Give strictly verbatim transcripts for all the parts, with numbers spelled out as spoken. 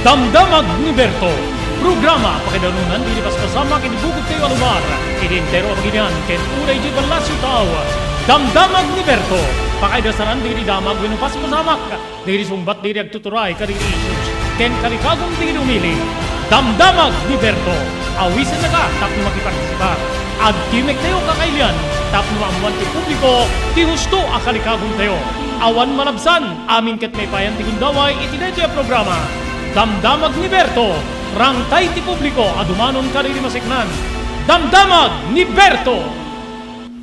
Damdamag ni Berto, programa pakaidanunan dagiti paspasamak iti bukod tayo a lugar, iti entero a bagilian ken uray iti ballasiw tao. Damdamag ni Berto, pakaidasaran dagiti damag wenno paspasamak, dagiti sungbat dagiti agtuturay kadagiti issues, ken kalikagon dagiti umili. Damdamag ni Berto, awisennaka tapno makipartisipar. Agtimek tayo kakailian tapno maammuan ti publiko ti husto a kalikagon tayo. Awan malabsan, amin ket maipayan ti gundaway iti daytoy a programa. Damdamag ni Berto, rangtay ti publiko a dumanon kadagiti maseknan. Damdamag ni Berto!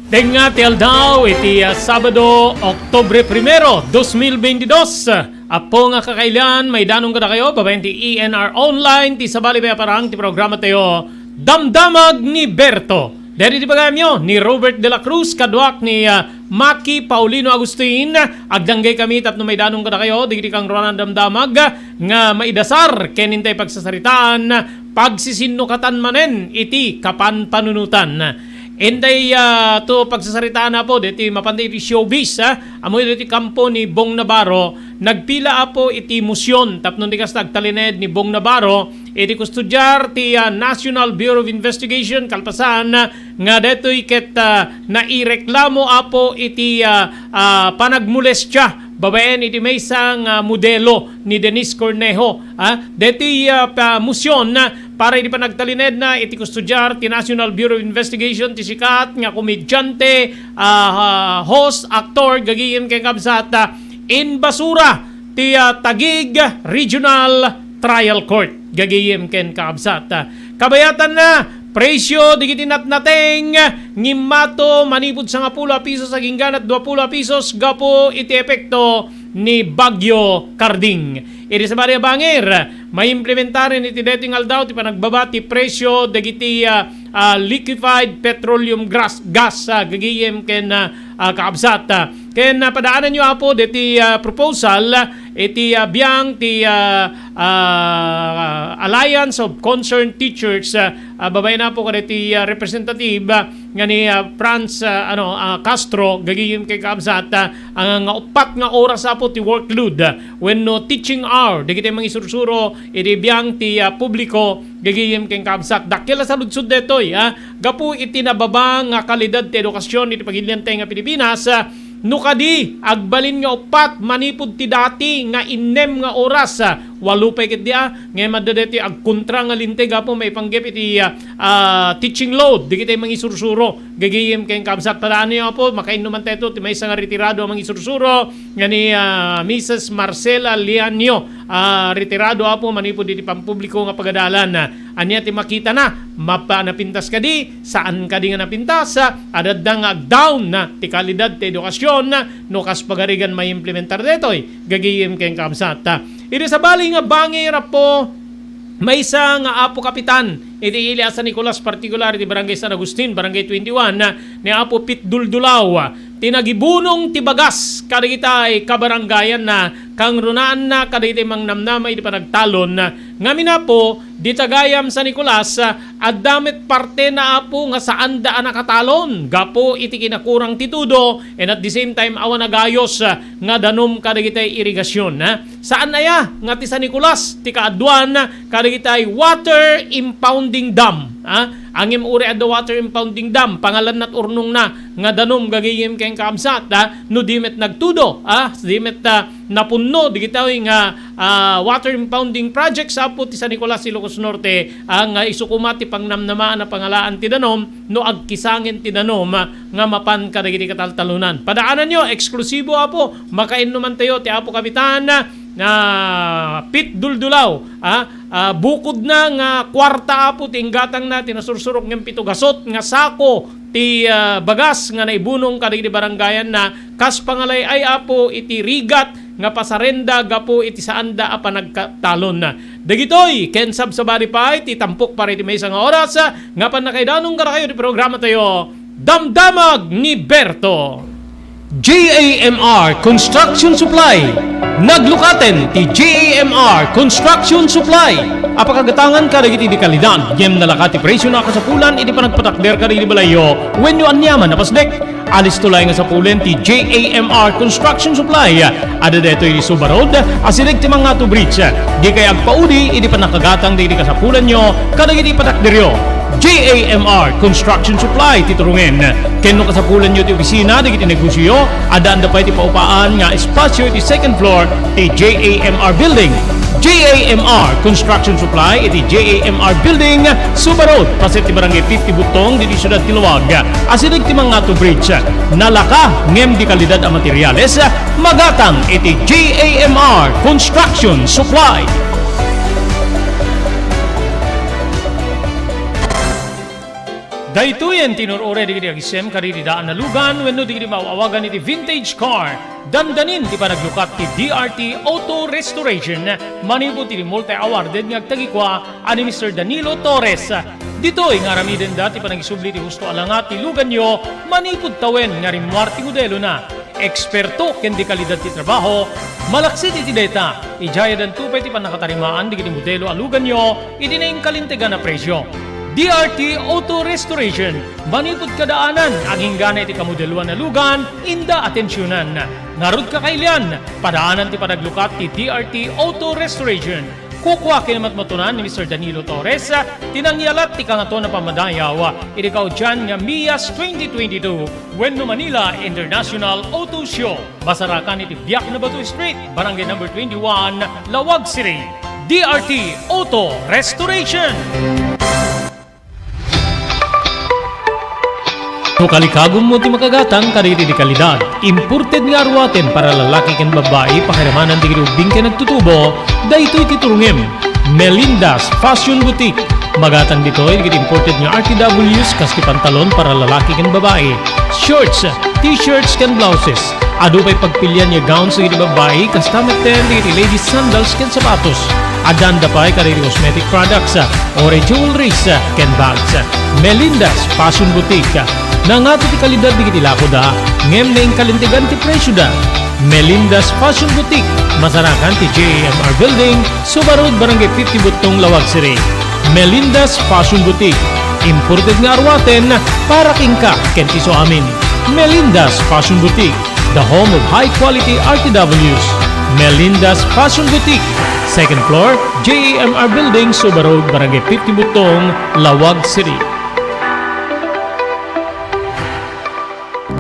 Tengnga ti aldaw iti, ah, Sabado, Oktubre primero, dos mil veintidós. Apo nga kakailian, maidanon kadakayo babaen ti E N R Online, ti sabali pay a parang ti programa tayo, Damdamag ni Berto. Daydi ti pagayamyo ni Robert de la Cruz, kaduak ni, ah, Maki Paulino Agustin. Agdanggay kami tapno maidanon kadakayo dagiti kangruanan damdamag nga maidasar ken intay pagsasaritaan, pagsisinnukatan manen iti kapanpanunotan. Intay, ah, to pagsasaritaan, Apo, deti mapanda iti showbiz, ah, ammo deti kampo ni Bong Navarro, nagpila, Apo, iti motion tapno di kasta agtalinaed ni Bong Navarro iti kustodiar ti, ah, National Bureau of Investigation kalpasan, ah, nga detoy ket, ah, naireklamo, Apo, iti, ah, ah, panagmolestia babaen iti maysa nga modelo ni Denise Cornejo, ah, detoy, ah, pa-, motion, ah, para iti panagtalinedna iti kustodiar ti National Bureau of Investigation ti sikat nga komedyante, ah, ah, host, aktor, gagayem ken kabsat, ah, inbasura ti, ah, Taguig Regional Trial Court, gagayem ken kabsat. Ah, kabayatanna, presio dagiti natnateng ngimmato manipud sangapulo a pisos agingga ket duapulo a pisos gapu iti epekto ni Bagyo Karding. Iti sabali a bangir, maimplementaren iti daytoy nga aldaw ti panagbaba ti presio dagiti, ah, ah, liquefied petroleum gras-, gas, ah, gagayem ken, ah, ah, kaabsat. Ah, ken, ah, padaananyo, Apo, deti, ah, proposal iti, ah, biang ti, ah, ah, Alliance of Concerned Teachers, ah, ah, babaen, Apo, kadagiti, ah, representative, ah, nga ni, ah, Franz, ah, ano, ah, Castro, gagayem ken kaabsat, ah, ah, nga uppat nga oras, Apo, ti workload, ah, wenno teaching hour dagiti mangisursuro iti biang ti, ah, publiko, gagayem ken kaabsat. Dakkel a saludsod daytoy, ah, gapu iti nababa nga kalidad ti edukasyon iti pagiliantay nga Pilipinas, ah, no kadi agbalin nga uppat manipud ti dati nga innem nga oras, ah, walo pay ketdi, ah, ngem adda daytoy agkontra nga linteg, Apo, maipanggep iti, ah, ah, teaching load dagiti mangisursuro, gagayem ken kaabsat. Padaananyo, Apo, makainnuman tayo ti maysa nga retirado a mangisursuro nga ni, ah, Missus Marcela Lianio, ah, retirado, Apo, manipud iti pampubliko nga pagadalan. Ania ti makitana? Mapa-, napintas kadi? Saan kadi nga napintas? Adda nga agdown na ti kalidad ti edukasyon no kas pagarigan maimplementar daytoy, gagayem ken kaabsat. Iti sabali nga bangir, Apo, maysa nga Apo Kapitan iti ili a San Nicolas, partikular iti Barangay San Agustin, Barangay twenty-one, ni Apo Pete Duldulaw, ti nagibunong ti bagas kadagiti kabarangayanna, kangrunaanna kadagiti mangnamnama iti panagtalon. Ngamin, Apo, dita gayam San Nicolas, adda met partena, Apo, nga saanda a nakatalon gapu iti kinakurang ti tudo, and at the same time, awan a gayos nga danom kadagiti irigasyon, ha? Saan aya nga ti San Nicolas ti kaaduan kadagiti water impounding dam, ha? Ngem uray adda water impounding dam, pangalanna ket urnongna nga danom, gagayem ken kaabsat, ha? No di met nagtudo, ha? Di met, ah, napunno dagitoy nga, ah, water impounding projects, Apo, ti San Nicolas, Ilocos Norte, ah, nga isu koma ti pangnamnamaan a pangalaan ti danom no agkisangen ti danom, ah, nga mapan kadagiti kataltalonan. Padaananyo, eksklusibo, Apo, makainnumantayo ti Apo Kapitan, ah, Pete Duldulaw, ah, ah, bukodna nga kuarta, Apo, ti inggatangna ti nasursurok ngem pito gasut nga sako ti, ah, bagas nga naibunong kadagiti barangayanna kas pangalay-ay, Apo, iti rigat nga pasarenda gapu iti saanda a panagtalon. Dagitoy ken sabsabali pay ti tampok para iti maysa nga oras nga pannakaidanon kadakayo ti programatayo, Damdamag ni Berto. J A M R Construction Supply. Naglukaten ti J A M R Construction Supply a pakagatangan kadagiti di kalidad ngem nalaka ti presio na kasapulan iti panagpatakder kadagiti balayyo wenno aniaman a pasdek. Alisto laeng nga sapulen ti J A M R Construction Supply. Adda daytoy iti Suba Road, asideg ti Mangato Bridge. Dikay agpaudi iti pannakagatang dagiti kasapulanyo kadagiti patakderyo. J A M R Construction Supply ti turongen. Ken no kasapulanyo ti opisina dagiti negosioyo, addaanda pay ti paupaan nga espasio iti second floor ti J A M R Building. J A M R Construction Supply iti J A M R Building, Suba Road, paset ti Barangay fifty Buttong, ditoy siudad ti Laoag, asideg ti Mangato Bridge. Nalaka ngem di kalidad a materiales, magatang iti J A M R Construction Supply. Daytoyen ti inur-uray dagiti agisem kadagiti daan a lugan wenno dagiti maaw-awagan iti vintage car. Dandanin ti panaglukat ti D R T Auto Restoration manipud iti multi-awarded nga agtagikua a ni Mister Danilo Torres. Ditoy nga aramidenda ti panagisubli ti husto a langa ti luganyo manipud tawen nga rimmuar ti modelona. Eksperto ken di kalidad ti trabaho, malaksid iti dayta, idiayadanto pay ti pannakatarimaan dagiti modelo a luganyo iti nainkalintegan a presio. D R T Auto Restoration, manipud kadaanan, aginggana iti kamodeloan a lugan, inda atensionan. Ngarud, kakailian, padaanan ti panaglukat ti D R T Auto Restoration. Kukua ken matmatunan ni Mister Danilo Torres ti nangyalat ti Kangatoan a Pammadayaw iti kaudian nga MIAS twenty twenty-two wenno Manila International Auto Show. Masarakan iti Biak na Bato Street, Barangay Number twenty-one, Laoag City. D R T Auto Restoration. No kalikagummo ti makagatang kadagiti di kalidad, imported nga aruaten para lalaki ken babbai, pakiramanan dagiti ubbing ken agtutubo, daytoy ti turongem. Melinda's Fashion Boutique. Magatang ditoy dagiti imported nga R T Ws kas ti pantalon para lalaki ken babbai, shorts, t-shirts ken blouses. Adu pay pagpilian nga gowns dagiti babbai, kasta metten dagiti ladies sandals ken sapatos. Addaanda pay kadagiti cosmetic products, ore jewelries, ken bags. Melinda's Fashion Boutique. Nangato ti kalidad dagiti lakoda, ngem nainkalintegan ti presioda. Melinda's Fashion Boutique, masarakan ti J A M R Building, Suba Road, Barangay fifty Buttong, Laoag City. Melinda's Fashion Boutique, imported nga aruaten para kenka ken ti isuamin. Melinda's Fashion Boutique, the home of high quality R T Ws. Melinda's Fashion Boutique, second floor, J A M R Building, Suba Road, Barangay fifty Buttong, Laoag City.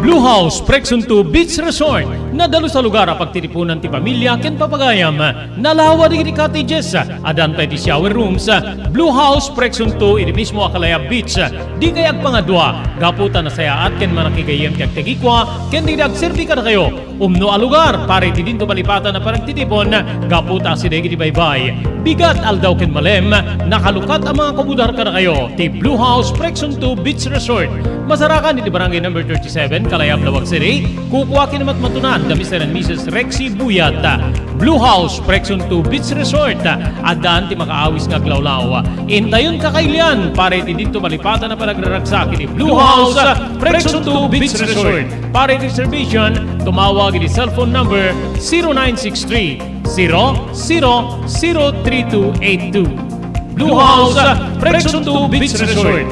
Blue House Presunto Beach Resort. Nadalus a lugar a pagtitipunan ti pamilia ken papagayam. Nalawa dagiti cottages. Addan pay ti shower rooms. Blue House Presunto iti mismo a Kalayab Beach. Dikay agpangadua gapu ta nasayaat ken manakigayyem ti agtagikua ken dagiti agserbi kadakayo. Umno a lugar para iti dinto malipatan a panagtitipon gapu ta asideg iti baybay. Bigat, aldaw ken malem, nakalukat a mga kabudar kadakayo ti Blue House Presunto Beach Resort. Masarakan iti Barangay Number thirty-seven, Kalayab, Laoag City. Kukua ken matmatunan da Mister and Missus Rexy Buyat. Blue House Presunto Beach Resort. Addan ti makaawis nga aglawlaw. Intayon kakailian para iti dinto malipatan a panagraragsak iti Blue House Presunto Beach Resort. Para iti reservation, tumawag iti cellphone number zero nine six three, zero zero zero three two eight two. Blue House, Presunto Beach Resort.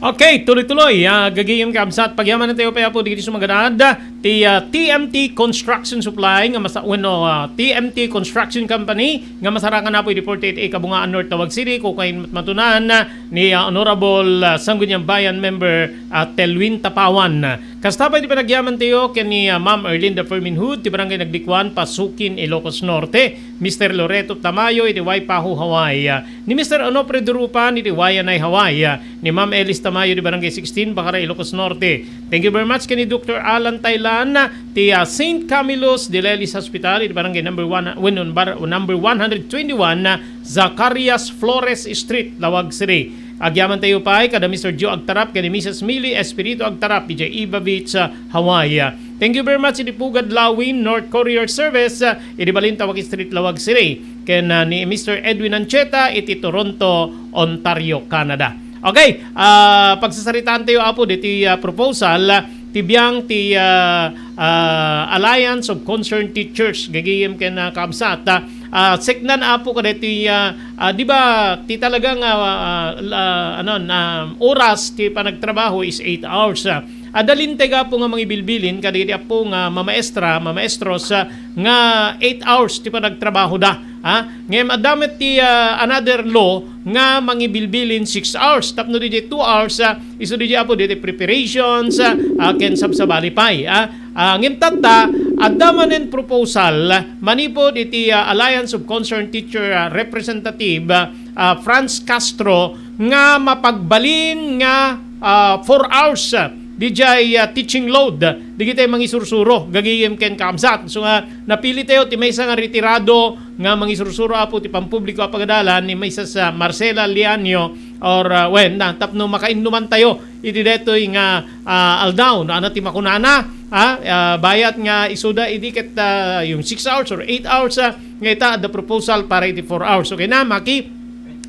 Okay, tuloy-tuloy. Ah, gagayem, kabsat, pagyamanen tayo pa po, digiti sumaganad. Ti, ah, T M T Construction Supply, nga masa-, wenno, ah, T M T Construction Company, nga masarakan na po, iti forty-eight A Kabungaan North, Laoag City, kukuain matunan ni, ah, Honorable, ah, Sangguniang Bayan Member, ah, Telwin Tapawan. Kasta pay ti panagyaman tayo ken ni, ah, Ma'am Erlinda Ferminhud, ti Barangay Nagdikuan, Pasukin, Ilocos Norte. Mister Loreto Tamayo iti Waipahu, Hawaii, ni Mister Onofre Durupan iti Waianae, Hawaii, ni Ma'am Elis Tamayo iti Barangay sixteen, Bacara, Ilocos Norte. Thank you very much ken ni Doctor Alan Taylan ti, ah, Saint Camillus de Lelis Hospital iti Barangay number one, wenno bar-, number one hundred twenty-one, Zacarias Flores Street, Laoag City. Agyaman tayo pay kada Mister Joe Agtarap ken ni Missus Millie Espiritu Agtarap idiay Iba Beach, ah, Hawaii. Thank you very much, idi Pugad Lawin, North Courier Service, ah, idi balin ta Waque Street, Laoag City, ken, ah, ni Mister Edwin Ancheta iti Toronto, Ontario, Canada. Okay, ah, pagsasaritaan tayo, Apo, diti, ah, proposal, ah, ti biang ti, ah, ah, Alliance of Concerned Teachers, gagayem ken, ah, kabsat, ah, ah, seknan, Apo, kadaytoy, ah, ah, di ba, ti talagang, ah, ah, la-, ano, na oras ti panagtrabaho is eight hours, ah. Adda linteg, Apo, nga mangibilbilin kadagiti, Apo, nga mamaestra, mamaestros, ah, nga eight hours ti panagtrabahoda, ha? Ngem adda met ti, ah, another law nga mangibilbilin six hours. Tapno didiay two hours, ah, isu didiay, Apo, didiay preparations, ah, ah, ken sabsabali pay, ah. Ah, ngem tatta, adda manen proposal manipud iti, ah, Alliance of Concerned Teacher, ah, Representative, ah, ah, Franz Castro, nga mapagbalin nga, ah, four hours, ah, didiay, ah, teaching load dagiti mangisursuro, gagayem ken kabsat. So nga, napili tayo ti maysa nga retirado nga mangisursuro, Apo, ti pampubliko a pagadalan, ni Missus, ah, Marcela Lianio, or, ah, wen, na, tapno makainnuman tayo iti daytoy nga, ah, aldaw, no, ania ti makunana, ha? Ah, bayat nga isuda idi ket, ah, yung six hours or eight hours, ah, nga ita adda proposal para iti four hours. Okay na, Maki?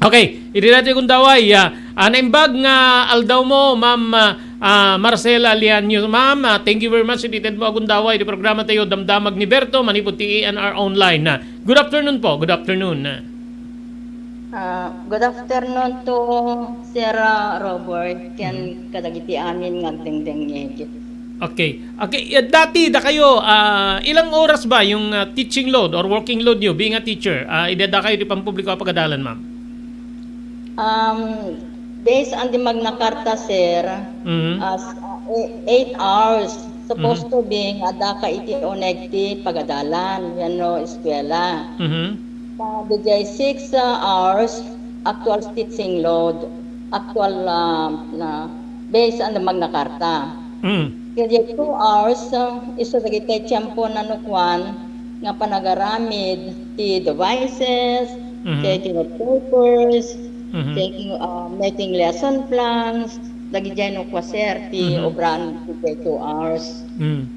Okay, idi daytoy gundaway, ah, ah, naimbag nga aldaw mo, Ma'am, ah, ah, Marcela Lianio. Ma'am, ah, thank you very much iti ted mo a gundaway iti programa tayo, Damdamag ni Berto, manipud ti A N R Online. Ah, good afternoon po, good afternoon. Ah, good afternoon to Sir, ah, Robert, ken kadagiti amin nga agdengdengngeg. Okay. Okay, eh, dati dakayo, ah, ilang oras ba yung, ah, teaching load or working load niyo being a teacher? Ah, idi dakayo ti pampubliko a pagadalan, ma'am? Um, based on the Magna Carta, sir, Mhm. as, uh, e-, eight hours supposed Mhm. to be nga adda ka iti uneg ti pagadalan wenno eskwela. Mhm. Ta diay six, uh, hours actual teaching load, actual, uh, na based on the Magna Carta. Mm. Kaya two hours, uh, isu dagiti tiempo no kuan nga panagaramid ti devices, Mhm. checking of papers, Mhm. checking, uh, making lesson plans, dagiti no kua, sir, ti Mhm. obran ti two hours. Mm.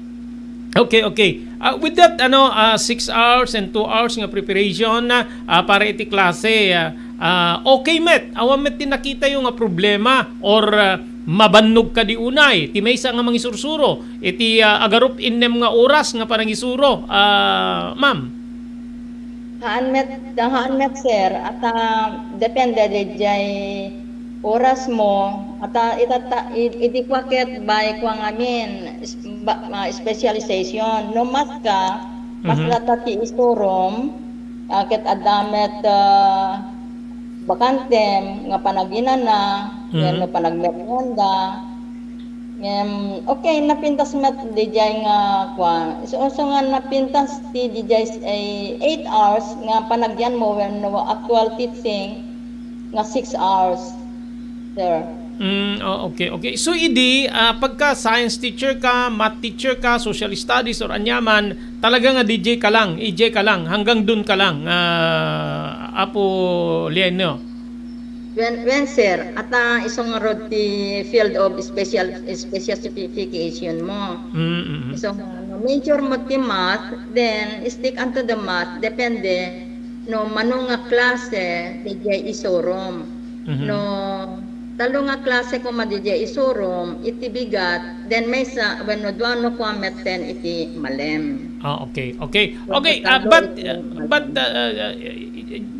Okay, okay. Ah, with that, ano, ah, six hours and two hours nga preparation, ah, para iti klase, ah, ah, okay met. Awan met ti nakitayo nga problema or, ah, mabannog kadi unay ti maysa nga mangisursuro iti, ah, agarup innem nga oras nga panangisuro, ah, ma'am? Haan met, haan met, sir. At, ah, depende diay oras mo. At, ah, itata-, i-, idi kua ket bay kua ngamin, is-, ba-, ah, specialization. No math ka, mas Mhm. lata ti isurom, ah, ket adda met, ah, bakantem nga panaginana, Mhm. wenno panagmerienda. Ngem, okay, napintas met diay nga, kuan, isu-, isu nga napintas ti diay, eh, eight hours nga panagyan mo wenno actual teaching nga six hours, sir. Mm, oh, okay, okay. So, idi, ah, pagka science teacher ka, math teacher ka, social studies, or anyaman, talaga nga D J ka lang, E J ka lang, hanggang dun ka lang, ah, Apo Lienio. Wen, wen, sir, at, ah, isu ngarud ti field of special, specification mo. Mm, mm, mm. Isu nga, no, major mo ti math, then stick unto the math, depende no mano nga klase diay isurom. Mhm. No tallo nga klase koma diay isurom, iti bigat, then maysa, wenno dua no kua metten iti malem. Ah, okay. Okay. Okay, ah, but, but, uh, uh,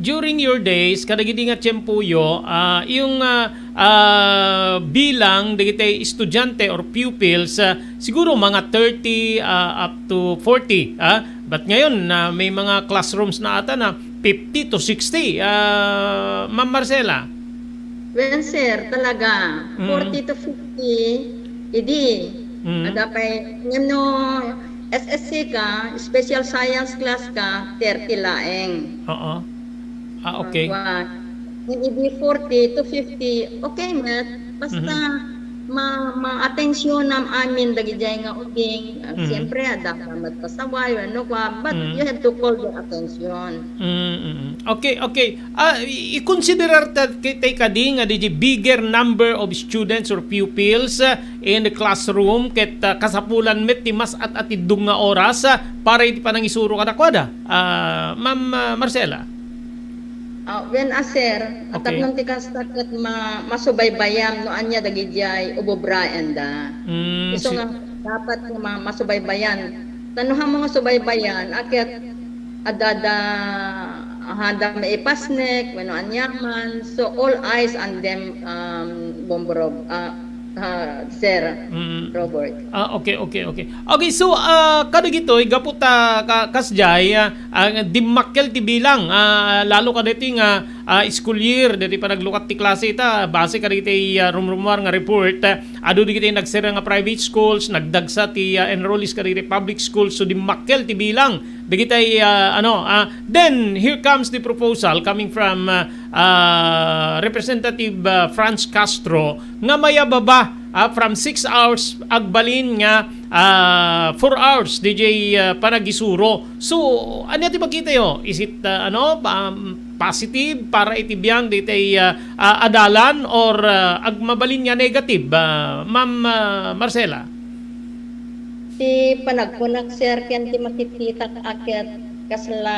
during your days, kadagidi nga tiempoyo, ah, yung, ah, ah, bilang dagiti estudiante or pupils, ah, siguro mga thirty, ah, up to forty, ah. But ngayon, na may mga classrooms na ata na fifty to sixty, ah, Ma'am Marcela. Well, sir, talaga, Mm. forty to fifty, idi. Mm. Ada pay, ngem no S S C ka, special science class ka, thirty laeng. Oo. Ah, okay. Ah, kuwan. Ngem idi forty to fifty, okay met. Basta, Mhm. ma-, maatensyonam amin dagidiay nga ubing. Ah, Mhm. siyempre, adda met pasaway, wenno kua, but Mm. you have to call their attention. Mm, mm, mm. Okay, okay. Ah, i-, ikonsiderar ta, ki-, tay kadi nga diay bigger number of students or pupils, ah, in the classroom ket, ah, kasapulan met ti mas at-atiddog nga oras, ah, para iti panangisuro kadakuada. Ah, Ma'am, ah, Marcela. Ah, wen a, sir, Okay. tapno ti kasta ket ma-, masubaybayan no ania dagidiay ububraenda. Mm, Isu si- nga dapat nga ma-, masubaybayan. Ta no hammo nga subaybayan, a ket adda, adda, handa maipasnek, wenno aniaman. So, all eyes on them, um, Bombo Rob-, ah, ah, Sir Mm. Robert. Ah, okay, okay, okay. Okay, so, ah, kadagitoy, gapu ta ka-, kasdiay, ah, ah, dimmakkel ti bilang, ah, lalo kadagitoy nga, ah, school year, dagiti panaglukat ti klase ta, base kadagiti, ah, rumrumuar nga report, ah, adu dagiti nagsira nga private schools, nagdagsa ti, ah, enrollees kadagiti public schools, so dimmakkel ti bilang. Dagiti, ah, ano, ah, then here comes the proposal coming from, ah, ah, Representative, ah, Franz Castro nga mayababa, ah, from six hours agbalin nga, ah, four hours diay, ah, panagisuro. So, ania ti makitayo? Is it, ah, ano, um, positive para iti biang dagiti, ah, ah, adalan or, ah, agmabalin nga negative, ah, Ma'am, ah, Marcela? Ti panagkunak, sir, ken ti makitkitak a ket kasla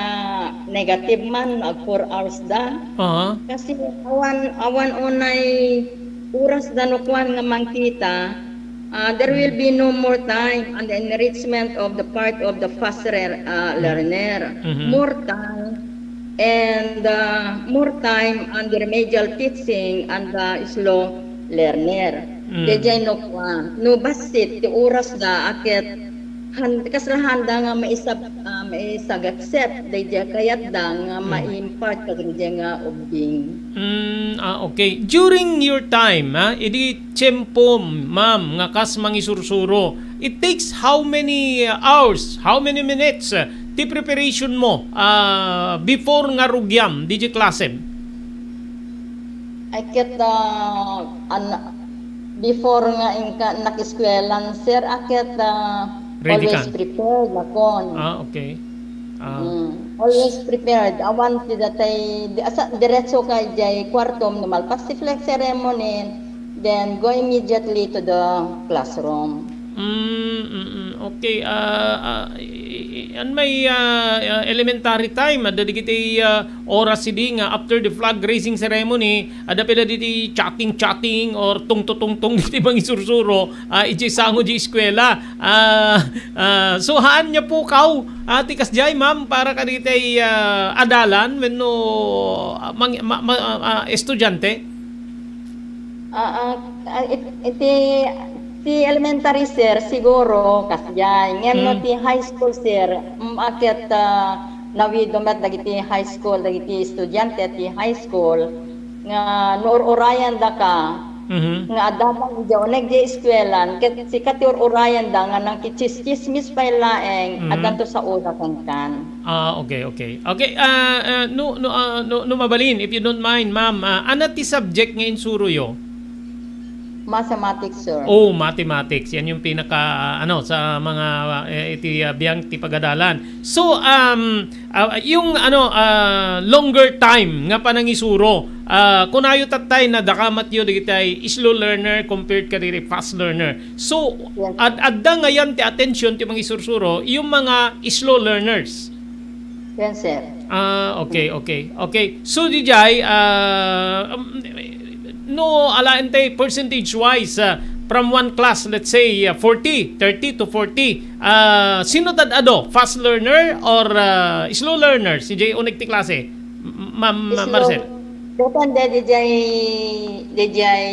negative man no ag four hours da. Aha. Kasi awan, awan unay oras da no kuan nga mangkita, ah, there will be no more time on the enrichment of the part of the fast re-, ah, Mm. learner. Mhm. More time and, ah, more time on the remedial teaching and the slow learner. Mm. Daydiay no kuan, no bassit ti oras da a ket han-, kasla handa nga maisab-, ah, maisagakset daydiay kayat da nga Mm. ma-impart kadagiti nga ubbing. Mm, ah, okay. During your time, ah, idi tiempo, ma'am, nga kas mangisursuro, it takes how many, uh, hours, how many minutes, uh, ti preparation mo, ah, before nga rugiam diay klasem? Ay ket, ah, an-, before nga inka-, nag-eskuelan, sir, a ket, ah, Ready always ka? prepared nakon. Ah, okay. Ah. Mm. Always prepared. Awan ti datay, di-, asa, diretso ka idiay kuartom no malpas ti flag ceremony, then go immediately to the classroom. Mm, mm, mm. Okay, ah, ah, i-, i-, an may, ah, ah, elementary time, adda dagiti, ah, oras idi nga after the flag raising ceremony, adda pay dagiti chatting-chatting or tungto-tungtong dagiti mangisursuro, ah, idiay sango diay eskuela. Ah, ah, so, haan nga pukaw, ah, ti kasdiay, ma'am, para kadagiti, ah, adalan wenno, ah, mang-, ma-, ma-, ah, ah, estudyante? Ah, ah, ah, it-, iti, ti elementary, sir, siguro, kasdiay. Ngem no Hmm. ti high school, sir, mm, a ket, ah, nawido met dagiti high school, dagiti estudiante ti high school, nga no ur-urayan daka, Mhm. nga adda idiay uneg diay eskuelan, ket sika ti ur-urayan da nga nangkitsismis pay laeng, Mhm. addanto sao da kenkan. Ah, okay, okay. Okay, ah, ah, no, no, ah, no, no mabalin, if you don't mind, ma'am, ah, ano ti subject nga insuroyo? Mathematics, sir. Oh, mathematics. Yan yung pinaka, ah, ano, sa mga, ah, eh, iti, ah, biang ti pagadalan. So, um, ah, yung, ano, ah, longer time nga panangisuro, ah, kunayo tattay na dakamatyo dagiti slow learner compared kadagiti fast learner. So, Yes. ad-, adda ngayan ti attention ti mangisursuro, yung mga slow learners. Yes, sir. Ah, okay, okay. Okay. So, diay, ah, um, no, alaen tay percentage-wise, ah, from one class, let's say, ah, forty, thirty to forty, ah, sino tad-adu? Fast learner or, ah, slow learner? Diay uneg ti klase? M-, Ma'am Slow. Marcel? Depende diay, diay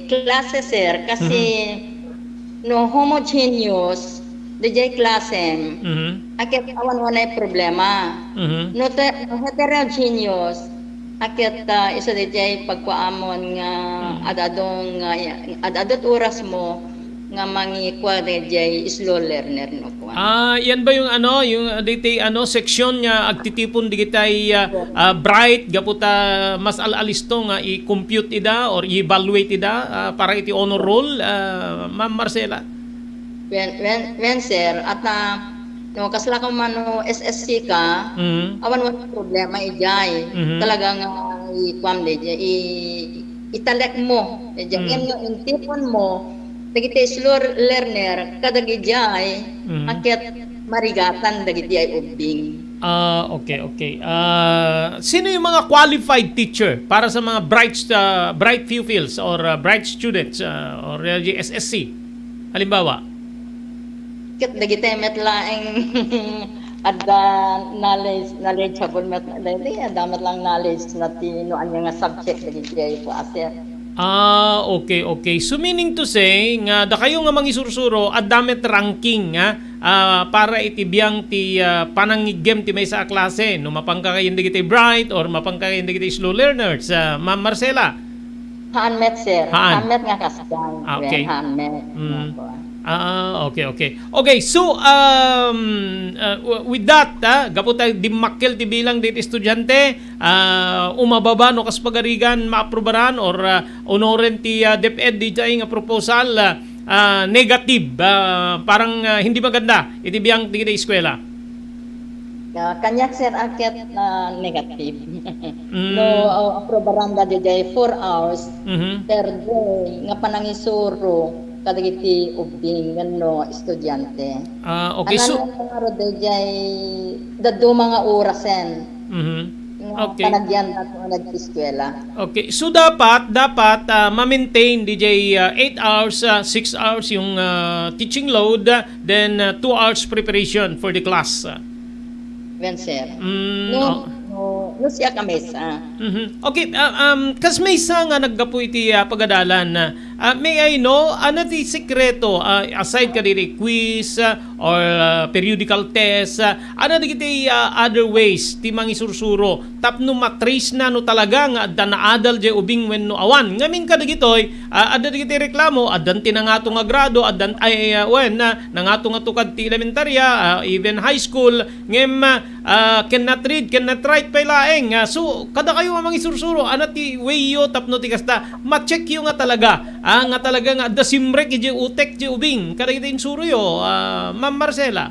klase, sir. Kasi, Mhm. no homogeneous, diay klasem, Mhm. a ket awan unay problema. Mhm. No te-, no heterogeneous, a ket, ah, isu diay pagkuamon nga Mhm. ad-adun nga, ad-adu ti oras mo, nga mangikua daydiay slow learner no kuan. Ah, yan ba yung ano, yung, ah, diti ano, section nga agtitipon digitay, ah, ah, bright, gapu ta mas al-alisto nga i-compute ida or i-evaluate ida, ah, para iti honor roll, ah, Ma'am Marcela? Wen, wen, wen, sir, at, ah, no, kasla ko man no S S C ka, Mm. awan wala problema ijay. Mhm. Talaga nga ikuan daydiay, i-, italek mo. Daydiay, Mm. ngem no intipon mo, dagiti slow learner, kadagijay, Mm. a ket marigatan dagiti ay ubbing. Ah, okay, okay. Ah, sino yung mga qualified teacher para sa mga bright, ah, bright pupils or, ah, bright students, ah, or, ah, S S C? Halimbawa? Ket dagiti met laeng adda knowledge, knowledgeable met dagiti, adda met lang knowledge na ti no ania nga subject dagiti ay po, sir. Ah, okay, okay. So, meaning to say nga dakayo nga mangisursuro, adda met ranking, ha? Ah, para iti biang ti, ah, panangiggem ti maysa a klase, no mapanka kayen dagiti bright or mapanka kayen dagiti slow learners, ah, Ma'am Marcela? Haan met, sir. Haan. Haan met nga kasdiay. Ah, okay. Wen, haan met. Mm. Opo. Ah, okay, okay. Okay, so, um, uh, w-, with that, ah, gapu ta dimmakkel ti bilang diti estudiante, ah, umababa no kas pagarigan maaprubaran or, ah, honoren ti, ah, DepEd daydiay nga proposal, ah, ah, negative, ah, parang, ah, hindi maganda iti biang ti eskwela. Ah, kaniak, sir, a ket, ah, negative. Mm. No, ah, aprobaranda daydiay four hours Mhm. per day nga panangisuro kadagiti ubbing wenno estudiante. Ah, okay, so Anan nga ngarud daydiay dadduma nga orasen Mhm. nga Okay. panagyanna nga nag-eskwela. Okay. So, dapat, dapat, ah, ma-maintain daydiay, ah, eight hours, ah, six hours yung, ah, teaching load, ah, then, ah, two hours preparation for the class. Wen, sir. Mm, No, oh. no, no, siak a maysa. Mhm. Okay, ah, um, kas maysa nga naggapu iti, ah, pagadalan, ah, ah, may I know, ano ti sekreto, ah, aside kadagiti quiz, ah, or, ah, periodical test, ah, ano dagiti, ah, other ways ti mangisursuro tapno ma-trace na no talaga nga adda naadal jay ubing wenno awan? Ngamin kadagitoy, ah, adda dagiti reklamo, addan ti nangato nga grado, addan, ay, ah, wen, ah, nangato nga tukad ti elementarya, ah, even high school, ngem, ah, cannot read, cannot write pay laeng. Ah, so, kadakayo a mangisursuro, ano ti wayyo tapno ti kasta, ma-checkyo nga talaga, ah, nga talaga nga adda simrek iti utek ti ubing kadagiti insuroyo, ah, Ma'am Marcela?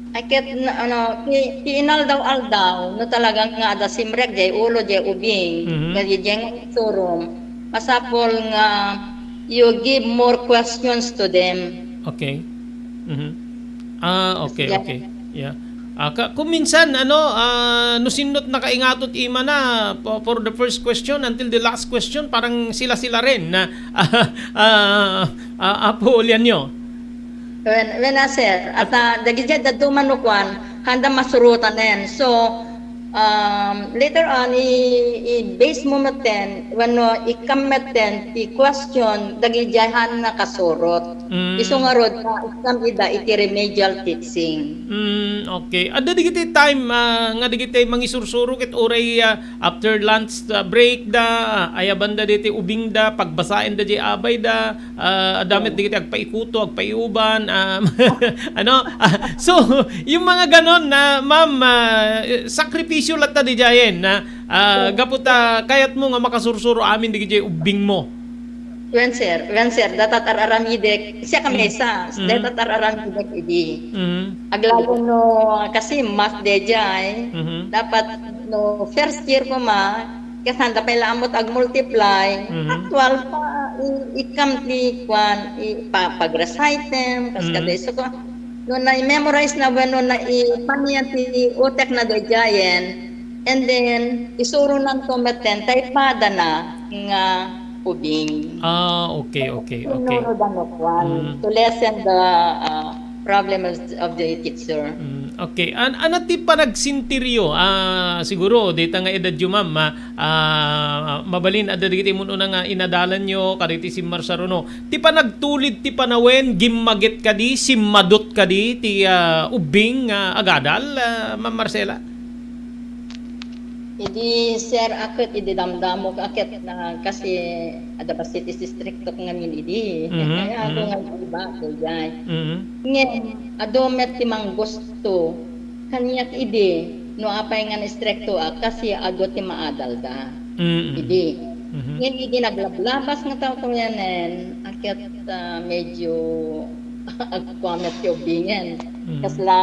Ay, ket, na, ano, ti, ti inaldaw-aldaw, no talaga nga adda simrek jay ulo jay ubing, Mhm. kadagiti insurom, masapul nga you give more questions to them. Okay. Mhm. Ah, okay, Yes. okay. Yeah. Ah, ka-, kung minsan, ano, ah, no sinno't nakaingatot imana, for, for the first question until the last question, parang sila-sila rin na, ah, ah, ah, Apo Julianyo. Wen, wen, ah, sir. At, ah, dagiti dadduma no kuan, handa masurotanen. So, um, later on, i-, i-base mo metten, wenno ikam metten ti question, dagiti haan nga kasurot. Mm. Isu ngarud, ah, ikam ida iti remedial teaching. Mm, okay. Adda dagiti time, ah, nga dagiti mangisursuro ket uray, ah, after lunch, ah, break da, ah, ayabanda diti ubing da, pagbasaen da di abay da, ah, adda met Oo. dagiti agpaikuto, agpaiuban, ah, ano? Ah, so, yung mga ganon na, ma'am, ah, sakripisyo latta di jayen na, ah, Oo. gapu ta kayat mo nga makasursuro amin di jay ubbing mo. Wen, sir. Wen, sir. Datat ar-aramidek. Siak a Mm. maysa. Mm. Datat ar-aramidek idi. Mm. Aglalo no kasi math dayjay. Mhm. Dapat no first year koma, ket sanda pay la ammot agmultiply. Mhm. Actual pa, i-, ikam ti kuan, i-, pa-, pag-recite dem, kas Mm. kadayso ko. No na-memorize na wenno naipan niya ti utek na dayjayen, and then, isuronanto metten, tay padana nga ubing. Ah, okay, okay, okay. Sinurodan no kuan, Mm. to lessen the, ah, problem of, of the teacher. Mm, okay. An-, ano ti panagsintiryo? Ah, siguro, dita nga edadyo, ma'am, ah, ah, mabalin, adda dagiti mun-una nga inadalanyo, kadagiti simmarsaruno. Ti panagtulid ti panawen, gimmaget kadi, simmadot kadi ti, ah, ubbing nga agadal, ah, Ma'am Marcela? Idi, sir, a ket idi damdamok a ket, ah, kasi adda bassit ti istriktok ngamin idi. Mhm, Kaya ako mhm. nga iba, kaya. Mhm. Ngem, adu met ti manggusto, kaniak idi, no apay nga naistrikto a, kasi adu ti maadalda. Mhm. Idi. Mhm. Ngem idi naglablabas nga tawtawyanen, a ket, ah, medyo agkua met ti ubingen. Mhm. Kasla,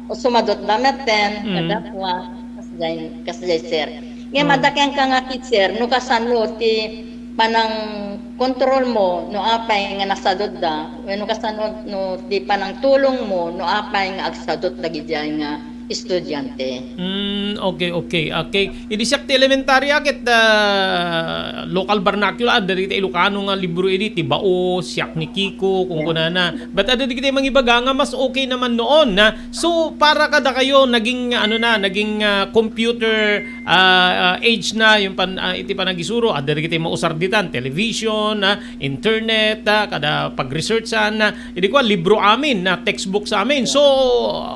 o sumadot da metten, Mhm. kadakua, kasjay, kasjay, sir. Ngem Mm. adda kenka nga teacher, no kasano ti panangkontrol mo, no apay nga nasadotda, wenno kasano no ti panangtulong mo, no apay nga agsadot dagidiay nga estudiante. Mm, okay, okay, okay. Idi siak ti elementary a ket, ah, local vernacular, adda dagiti Ilocano nga libro idi, ti Bao, Siak ni Kiko, kunkunana. But adda dagiti mangibaga nga mas okay naman noon na. So, para kadakayo, naging, ano na, naging, ah, computer, ah, ah, age na yung pan-, ah, iti panagisuro. Adda dagiti mausar ditan, television, ah, internet, ah, kada pag-researchan, ah, idi kua, libro amin, na textbook sa amin. So,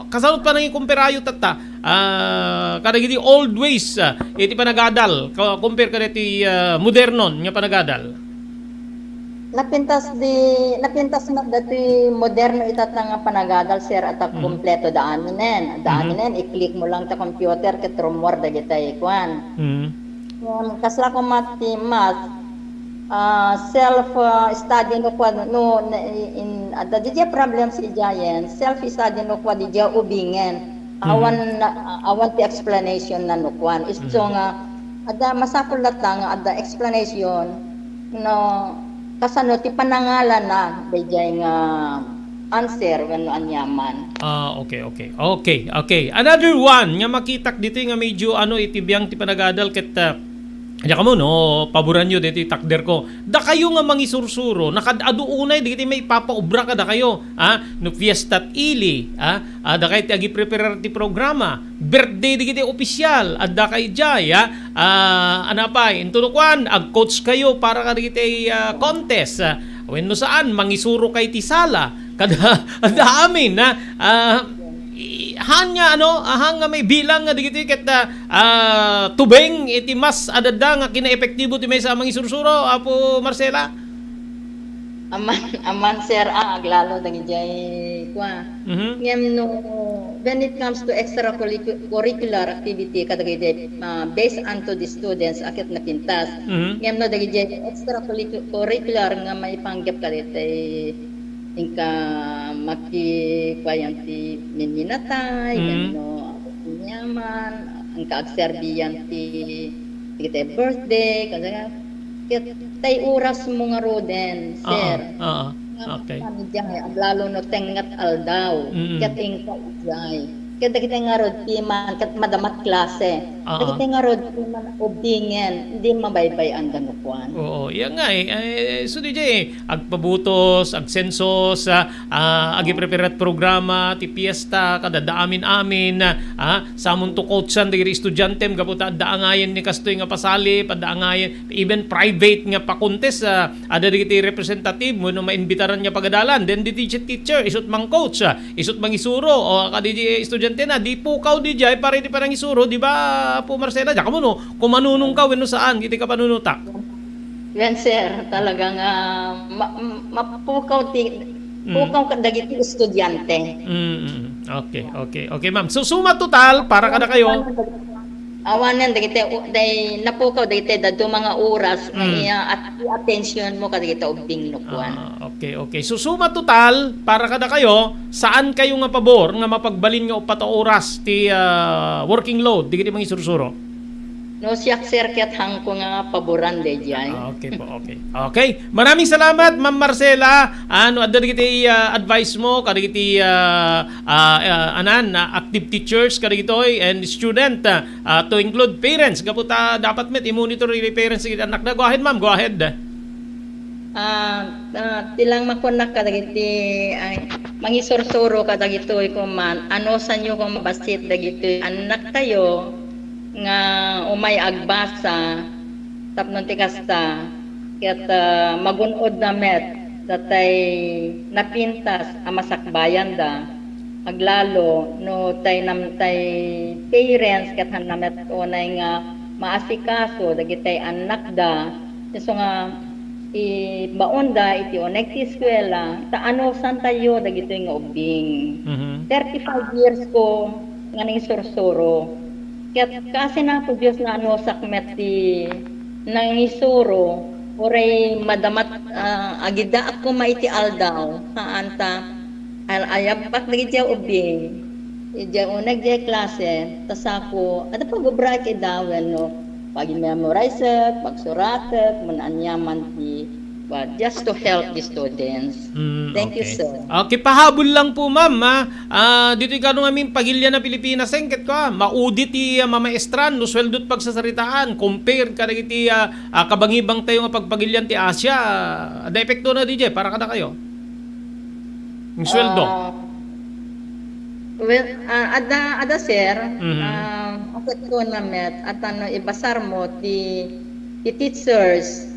kasano panangikumparayo tatta? Ah, kadagiti old ways, ah, iti panagadal, ka-, compare kadagiti, ah, modernon nga panagadal. Napintas di, napintas met dati moderno itatta nga panagadal, sir, at Mm. kompleto da aminen. Da Mm. aminen, i-click mo lang ta computer, ket rummuar dagitay kuan. Mm. Ngem, kasla koma ti math, ah, self, ah, study no kuan, no, na, in, adda didiay problem si Jayen, self study no kuan didiay ubingen. Awan Mm. na, awan ti explanation na no kuan. Isu Mm. nga, adda masapul latta nga adda explanation, no, kasano ti panangalanna daydiay nga answer wenno aniaman. Ah, okay, okay. Okay, okay. Another one nga makitak ditoy nga medyo ano iti biang ti panagadal ket, ah, diak ammo no paboranyo ditoy takderko. Dakayo nga mangisursuro, nakaad-adu unay dagiti maipapaubra kadakayo, ah, no fiesta ti ili, ah, ah, dakay ti agipreparar ti programa, birthday dagiti opisyal, adda kay diay, ah, ah, ano pay, intono kuan, ag-coach kayo para kadagiti, ah, contest, ah, wenno saan, mangisuro kay ti sala, kada, adda amin, ah, ah, i-, han nga, ano, ah, han nga maibilang nga dagiti ket, ah, ah, tubeng iti mas adda nga kinaepektibo ti maysa a mangisursuro, Apo Marcela? Aman, aman, sir, ah, aglalo dagidiay kua. Mhm. Ngem no, when it comes to extracurricu-, curricular activity, kadagidi, ah, based unto the students, a ket napintas. Mhm. Ngem no, dagidiay extracurricular nga maipanggep kadagiti inka makikuayan ti minminatay, Mhm. wenno aniaman, inka agserbian ti, ti birthday, kada Ket tay oras mo ngaruden, sir. Oo, oo. Nga Okay. mapan idiay, aglalo no tengnga ti aldaw. Mm. Ket inka idiay. Ket dagiti ngarud piman, ket madama ti klase. Oo. Dagiti ngarud piman ubingen, di mabaybay-an da no kuan. Oo, iya nga eh. Eh, so, didiay, agpabutos, agsensos, ah, ah, agipreparat programa, ti piesta, kada adda amin-amin, ah, samonto coachan dagiti estudiantem, gapu ta adda angayen ni kastoy nga pasalip, adda angayen, even private nga pa-contest, ah, adda dagiti representative wenno maimbitaran nga pagadalan. Then dagiti teacher, isut' mang-coach, ah, isut' mangisuro, o kadi di estudiantena, di pukaw didiay para iti panangisuro, di ba, Apo Marcela? Diak ammo no kumanunong ka wenno saan, iti kapanunota. Wen, sir, talaga nga ma-, m-, mapukaw ti, Mm. pukaw ka dagiti estudiante. Mm, mm. Okay, okay. Okay, ma'am. So, suma total, para kadakayo? Awanen dagiti, u-, day, napukaw dagiti dadduma nga oras nga Mm. iya at, attention mo kadagiti ubing no kuan. Ah, okay, okay. So, suma total, para kadakayo, saan kayo nga pabor nga mapagbalin nga upat a oras ti, ah, working load, dagiti mangisursuro? No, siak, sir, ket hanko nga paboran daydiay. Ah, okay po, okay. Okay, maraming salamat, Ma'am Marcela. Ano, adda dagiti, ah, advice mo kadagiti, ah, ah, ah, anan, ah, active teachers kadagitoy and student, ah, ah, to include parents. Gapu ta dapat met i-monitor iti parents iti annakda. Go ahead, ma'am. Go ahead. Ah, ah, ti lang makunak kadagiti, ay, mangisursuro kadagitoy kuman, anusanyo koma bassit dagitoy annaktayo nga umay agbasa tapno ti kasta, ket, ah, magun-odda met datay napintas a masakbayanda, aglalo no tay nam-, tay parents ket hanna met unay nga maasikaso dagitay annakda, isu nga ibaonda iti uneg ti eskuela, ta anusantayo dagitoy nga ubbing. Mhm. Thirty-five years ko nga nangisursuro. Ket kaasi na po Dios nga anusak met ti nangisuro, uray madamat, ah, agidaak koma iti aldaw, haan ta, al-, ayabak dagiti ubbing. Idiay uneg diay klase, ta sako, adda pagubra iti dawen, no? Pag-memorize, pagsuratek, man aniaman ti, well, just to help the students. Mm, Thank you, okay. sir. Okay, pahabol lang po, ma'am, ha? Ah, ditoy kano ngamin pagilian a Pilipinas, eh, ket kua, maudi ti, ah, mamaestran, no, sueldo ti pagsasaritaan, compare kadagiti, ah, ah, kabangibang tayo nga pagpagilian ti Asia, ah, adda epekto na, D J, para kadakayo? Yung sueldo? Ah, well, ah, adda, adda, sir. Mhm. Ah, apekto na met, at ano, ibasar mo, ti, ti teachers,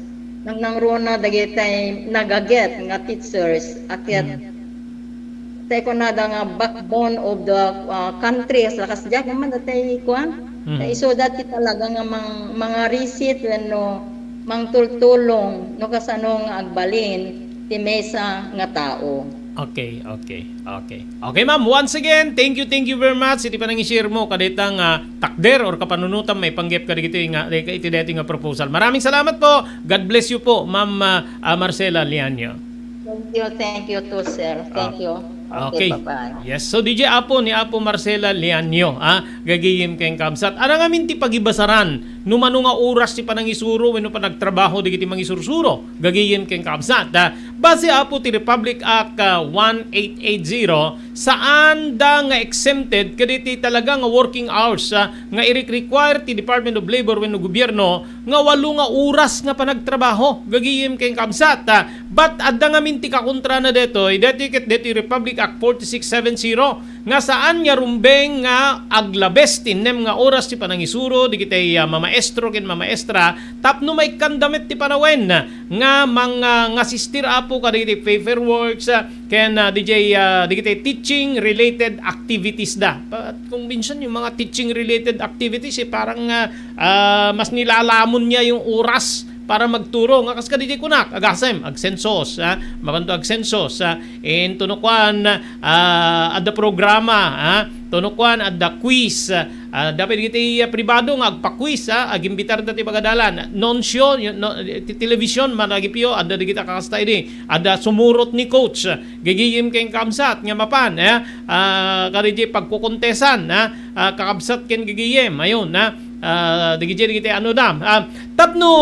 nang nangruna dagitay nagaget nga teachers, aket, Mhm. tay kunada nga backbone of the, ah, country, sa kasdiak naman, datay kuan, Mhm. tay isuda ti talaga nga mang-, mga receipt, wenno mangtultulong, no kasano nga agbalin ti maysa nga tao. Okay, okay, okay. Okay, ma'am, once again, thank you, thank you very much iti panangishare mo kadayta nga takder or kapanunotam maipanggep kadagitoy nga, iti daytoy nga proposal. Maraming salamat po. God bless you po, Ma'am, ah, ah, Marcela Lianio. Thank you, thank you too, sir. Thank Ah, you. Okay, okay. bye-bye. Yes, so D J Apo ni Apo Marcela Lianio, ah, gagayem ken kabsat. Ano ngamin ti pagibasaran no mano nga oras ti panangisuro wenno panagtrabaho dagiti mangisursuro? Gagayem ken kabsat, ah, base Apo ti Republic Act, ah, one eight eight zero, saan da nga exempted kaditi talaga nga working hours, ah, nga iri-require ti Department of Labor wenno gobierno nga walo nga oras nga panagtrabaho. Gagayem ken kabsat, ah, but adda ngamin ti kakontrana detoy, detoy ket detoy Republic Act forty-six seven zero nga saan nga rumbeng nga aglabes ti innem nga oras ti panangisuro dagitay, ah, mamaestro ken mamaestra tapno maikkanda met ti panawen nga mang-, ah, ngasistir Apo kadagiti paperworks, ah, ken, ah, D J, ah, dagitay teaching related activities da. Pa-, kung minsan yung mga teaching related activities, eh, parang, ah, ah, mas nilalamon niya yung oras para magturo. Nga kas kadagiti kunak, agasem, agsensos, ah, mapanto agsensos, ah, intono kuan, ah, adda programa, ah, tono kuan, adda quiz, ah, adda pay dagiti, ah, pribado nga agpa-quiz, ah, agimbitar da ti pagadalan. Nuncio, yun, no, ti television, managipyo, adda dagiti kakasta idi. Adda sumurot ni coach, gagayem ken kabsat nga mapan, eh, ah, kadagiti pagkukontesan, ah, ah, kakabsat ken gagayem, ayun, ah, ah, dagiti, dagiti ano da, ah, tapno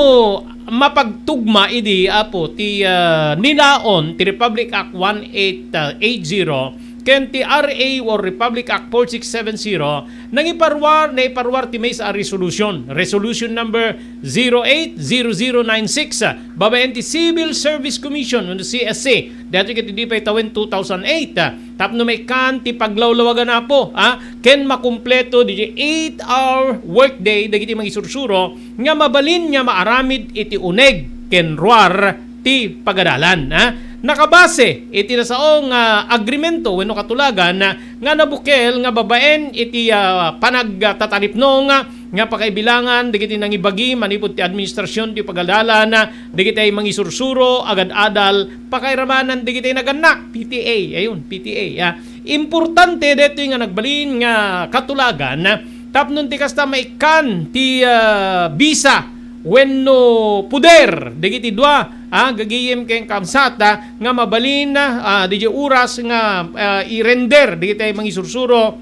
mapagtugma idi, Apo, ti, ah, nilaon ti Republic Act one eight eight zero ken ti R A or Republic Act four six seven zero, nangiparuar, naiparuar ti maysa a resolution, resolution number zero eight zero zero nine six, babaen ti Civil Service Commission wenno C S C, daytoy ket idi pay tawen two thousand eight, ah, tapno maikkan ti paglawlawagan, Apo, ah, ken makumpleto dagiti eight-hour workday dagiti mangisursuro nga mabalin nga maaramid iti uneg ken ruar ti pagadalan, ah. Nakabase iti nasao nga agrimento wenno katulagan, ah, nga nabukel nga babaen iti, ah, panagtataripnong, ah, nga pakaibilangan dagiti nangibagi manipud ti administrasyon ti pagadalan, ah, dagiti mangisursuro, agad-adal, pakairamanan dagiti nagannak, P T A, ayun, P T A, ah. Importante daytoy nga nagbalin nga katulagan, ah, tapno ti kasta maikkan ti, ah, bisa wenno puder dagiti dua, ah, gagayem ken kabsat, ah, nga mabalin, ah, diay oras nga, ah, i-render dagiti mangisursuro,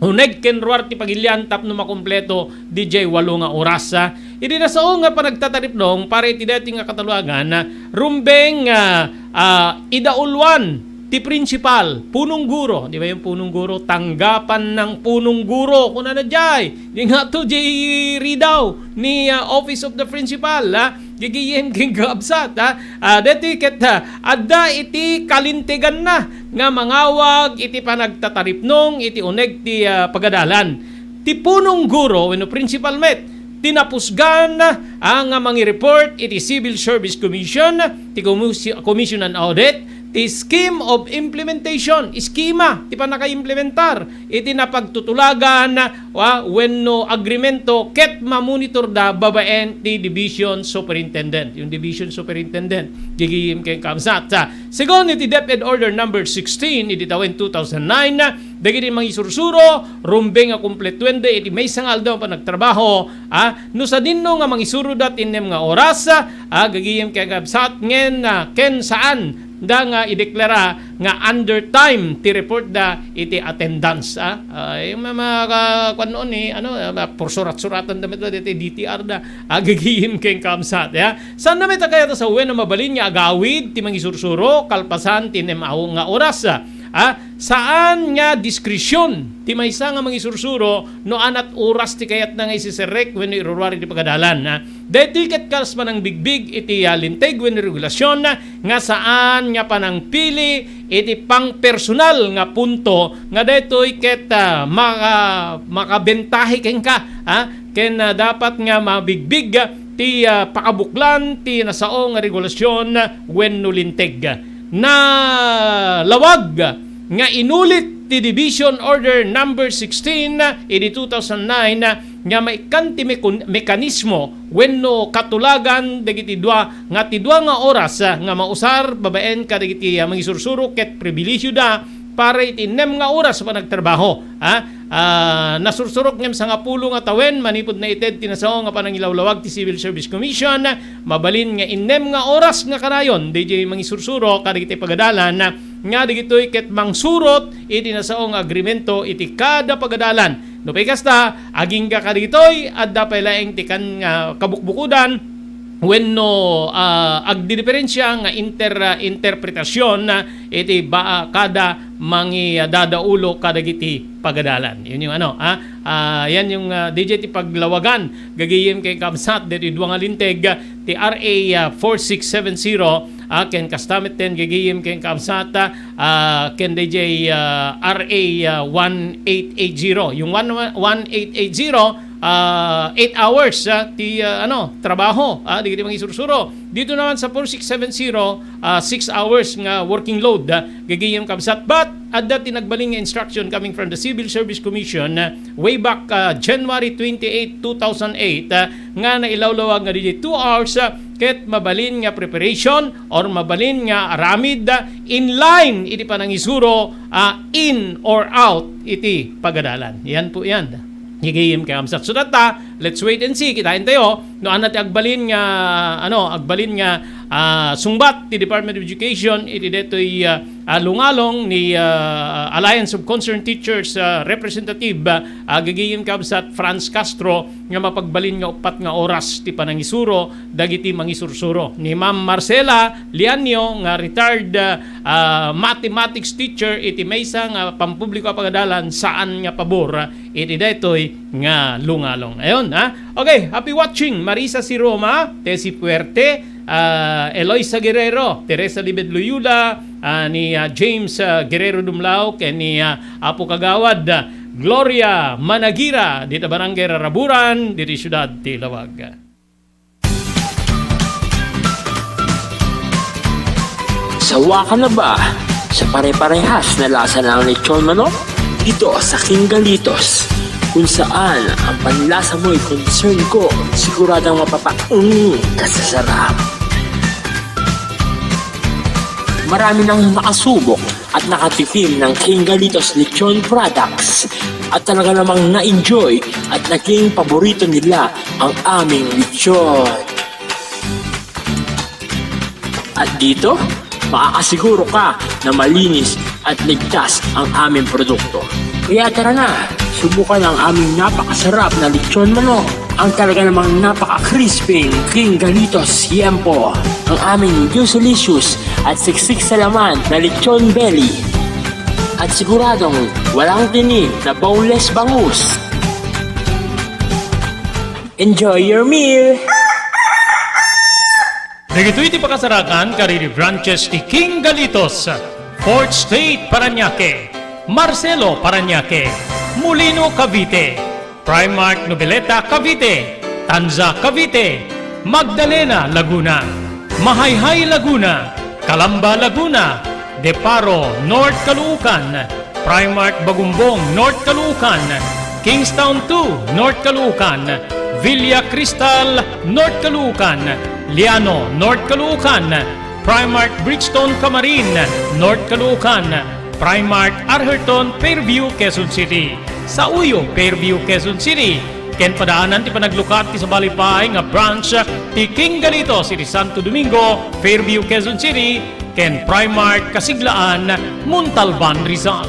uneg ken ruar ti pagilian tapno makumpleto diay walo nga oras, ah. Idi nasao nga panagtataripnong para iti daytoy nga katulagan, ah, rumbeng, ah, ah, idauluan ti principal, punong guro, di ba yung punong guro? Tanggapan ng punong guro, kunana jay. Di nga to, jay ridaw ni, ah, Office of the Principal, ah, gagayem ken kabsat, ah. Ah, deti ket, ah, adda iti kalinteganna nga mangawag iti panagtataripnong iti uneg ti, ah, pagadalan. Ti punong guro wenno principal met, ti napusgan, ah, nga mangi-report iti Civil Service Commission, ti Commis-, Commission on Audit, ti scheme of implementation, eskema ti pannakaimplementar iti napagtutulagan, ah, wenno agriemento ket mamonitorda babaen ti division superintendent. Yung division superintendent, gigim ken kamsat. Ah, segun iti DepEd Order Number sixteen, iti tawen two thousand nine, dagiti mangisursuro, rumbeng a kumpletuenda iti maysa nga aldaw a panagtrabaho, ah, no sadino nga mangisuroda ti innem nga oras, ah, gagayem ken kabsat ngen, ah, ken saan da nga ideklara nga undertime ti report da iti attendance, ah. Ah, yung mga, mga ka-, kuwan noon ni, ano, ah, pursurat-suratan da met da iti D T R da, ah, gagayem ken kabsat, ya. Saan da met a kayat a sawen a mabalin nga agawid ti mangisursuro kalpasan ti innem a nga oras, ah. Ah, saan nga diskresyon ti maysa nga mangisursuro no anat oras ti kayatna nga isiserrek wenno iruruar iti pagadalan, ah. Daytoy ket kas panangbigbig iti, ah, linteg wenno regulasion, ah, nga saan nga panangpili iti pangpersonal nga punto nga daytoy ket, ah, maka-, makabentahe kenka, ah, ken, ah, dapat nga mabigbig, ah, ti, ah, pakabuklan ti nasao nga regulasion wenno linteg. Nalawag nga inulit ti Division Order Number sixteen idi two thousand nine nga maikkan ti mekon-, mekanismo wenno katulagan dagiti dua nga ti dua nga oras nga mausar babaen kadagiti, ah, mangisursuro ket pribilehiyoda para iti innem nga oras a panagtrabaho. Ah, ah, nasursurok ngem sangapulo nga tawen manipud naited ti nasao nga panangilawlawag ti Civil Service Commission, mabalin nga innem nga oras nga kanayon daydiay mangisursuro kadagiti pagadalan nga dagitoy ket mangsurot iti nasao nga agriemento iti kada pagadalan. No pay kasta, agingga kadagitoy, adda pay laeng ti kan-, ah, kabukbukodan wenno, ah, agdidiperensia nga inter-, ah, interpretasion, ah, iti ba-, kada mangidadaulo kadagiti pagadalan. Yun yung ano, ah, ah, yan yung, ah, D J ti paglawagan. Gagayem ken kabsat ditoy dua nga linteg, ah, ti R A, ah, four six seven zero, ah, ken kasta met ten gagayem ken kabsat, ah, ken D J, ah, R A, ah, one eight eight zero. Yung one, one eight eight zero, ah, eight hours, ah, ti, ah, ano, trabaho, ah, dagiti mangisursuro. Dito naman sa four six seven zero, ah, six hours nga working load, ah, gagayem kabsat. But, adda ti nagbalin nga instruction coming from the Civil Service Commission, ah, way back, ah, January twenty-eight, two thousand eight, ah, nga nailawlawag nga didi two hours, ah, ket mabalin nga preparation or mabalin nga aramid, ah, in line iti panangisuro, ah, in or out iti pagadalan. Yan po yan. Gigayem ken kabsat. So that, ah, let's wait and see. Kitain tayo no anna ti agbalin nga, ano, agbalin nga, ah, sungbat ti Department of Education iti detoy, ah, ah, lungalong ni, ah, Alliance of Concerned Teachers, ah, Representative, ah, gagayem kabsat Franz Castro nga mapagbalin nga uppat nga oras ti panangisuro dagiti mangisursuro. Ni Ma'am Marcela Lianio nga retired, ah, ah, mathematics teacher iti maysa nga pampubliko a pagadalan saan nga pabor iti daytoy nga lungalong. Ayun, ha? Okay, happy watching, Marisa C. Roma, Tessie Fuerte, ah, Eloisa Guerrero, Teresa Libed Loyola, ah, ni, ah, James, ah, Guerrero Dumlao, ken ni, ah, Apo Kagawad, ah, Gloria Managira, dita Barangay Raraburan, dita siudad ti Laoag. Sawa ka na ba sa pare-parehas na lasa ng lechon manok? Dito sa King Galitos, kung saan ang panlasa mo'y concern ko, siguradong mapapaung ka sa sarap. Marami nang nakasubok at nakatikim ng King Galitos Lechon Products at talaga namang na-enjoy at naging paborito nila ang aming lechon. At dito, makakasiguro ka na malinis at ligtas ang aming produkto. Kaya tara na, subukan ang aming napakasarap na lechon manok. Ang talaga namang napaka-crispy King Galitos Siempo. Ang aming juicy-licious at siksik sa laman na lechon belly. At siguradong walang tinik na boneless bangus. Enjoy your meal! Dagitoy ti pakasarakan kadagiti branches ti King Galitos, Fourth Street, Parañaque, Marcelo, Parañaque, Molino, Cavite, Primark, Noveleta, Cavite, Tanza, Cavite, Magdalena, Laguna, Mahayhay, Laguna, Calamba, Laguna, Deparo, North Caloocan, Primark Bagumbong, North Caloocan, Kingstown two, North Caloocan, Villa Cristal, North Caloocan, Liano, North Caloocan, Primark Bridgestone, Camarin, North Caloocan, Primark Arherton, Fairview, Quezon City, Sauyo, Fairview, Quezon City, ken padaanan ti panaglukat ti sabali pay nga branch ti King Galitos iti Santo Domingo, Fairview, Quezon City, ken Primark Kasiglaan, Montalban, Rizal.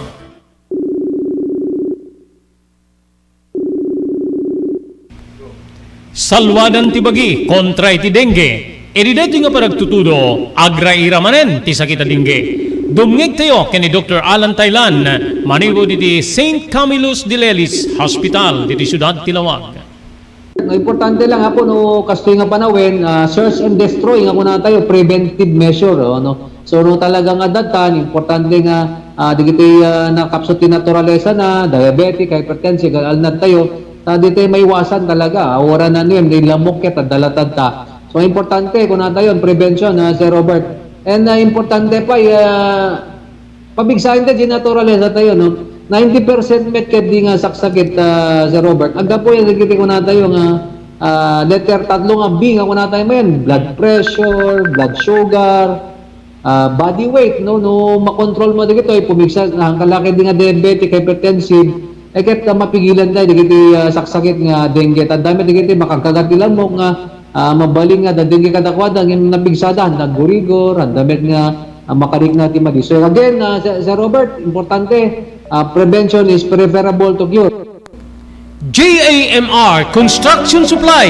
Salwadan ti bagi kontra iti dengue. Iti daytoy nga panagtutudo, agraira manen ti sakit a dengue. Dumngegtayo ken ni Doktor Alan Taylan, manipud iti Saint Camillus de Lelis Hospital, ditoy siudad ti Laoag. No, importante lang, Apo, no, kastoy nga panawen, ah, search and destroy nga kunatayo, preventive measure, oh, no? So, no, talaga nga adda tan, importante nga, ah, dagiti, ah, nakapsut ti naturalesa na, diabetic, hypertensive, alnad tayo, ta ditoy maiwasan talaga, ah, wala na nuem, di lamok ket, adda latad ta. So, importante, kunatayo, prevention, ah, Sir Robert. And, ah, importante pa, ah, Pabigsaen ta di naturalesa tayo, no? Ninety percent met ket di nga saksakit, ah, Sir Robert. Aggapu yan dagiti kunatayo nga, ah, letter tatlo nga B nga kunatayo manen, blood pressure, blood sugar, ah, body weight, no? No makontrol mo dagitoy, pumigsa, ang kalaki di nga diabetic, hypertensive, eh, ket, ah, mapigilan tayo dagiti, ah, saksakit nga dengue. Tanda met dagiti makagkagat ti lamok nga, ah, mabalin nga adda dengue kadakuada, ngem napigsada, handa gurigor, handa met nga ah, makarikna ti madi. So again, ah, Sir, Sir Robert, importante, ah, prevention is preferable to cure. J A M R Construction Supply.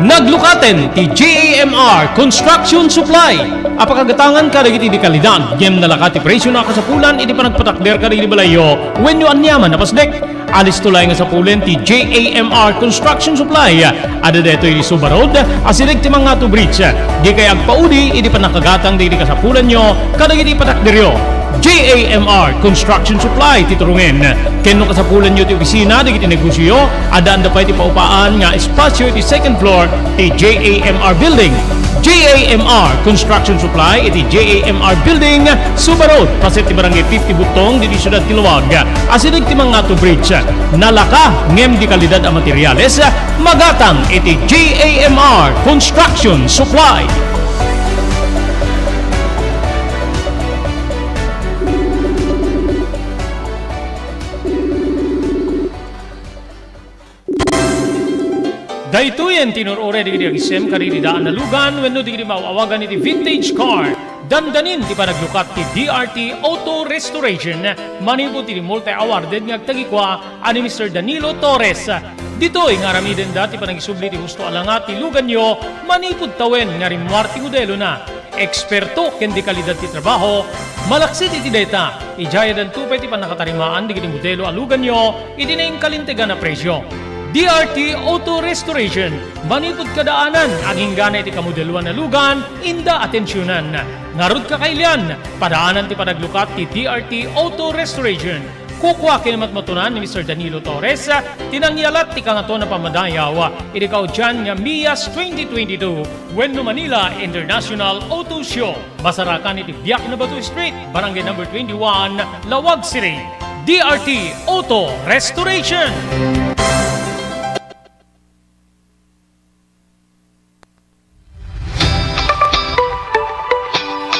Naglukaten ti J A M R Construction Supply a pakagatangan kadagiti di kalidad, ngem nalaka ti presio na kasapulan iti panagpatakder kadagiti balayyo wenno aniaman a pasdek. Alisto laeng nga sapulen ti J A M R Construction Supply. Adda daytoy iti Suba Road, asideg ti Mangato Bridge. Dikay agpaudi iti pannakagatang dagiti kasapulanyo kadagiti patakderyo. J A M R Construction Supply ti turongen. Ken no kasapulanyo ti opisina dagiti negosioyo, addaanda pay ti paupaan nga espasio iti second floor ti J A M R Building. J A M R Construction Supply iti J A M R Building, Suba Road, paset ti Barangay fifty Butong, ditoy siudad ti Laoag. Asideg ti Mangato Bridge. Nalaka ngem di kalidad a materiales, magatang iti J A M R Construction Supply. Daytoyen ti inur-uray dagiti agsem kadagiti daan a lugan wenno dagiti maaw-awagan iti vintage car. Dandanin ti panaglukat ti D R T Auto Restoration manipud iti multi-awarded nga agtagikua a ni Mister Danilo Torres. Ditoy nga aramidenda ti panagisubli ti husto a langa ti luganyo manipud tawen nga rimmuar ti modelona. Eksperto ken di kalidad ti trabaho, malaksid iti dayta, idiay addanto pay ti pannakatarimaan dagiti modelo a luganyo iti nainkalintegan a presio. D R T Auto Restoration, manipud kadaanan, aginggana iti kamodeloan a lugan, inda atensionan. Ngarud, kakailian, padaanan ti panaglukat ti D R T Auto Restoration. Kukua ken matmatunan ni Mister Danilo Torres ti nangyalat ti Kangatoan a Pammadayaw iti kaudian nga MIAS twenty twenty-two wenno Manila International Auto Show. Masarakan iti Biak na Bato Street, Barangay Number twenty-one, Laoag City. D R T Auto Restoration.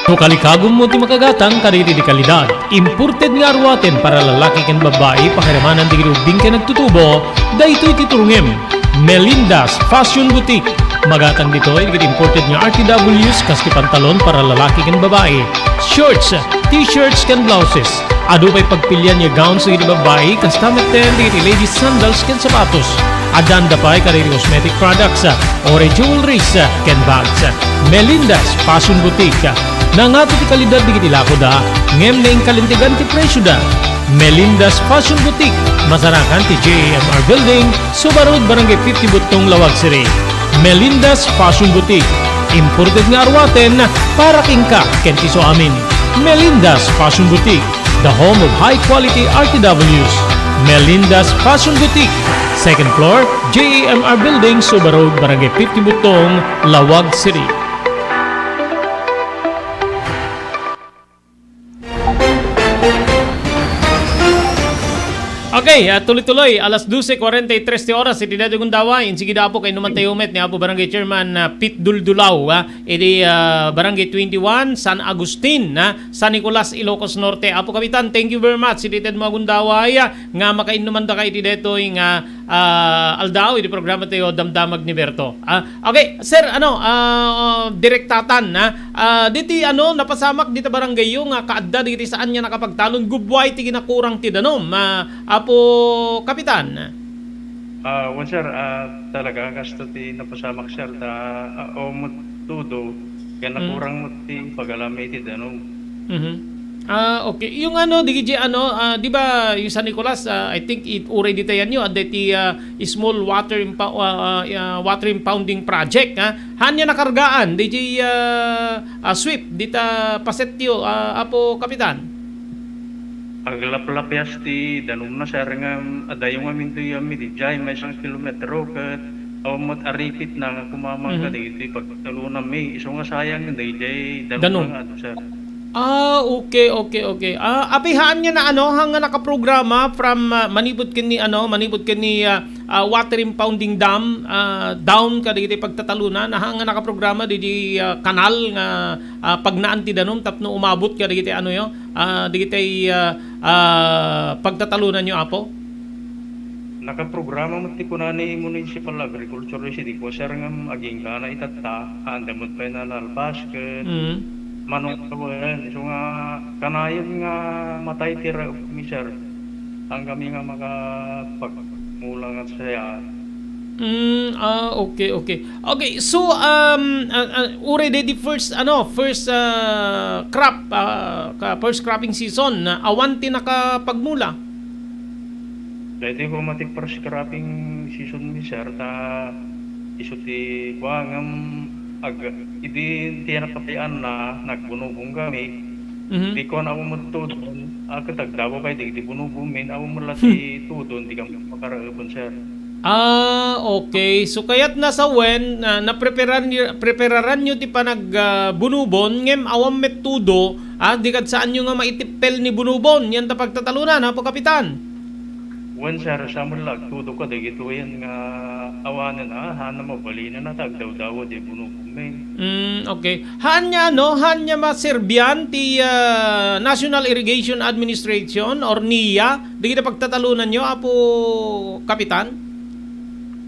No kalikagummo ti makagatang kadagiti di kalidad, imported nga aruaten para lalaki ken babbai, pakiramanan dagiti ubbing ken agtutubo, daytoy ti turongem. Melinda's Fashion Boutique. Magatang ditoy dagiti imported nga R T Ws kas ti pantalon para lalaki ken babbai, shorts, t-shirts ken blouses. Adu pay pagpilian nga gowns dagiti babbai, kasta metten dagiti ladies sandals ken sapatos. Addaanda pay kadagiti cosmetic products, or jewelries, ken bags. Melinda's Fashion Boutique. Nangato ti kalidad dagiti lakoda, ngem nainkalintegan ti presioda. Melinda's Fashion Boutique, masarakan ti J A M R Building, Suba Road, Barangay fifty Butong, Laoag City. Melinda's Fashion Boutique, imported nga aruaten para kenka ken ti isuamin. Melinda's Fashion Boutique, the home of high quality R T Ws. Melinda's Fashion Boutique, second floor, J M R Building, Suba Road, Barangay fifty Butong, Laoag City. Okay, ah, tuloy-tuloy, alas dose cuarenta y tres ti oras, iti daytoy gundaway, insigida, Apo, kainnuman tayo met ni Apo Barangay Chairman, ah, Pete Duldulaw, ah, iti, ah, Barangay twenty-one, San Agustin, ah, San Nicolas, Ilocos Norte. Apo Kapitan, thank you very much, iti tedmo a gundaway, ah, nga makainnuman daka iti daytoy nga ah, aldaw iti programa tayo, Damdamag ni Berto. Ah, okay, sir, ano, ah, direktatan, ha? Ah, diti, ano, napasamak dita barangay yo nga kaadda dagiti saan nga nakapagtalon, gubbuay ti ginakurang ti danum, ah, Apo Kapitan. Ah, wen, sir, ah, talaga, kasto ti napasamak, sir, ta, ah, awan met tudo, ken Mm. nakurang met ti pagala mi iti danum. Mhm. Ah, okay. Yung ano, di ano, ah, di ba, yung San Nicolas, ah, I think it, uray ditayan nyo, adda iti, ah, small water impa-, ah, ah, ah, water impounding project, ha? Haan nga nakargaan, di, ah, ah, sweep, dita pasetyo, ah, Apo Kapitan? Aglaplapias ti danum na, sir, nga adayo ngamin ti yami, di jay, may isang kilometro, ket awan met aripit na nga kumamang Mhm. kadagiti pagtalonanmi. Isu nga sayang, dayjay danum Danum. na nga adu, sir. Ah, okay, okay, okay. Ah, apay haan nga na, ano, haan nga nakaprograma from, ah, manipud ken ni, ano, manipud ken ni, ah, ah, water impounding dam, ah, down kadagiti pagtatalona, na haan nga nakaprograma didi, ah, kanal nga, ah, pagnaan ti danum tapno umabot kadagiti, ano, yo, ah, dagiti, ah, ah, pagtatalonanyo, Apo? Nakaprograma met ti kuna ni Municipal Agriculture City Boss, sir, ngem agingga na itatta, haan da met pay nalpas ket Mm. manong tawen. Isu nga kanayon nga matay ti raepmi, sir. Saan kami nga makapagmula nga saya. Mm, ah, okay, okay. Okay, so, um, ah, ah, uray daydi first, ano, first, ah, crop, ah, ka-, first cropping season, na awan ti nakapagmula? Daytoy koma ti first cropping season mi, sir, ta isu ti kua ngem ag-, idi ti nakapayan na, nagbunubong kami. Mhm. Di kuan, awan met tudon, a, ket agdawa pay dagiti bunubon min, awan met la ti Hmm. tudon, di kami makaraepen, sir. Ah, okay. So, kayat na sa wen, ah, napreparan-, prepararan nyo ti panag-, ah, bunubon, ngem awan met tudo, ah, di kad saanyo nga maitippel ni bunubon, yan ta pagtatalonan, Apo Kapitan? Wen, sir, sa met la agtudo kadagitoyen nga awanen, ah, haan a mabalinen a ta agdawdawa di bunubon, men. Mm, okay. Haan nga, ano, haan nga maserbian ti, ah, National Irrigation Administration or NIA, dagiti pagtatalonanyo, Apo Kapitan?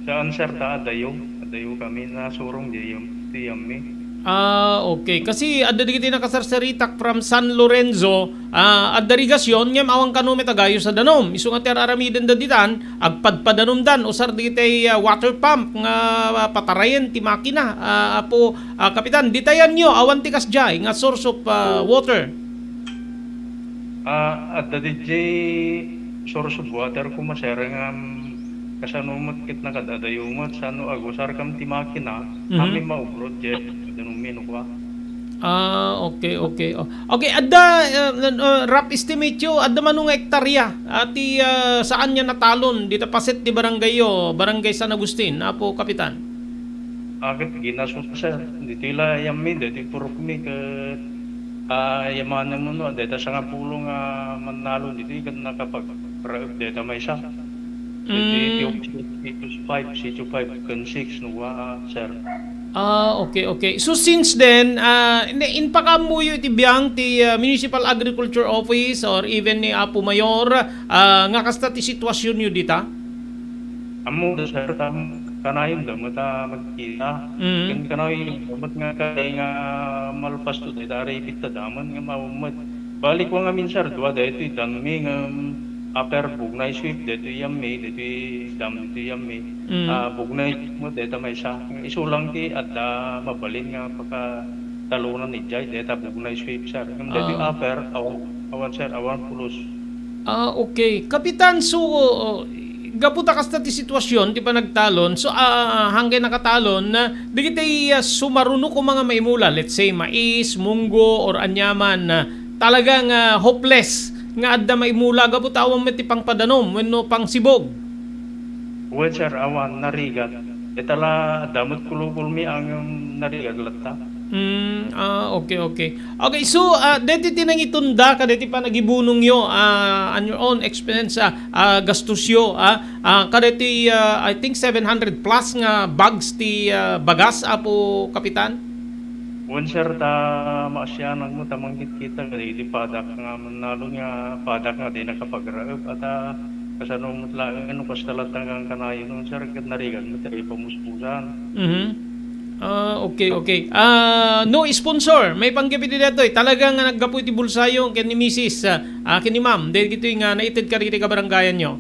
Saan, sir, ta adayo. Adayo kami nasurong di yam-, di yammi. Ah, okay. Kasi adda dagiti nakasarsaritak from San Lorenzo, ah, adda irigasyon, ngem awan kano met agayo sa danum. Isu nga ti ar-aramidenda ditan, agpadpadanumdan, usar dagiti, ah, water pump nga, ah, patarayen ti makina. Ah, Apo, ah, Kapitan, ditayanyo, awan ti kasdiay nga source of, ah, water? Ah, adda diay source of water koma, sir, ngem kasano met ket nakad-adayo met, saan no agusar kam ti makina, Mhm. amin maubrot diay danummi no kua. Ah, okay, okay. Oh. Okay, adda, uh, uh, rough estimate yo, adda mano nga hektarya, ah, ti, ah, saan nga natalon, dita paset ti barangay yo, Barangay San Agustin, Apo Kapitan? Aket ginaso, sir. Ditoy la yammi, ditoy purokmi, ket, ah, yamanen mo no, deta sangapulo nga mannalon ditoy, ket nakapagraep deta maysa. Ditoy Mm. sitio five, sitio five, ken six, no, ah, sir. Ah, okay, okay. So, since then, ah, ne-, impakaammoyo iti biang ti, ah, Municipal Agriculture Office or even ni Apo Mayor, ah, nga kasta ti sitwasyonyo dita? Ammo da, sir, tam-, kanayonda met a magkita. Mm. Ken kanayonda met nga kari nga malpasto dayta a ripit ta damen nga maummed. Bali kua ngamin, sir, dua daytoy danmi ngem upper Bugnay Sweep daytoy yammi, daytoy dam daytoy yammi. Mm. Ah, Bugnay Sweep met dayta maysa. Isu lang ti adda mabalin nga pakatalonan idiay dayta Bugnay Sweep, sir. Ngem daytoy Ah. upper, awan, awan, sir, awan pulos. Ah, okay. Kapitan, so, gapu ta kasta ti sitwasyon ti panagtalon, so, ah, hanggay nakatalon, ah, dagiti, ah, sumaruno koma nga maimula, let's say, mais, munggo, or aniaman, ah, talagang, ah, hopeless nga adda maimula gapu ta awan met ti pangpadanom wenno pangsibog. Wen, sir, awan, narigat. Ita la, adda met kulukul mi, ngem narigat latta. Mm, ah, okay, okay. Okay, so, ah, deti ti nangitunda, kadeti panagibunongyo, ah, on your own expense, ah, ah, gastusyo, ah, ah, kadeti, ah, I think seven hundred plus nga bags ti, ah, bagas, Apo Kapitan? Wen, sir, ta maasianak mo ta mangkitkita kadagiti padak nga mannalon nga padak nga di nakapagraep, ata kasano met laeng no kasta latta nga kanayon, sir, ket narigat met ti pamuspusan. Mhm. Ah, okay, okay. Ah, no sponsor, maipanggep iti daytoy. Talaga nga naggapu iti bulsayo ken ni misis, ah, ah, ken ni ma'am, dagitoy nga naited kadagiti kabarangayanyo.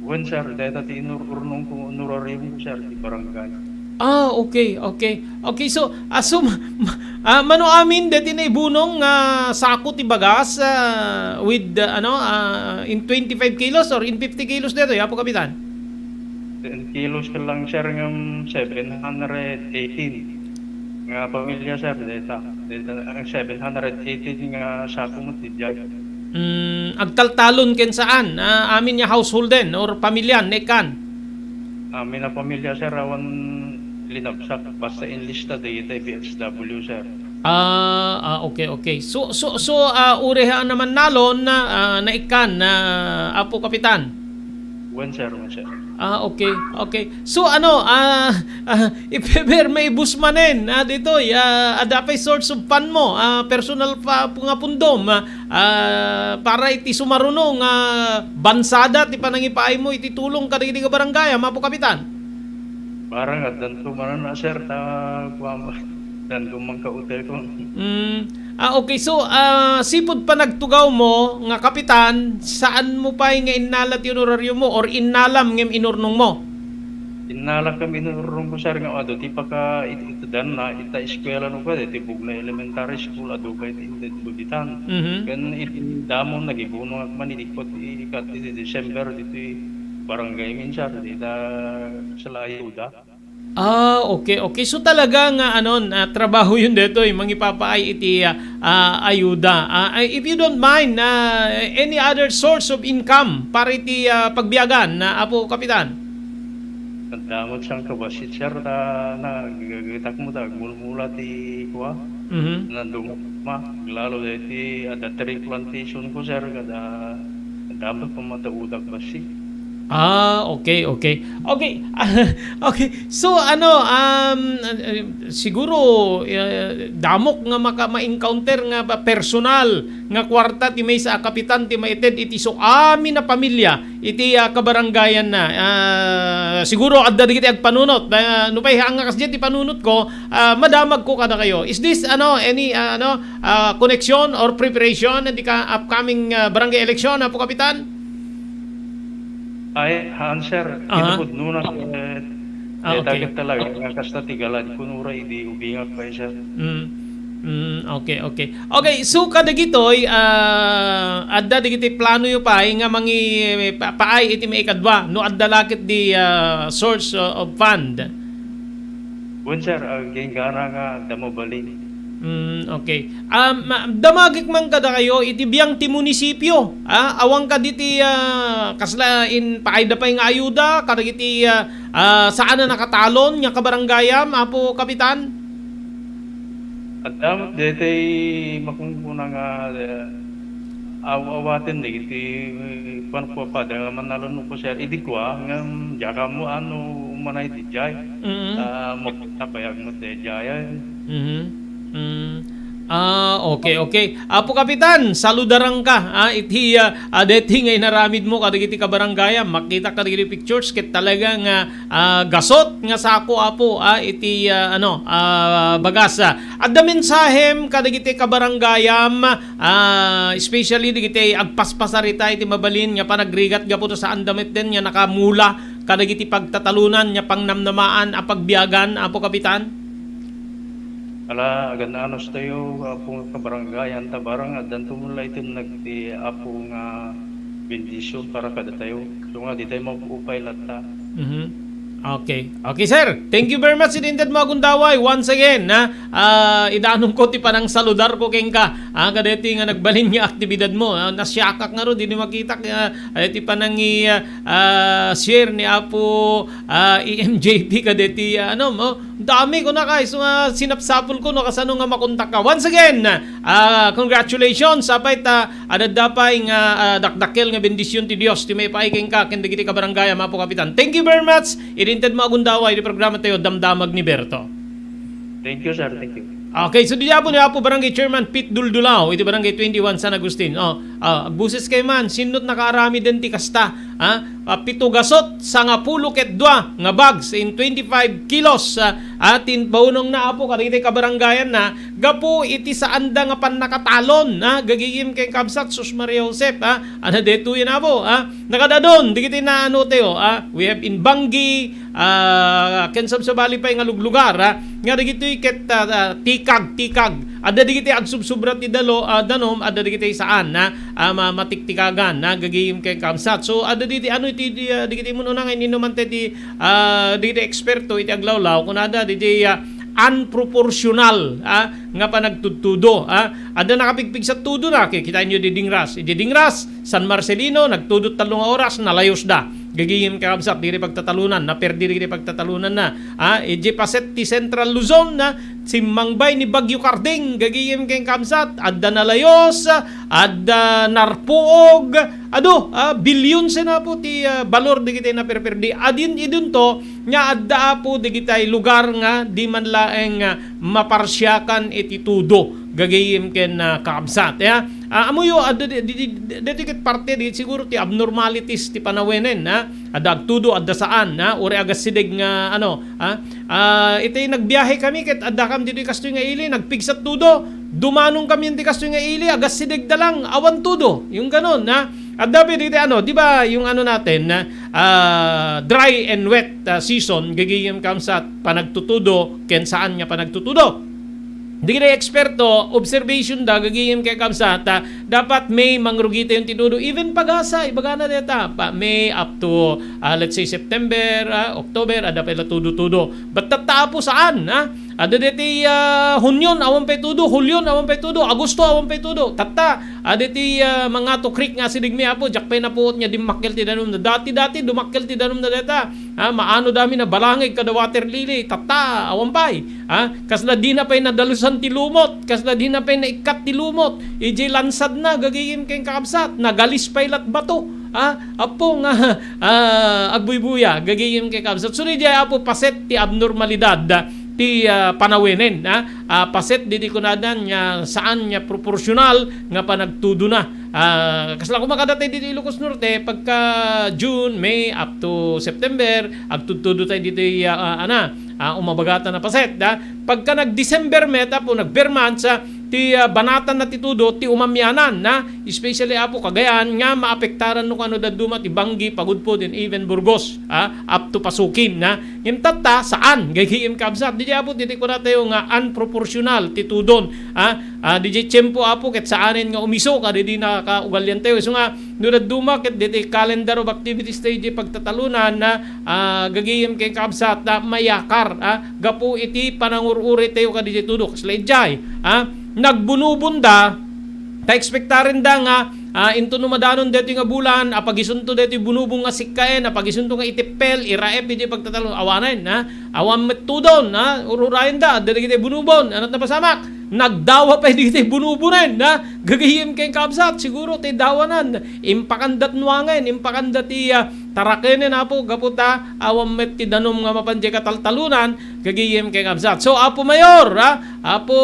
Wen, sir, dayta ti inur-urnong ko, honorarium ko, sir, ti barangay. Ah, okay, okay. Okay, so, ah, so, ma-, ma-, ah, mano amin deti naibunong nga sako ti bagas, ah, with, ah, ano, ah, in twenty-five kilos or in fifty kilos detoy, Apo Kapitan? Ten kilos ka lang, sir, ngem seven hundred eighteen nga pamilya, sir, deta. Deta, ang seven hundred eighteen nga sako mo ti diay. Mm, agtaltalon ken saan? Ah, amin nga householden or pamilya, naikkan? Amin a pamilya, sir, awan linabsak. Basta inlista dagiti B H W, sir. Ah, ah, okay, okay. So, so, so, ah, uray a mannalon, ah, naikkan, ah, Apo Kapitan? Wen, sir, wen, sir. Ah, okay, okay. So, ano, ah, ah, if ever maibus manen, ah, ditoy, ah, adda pay source of fund mo, ah, personal pa, nga pundom, ah, ah, para iti sumaruno nga bansada ti panangipaay mo iti tulong kadagiti kabarangay, Apo Kapitan? Barang addanto manen a, sir, ta kuam, addanto man kautelkon. Mm. Ah, okay. So, ah, sipud panagtugaw mo nga kapitan, saan mo pay nga innala ti honorario mo or innalam ngem inurnong mo? Innalak ngem inurnong ko, sir, nga adu ti paka-, it-, itudanna, ita eskwela no kadi, ti Bugna Elementary School, adu pay ti inted buditan. Mhm. Ken iti damo, nagibunongak man idi ko ti kat-, iti December, ditoy barangay min, sir, dita sa La Ayuda. Ah, okay, okay. So, talaga nga, ano, na trabaho yun detoy, mangipapaay iti, ah, ah, ayuda. Ah, ah, if you don't mind, ah, any other source of income para iti, ah, pagbiagan na Apo Kapitan? Nagdamag sang kabasit, sir, ta nagagitak mo ta agmulmula ti kua. Mhm. Naduma, lalo deti adda tree plantation ko, sir, kada damag pamataudak bassit. Ah, okay, okay. Okay. Okay. So, ano, um, uh, uh, siguro, uh, damok nga maka-, ma-encounter nga ba personal nga kwarta ti maysa a kapitan ti maited iti so amin a pamilya iti, ah, kabarangayan na. Ah, siguro adda dagiti agpanunot. Ah, no pay haan nga kasdiay ti panunot ko, ah, madamag ko kadakayo. Is this, ano, any, ah, ano, ah, connection or preparation iti ka upcoming, ah, barangay election, Apo Kapitan? Ay, haan, sir. Aha. Kinapudno na, eh, Ah, eh, okay. Dagat talaga nga kasta ti galad kuno ra idi ubingak pay, sir. Mm. Mm, okay, okay. Okay, so kadagitoy, ah, adda dagiti planoyo pay nga mangi-, pa-, paay iti maikadua no adda la ketdi, ah, source, uh, of fund? Wen, sir, ah, ginggana nga adda mabalin. Mm, okay. Um, ma-, damagek man kadakayo iti biang ti munisipio, ah, awan kaditi, ah, kasla in paayda pay nga ayuda kadagiti, ah, ah, saan a nakatalon nga kabarangayam, Apo Kapitan? Adda met daytoy makunkuna nga, eh, aw-, awaten dagiti, eh, kuan ko, pada nga mannalon ko, sir, idi kua, ngem diak ammo no umuna idiay. Mm. Ah, mapagtabayag met daydiay. Mhm. Mm. Ah, okay, okay. Apo Kapitan, saludaranka, ah, iti, ah, ah, deti nga inaramid mo kadagiti kabarangayam. Makita kadagiti pictures ket talaga nga, ah, gasot nga sako, Apo, ah, iti, ah, ano, ah, bagas. Ah, adda mensahem kadagiti kabarangayam, ah, especially dagiti agpaspasar ita iti mabalin nga panagrigat gapu ta saanda met den nga nakamula kadagiti pagtatalonan nga pangnamnamaan a pagbiagan, Apo Kapitan? Ala, agan-anos tayo, Apo, nga kabarangayan, ta barang addanto met la iti nagti Apo nga bendision para kadatayo. So nga, di tayo maupay latta. Mhm. Okay. Okay, sir. Thank you very much, iti inted mo a gundaway. Once again, ha? Ah, idanonko ti panangsaludarko kenka. Ah, kadeti nga nagbalin nga aktibidadmo. Ah, nasiakak ngarud, di makitak, ah, kadeti panangi, ah, ah, share ni Apo, ah, E M J P kadeti, ah, ano, mo. Dami ko na, guys. Nga sinapsapulko, no, kasano nga makontakka. Once again, ah, congratulations. Apay ta, adda pay nga, ah, dakdakkel nga bendisyon ti Dios. Ti maipaay kenka, ken dagiti kabarangay, Apo Kapitan. Thank you very much. Iti inted mo a gundaway iti programa tayo, Damdamag ni Berto. Thank you, sir. Thank you. Okay, so di Apo ni Apo Barangay Chairman Pete Duldulao, iti Barangay twenty-one San Agustin. Oh, ah, agbuses kay man, sinot nakaaramiden ti kasta? Ha? Ah, pito gasot, sangapulo ket dua nga bags in twenty-five kilos. Ah, atin baunong na, Apo, kadagiti kabarangayan na, gapu iti saanda nga pannakatalon, ha? Gagigim ken kabsat, sus Maria Josep, ha? Ana detoy na, Apo, ha? Nakadadon, digiti na ano tayo, ah, we have in Banggi, ah, ken sabsabali pay nga luglugar, ah, nga dagitoy ket, ah, ah, tikag, tikag. Adda digiti agsubsubra ti dalo, ah, danom, adda digiti saan, ah, ah, ma-, matiktikagan, ah, gagim ken kabsat. So, adda digiti, ano, iti, di, ah, digiti mun-una nga ininuman ti, ah, digiti eksperto iti aglawlaw, kunada, digiti, ah, unproportional, ah, nga panagtudtudo, ah. Adda nakapigpigsa tudo na, kikitaenyo di Dingras. Iti Dingras, San Marcelino, nagtudot tallo nga oras, nalayos da. Gagigim kakabsat, diri pagtatalonan, naperdi diri pagtatalonan na. Ah, iti paset ti Central Luzon, na simmangbay ni Bagyo Karding, gagigim kakabsat, adda nalayos, adda narpuog, adu, ah, bilyon sina po ti, ah, balor digiti naperperdi. Adin idunto, nga adda, Apo, digitay lugar nga di man laeng, ah, maparsiakan iti tudo, gagayem ken, ah, kakabsat, ya. Ah, amoyo, adda di, di, di, deti ket parte di siguro ti abnormalities ti panawenen, ha? Adda agtudo, adda saan, ha? Uri agassideg nga, ano, ha? Ah, iti nagbiahe kami ket adda kam ditoy kastoy nga ili, nagpigsat tudo. Dumanong kami iti kastoy nga ili, agassideg da lang, awan tudo. Yung ganon, ha? Adda pay diti ano, di ba, yung ano natin, ah, dry and wet, ah, season, gagayem kam sa panagtutudo, ken saan nga panagtutudo. Dagiti eksperto, observation da, gagayem ken kabsat, ah, dapat May mangrugi tayo ti tudo. Even pagasa, ibagana deta, pa May up to, ah, let's say, September, ah, October, adda pay la tudo-tudo. But tatta, Apo, saan, ha? Adda deti, ah, Hunyon, awan pay tudo, Hulyon, awan pay tudo, Agosto, awan pay tudo. Tatta, adda ti, ah, mangato creek nga asideg mi, Apo, diak pay napuot nga dimmakkel ti danum na. Dati-dati, dumakkel ti danum na deta. Ha, maano dami na balangig kada water lily. Tatta, awan pay. Ha, kasla di na pay nadalusan ti lumot, kasla di na pay naikkat ti lumot. Ijay lansad na, gagayem ken kakabsat, nagalis pay lat bato. Ha, Apo nga, ah, agbuybuya, gagayem ken kakabsat. So, ijay, Apo, paset ti abnormalidad, ah, ti, ah, panawenen, ha? Ah, paset diti kunadan nga saan nga proporsyonal nga panagtudona. Ah, kasla koma kadatayo dito Ilocos Norte, pagka June, May, up to September, agtudtudo tayo dito, ah, ah, ana, ah, umabagatan na paset, da? Pagka nag-December met, Apo, nag-Ber months, ah, ti, ah, banatan na ti tudo, ti umamianan, na? Especially, Apo, Cagayan, nga maapektaran no kano dadduma ti Banggi, Pagudpud, and even Burgos, ah, up to Pasukin, na? Ngem tatta, saan? Gagayem kabsat. Di Apo, diti kuna tayo nga unproportional ti tudon, ah, Ah, D J Tiempo, Apo, ket saanen nga umiso, kadi di nakaugalian tayo. Isu nga, no dadduma ket diti calendar of activities tayo di pagtatalunan na, ah, gagayem ken kabsat na mayakar, ah, gapu iti panangur-uri tayo kadi di tudok. Sila ijay, ah, nagbunubon da, ta ekspektaren da nga, ah, into no madanon deti nga bulan, apagisunto deti bunubon nga sikkaen, apagisunto nga itippel, iraep iti pagtatalon. Awanen, ah, awan met tudon, ah, ururayen da, adda dagiti bunubon, anat napasamak. Nagdawa pay dagiti bunubonen, ha? Gagayem ken kabsat, siguro ti dawanan. Impakandat nuangen, impakanda ti, ah, tarakenen, Apo, gapu ta awan met ti danum nga mapan diay kataltalunan, gagayem ken kabsat. So, Apo Mayor, ha? Apo,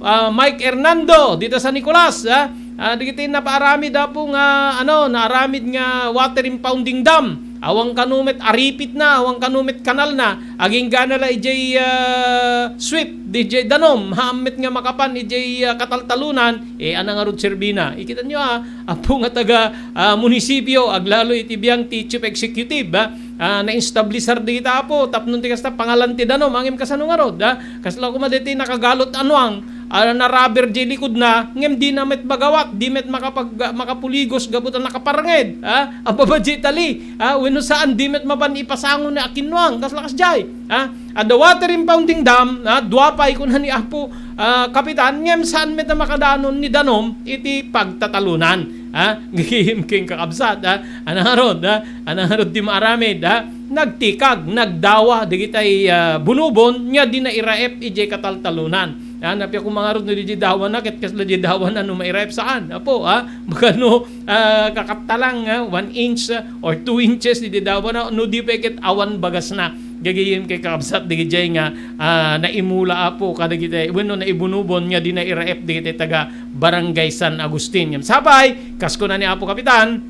ah, Mike Hernando, dita San Nicolas, ha? Ah, dagiti napaaramid, Apo, nga, ano, naaramid nga water impounding dam. Awan kano met aripit na, awan kano met kanal na. Aginggana la ijay, ah, sweep, dijay danum, haan met nga makapan ijay, ah, kataltalunan, eh, ana ngarud serbina. Ikitanyo, ah, Apo nga taga, ah, munisipyo, aglalo iti biang ti chief executive, ah, ah, na-establisar dita, Apo, tapno ti kasta, pangalan ti danum, ngem kasano ngarud, ah? Kasla koma deti nakagalot a nuang, ah, naraber diay likudna, ngem dina met magawat, di met makapag-, makapuligos gapu ta nakaparnged, ah, a babadiay tali, ah, wenno saan, di met mapan ipasango ni a kinnuang, kasla kasdiay, ah. Adda water impounding dam, ah, dua pay kuna ni Apo, ah, Kapitan, ngem saan met a makadanon ni danum iti pagtatalonan, ah, gagayem ken kakabsat, ah, anarod, ah, anarod ti maaramid, ah, nagtikag, nagdawa dagitay, ah, bunubon nga di nairaep idiay kataltalonan. Ah, napia koma ngarud no di dawana, ket kasla di dawana no mairaep saan, Apo, ah, baka no, ah, kakatta lang, ah, one inch, ah, or two inches di dawana, no di pay ket awan bagasna. Gagayem ken kakabsat dagijay nga, ah, naimula, Apo, kadagiti, wenno naibunubon nga di nairaep dagiti taga Barangay San Agustin. Ngem sapay, kas kuna ni Apo Kapitan,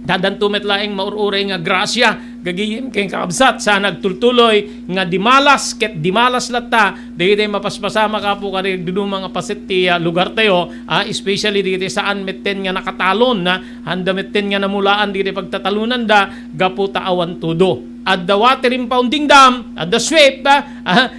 addanto met laeng maur-uray nga grasia, gagayem ken kakabsat, sa nagtultuloy nga dimalas ket dimalas latta dagiti mapaspasamak, Apo, kadagiti dadduma nga paset ti, ah, lugartayo, ah, especially dagiti saan metten nga nakatalon, ah, anda metten nga namulaan dagiti pagtatalonanda gapu ta awan tudo. Adda water impounding dam, adda sweep, ah, ah,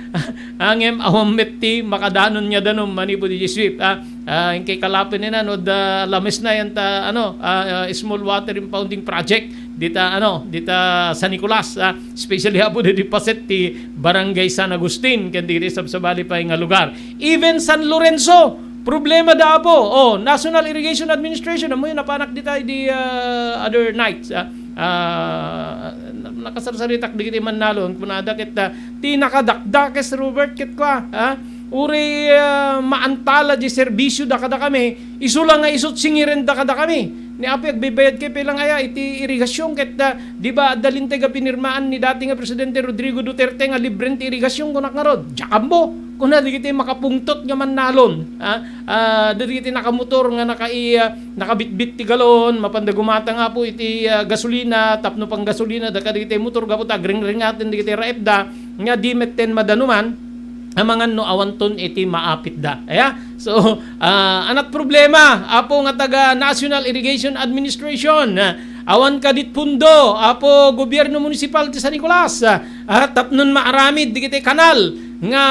ah, ngem awan met ti makadanon nga danum manipud iti sweep, ah, ah, inkay kalapen ina no adda lamesna yan ta, ano, ah, ah, small water impounding project dita, ano, dita San Nicolas, ah, especially, Apo, didi paset ti Barangay San Agustin, ken didi sabsabali pay nga lugar. Even San Lorenzo, problema da, Apo. Oh, National Irrigation Administration, ammoyo, napanak dita idi, ah, other nights, ah. Ah, na-, nakasarsaritak dagiti mannalon, kunada ket, ah, ti nakadakdakes, Robert, ket kua, ah, uray, ah, maantala di serbisyo da kadakami, isu la nga isut singirenda kadakami. Ni Apo, agbibayad kayo pay lang aya iti irigasyon ket, ah, di ba, adda linteg a pinirmaan ni dati nga Presidente Rodrigo Duterte nga libren ti irigasyon, kunak ngarud, diak ammo, kuna dagiti makapungtot nga mannalon, ah, ah, dagiti nakamotor nga nakai-, ah, nakabitbit ti galon, mapanda gumata nga, Apo, iti, ah, gasolina, tapno panggasolina da kadagiti motor gapu ta agringringaten dagiti raepda nga di metten madanuman, amangan no awanton iti maapitda. Aya? So, ah, anat problema, Apo, nga taga National Irrigation Administration, ah, awan kadit pundo, Apo, gobyerno munisipal ti San Nicolas, ah, tapnon maaramid dagiti kanal nga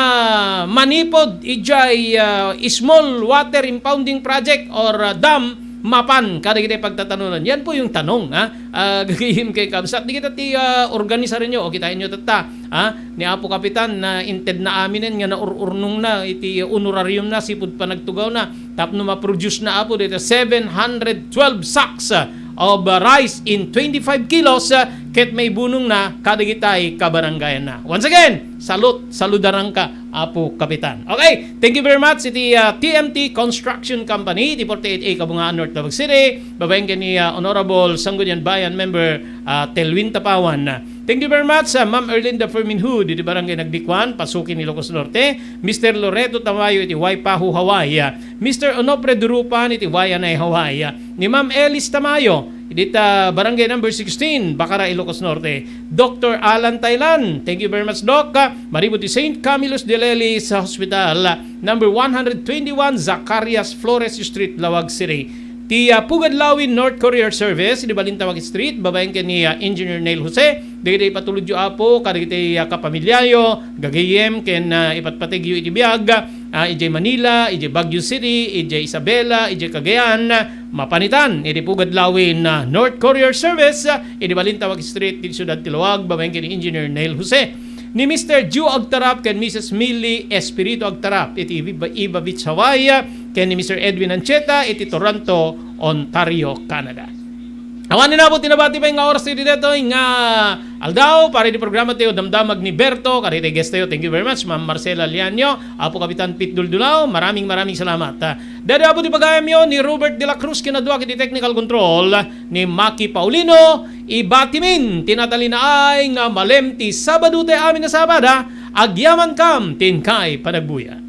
manipod idiay, ah, small water impounding project or, ah, dam mapan kadagiti pagtatanonan. Yan po yung tanong, ha? Ah, gagayem kay kabsat. Di kita ti, ah, organisarenyo o kitaenyo tatta, ha? Ni Apo Kapitan na inted na aminen nga naur-urnong na iti honorarium na sipud panagtugaw na. Tapno ma-produce na, Apo, dita seven hundred twelve sacks, ah, of, ah, rice in twenty-five kilos, ah, ket maibunong na kadagitay kabarangayan na. Once again, salute, saludaranka, Apo Kapitan. Okay, thank you very much iti, ah, T M T Construction Company, iti forty-eight A Kabungaan, North Davao City, babaen ken ni, ah, Honorable Sangguniang Bayan Member, ah, Telwin Tapawan. Thank you very much, ah, Ma'am Erlinda Ferminhud, iti Barangay Nagdikuan, Pasukin, Ilocos Norte, Mister Loreto Tamayo, iti Waipahu, Hawaii, ah, Mister Onofre Durupan, iti Waianae, Hawaii, ah, ni Ma'am Elis Tamayo, dita Barangay number sixteen, Bacara, Ilocos Norte. Doctor Alan Tailan, thank you very much, Doc. Ah, manipud ti Saint Camillus de Lely sa Hospital, ah, number one hundred twenty-one, Zacarias Flores Street, Laoag City. Ti, ah, Pugad Lawin North Courier Service, di Balintawak Street, babaen ken ni, ah, Engineer Neil Jose. Dagiti ipatulodyo, Apo, kadagiti, ah, kapamilyayo, gagayem, ken, ah, ipatpategyo iti biag, ah, idiay Manila, idiay Baguio City, idiay Isabela, idiay Cagayan, mapanitan iti Pugad Lawin, ah, North Courier Service, ah, idi Balintawak Street, ti siudad ti Laoag, babaen ken ni Engineer Neil Jose. Ni Mister Joe Agtarap ken Missus Millie Espiritu Agtarap, iti Iba, Iba Beach, Hawaii, ken ni Mister Edwin Ancheta, iti Toronto, Ontario, Canada. Awan ni nabot ti nabati pay nga oras iti detoy nga aldaw, para iti programa tayo, Damdamag ni Berto, kadagiti guest tayo, thank you very much, Ma'am Marcela Lianio, Apo Kapitan Pete Duldulao, maraming, maraming salamat. Ah, dada Apo ti pagayamyo ni Robert de la Cruz, kinadua iti technical control, ni Maki Paulino, ibatimin ti natalinaay nga malem ti Sabado ti amin a Sabado, agyamankam ti inkay panagbuya.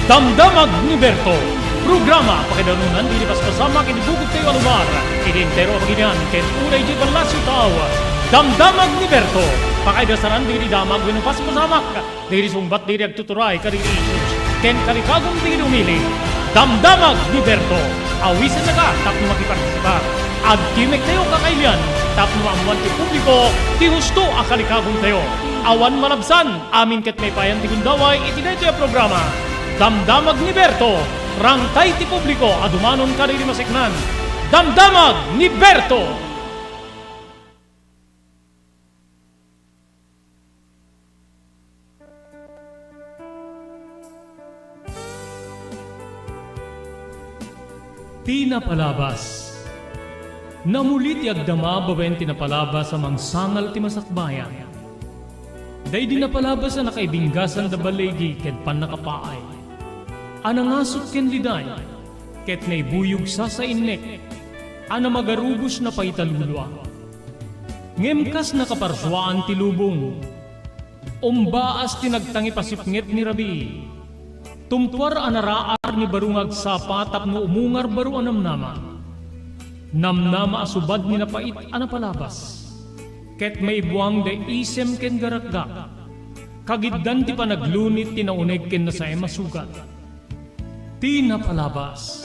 Damdamag ni Berto, programa pakaidanunan iti paspasamak iti bukod tayo a lugar, iti entero a baginian ken unay iti Palacio Tao. Damdamag ni Berto, pakaidasaran dagiti damag wenno paspasamak, dagiti sungbat dagiti agtuturay kadagiti issues ken kalikagum dagiti umili. Damdamag ni Berto, awisennaka tapno makipartisipar. Agtimek tayo kakailian tapno maammuan ti publiko ti husto a kalikagum tayo. Awan malabsan, amin ket maipayan ti gundaway iti daytoy a programa. Damdamag ni Berto, rangtay ti publiko a dumanon kadagiti maseknan. Damdamag ni Berto! Ti napalabas. Namuli ti agdama babaen ti napalabas a mangsangal ti masakbayan. Daydi napalabas a nakaibinggasan da baligi ket pannakapaay, a nangasuk ken liday, ket naibuyog sasainnek, a namagarubos napaita lulua. Ngem kas nakaparsuaan ti lubong, umbaas ti nagtangipasipnget ni rabii. Tumtuar a naraar ni baro nga agsapa tapno umungar baro a namnama. Namnama a subad ni napait a napalabas. Ket maibuang da isem ken garakgak. Kagiddan ti panaglunit ti nauneg ken nasaem a sugat. Ti napalabas.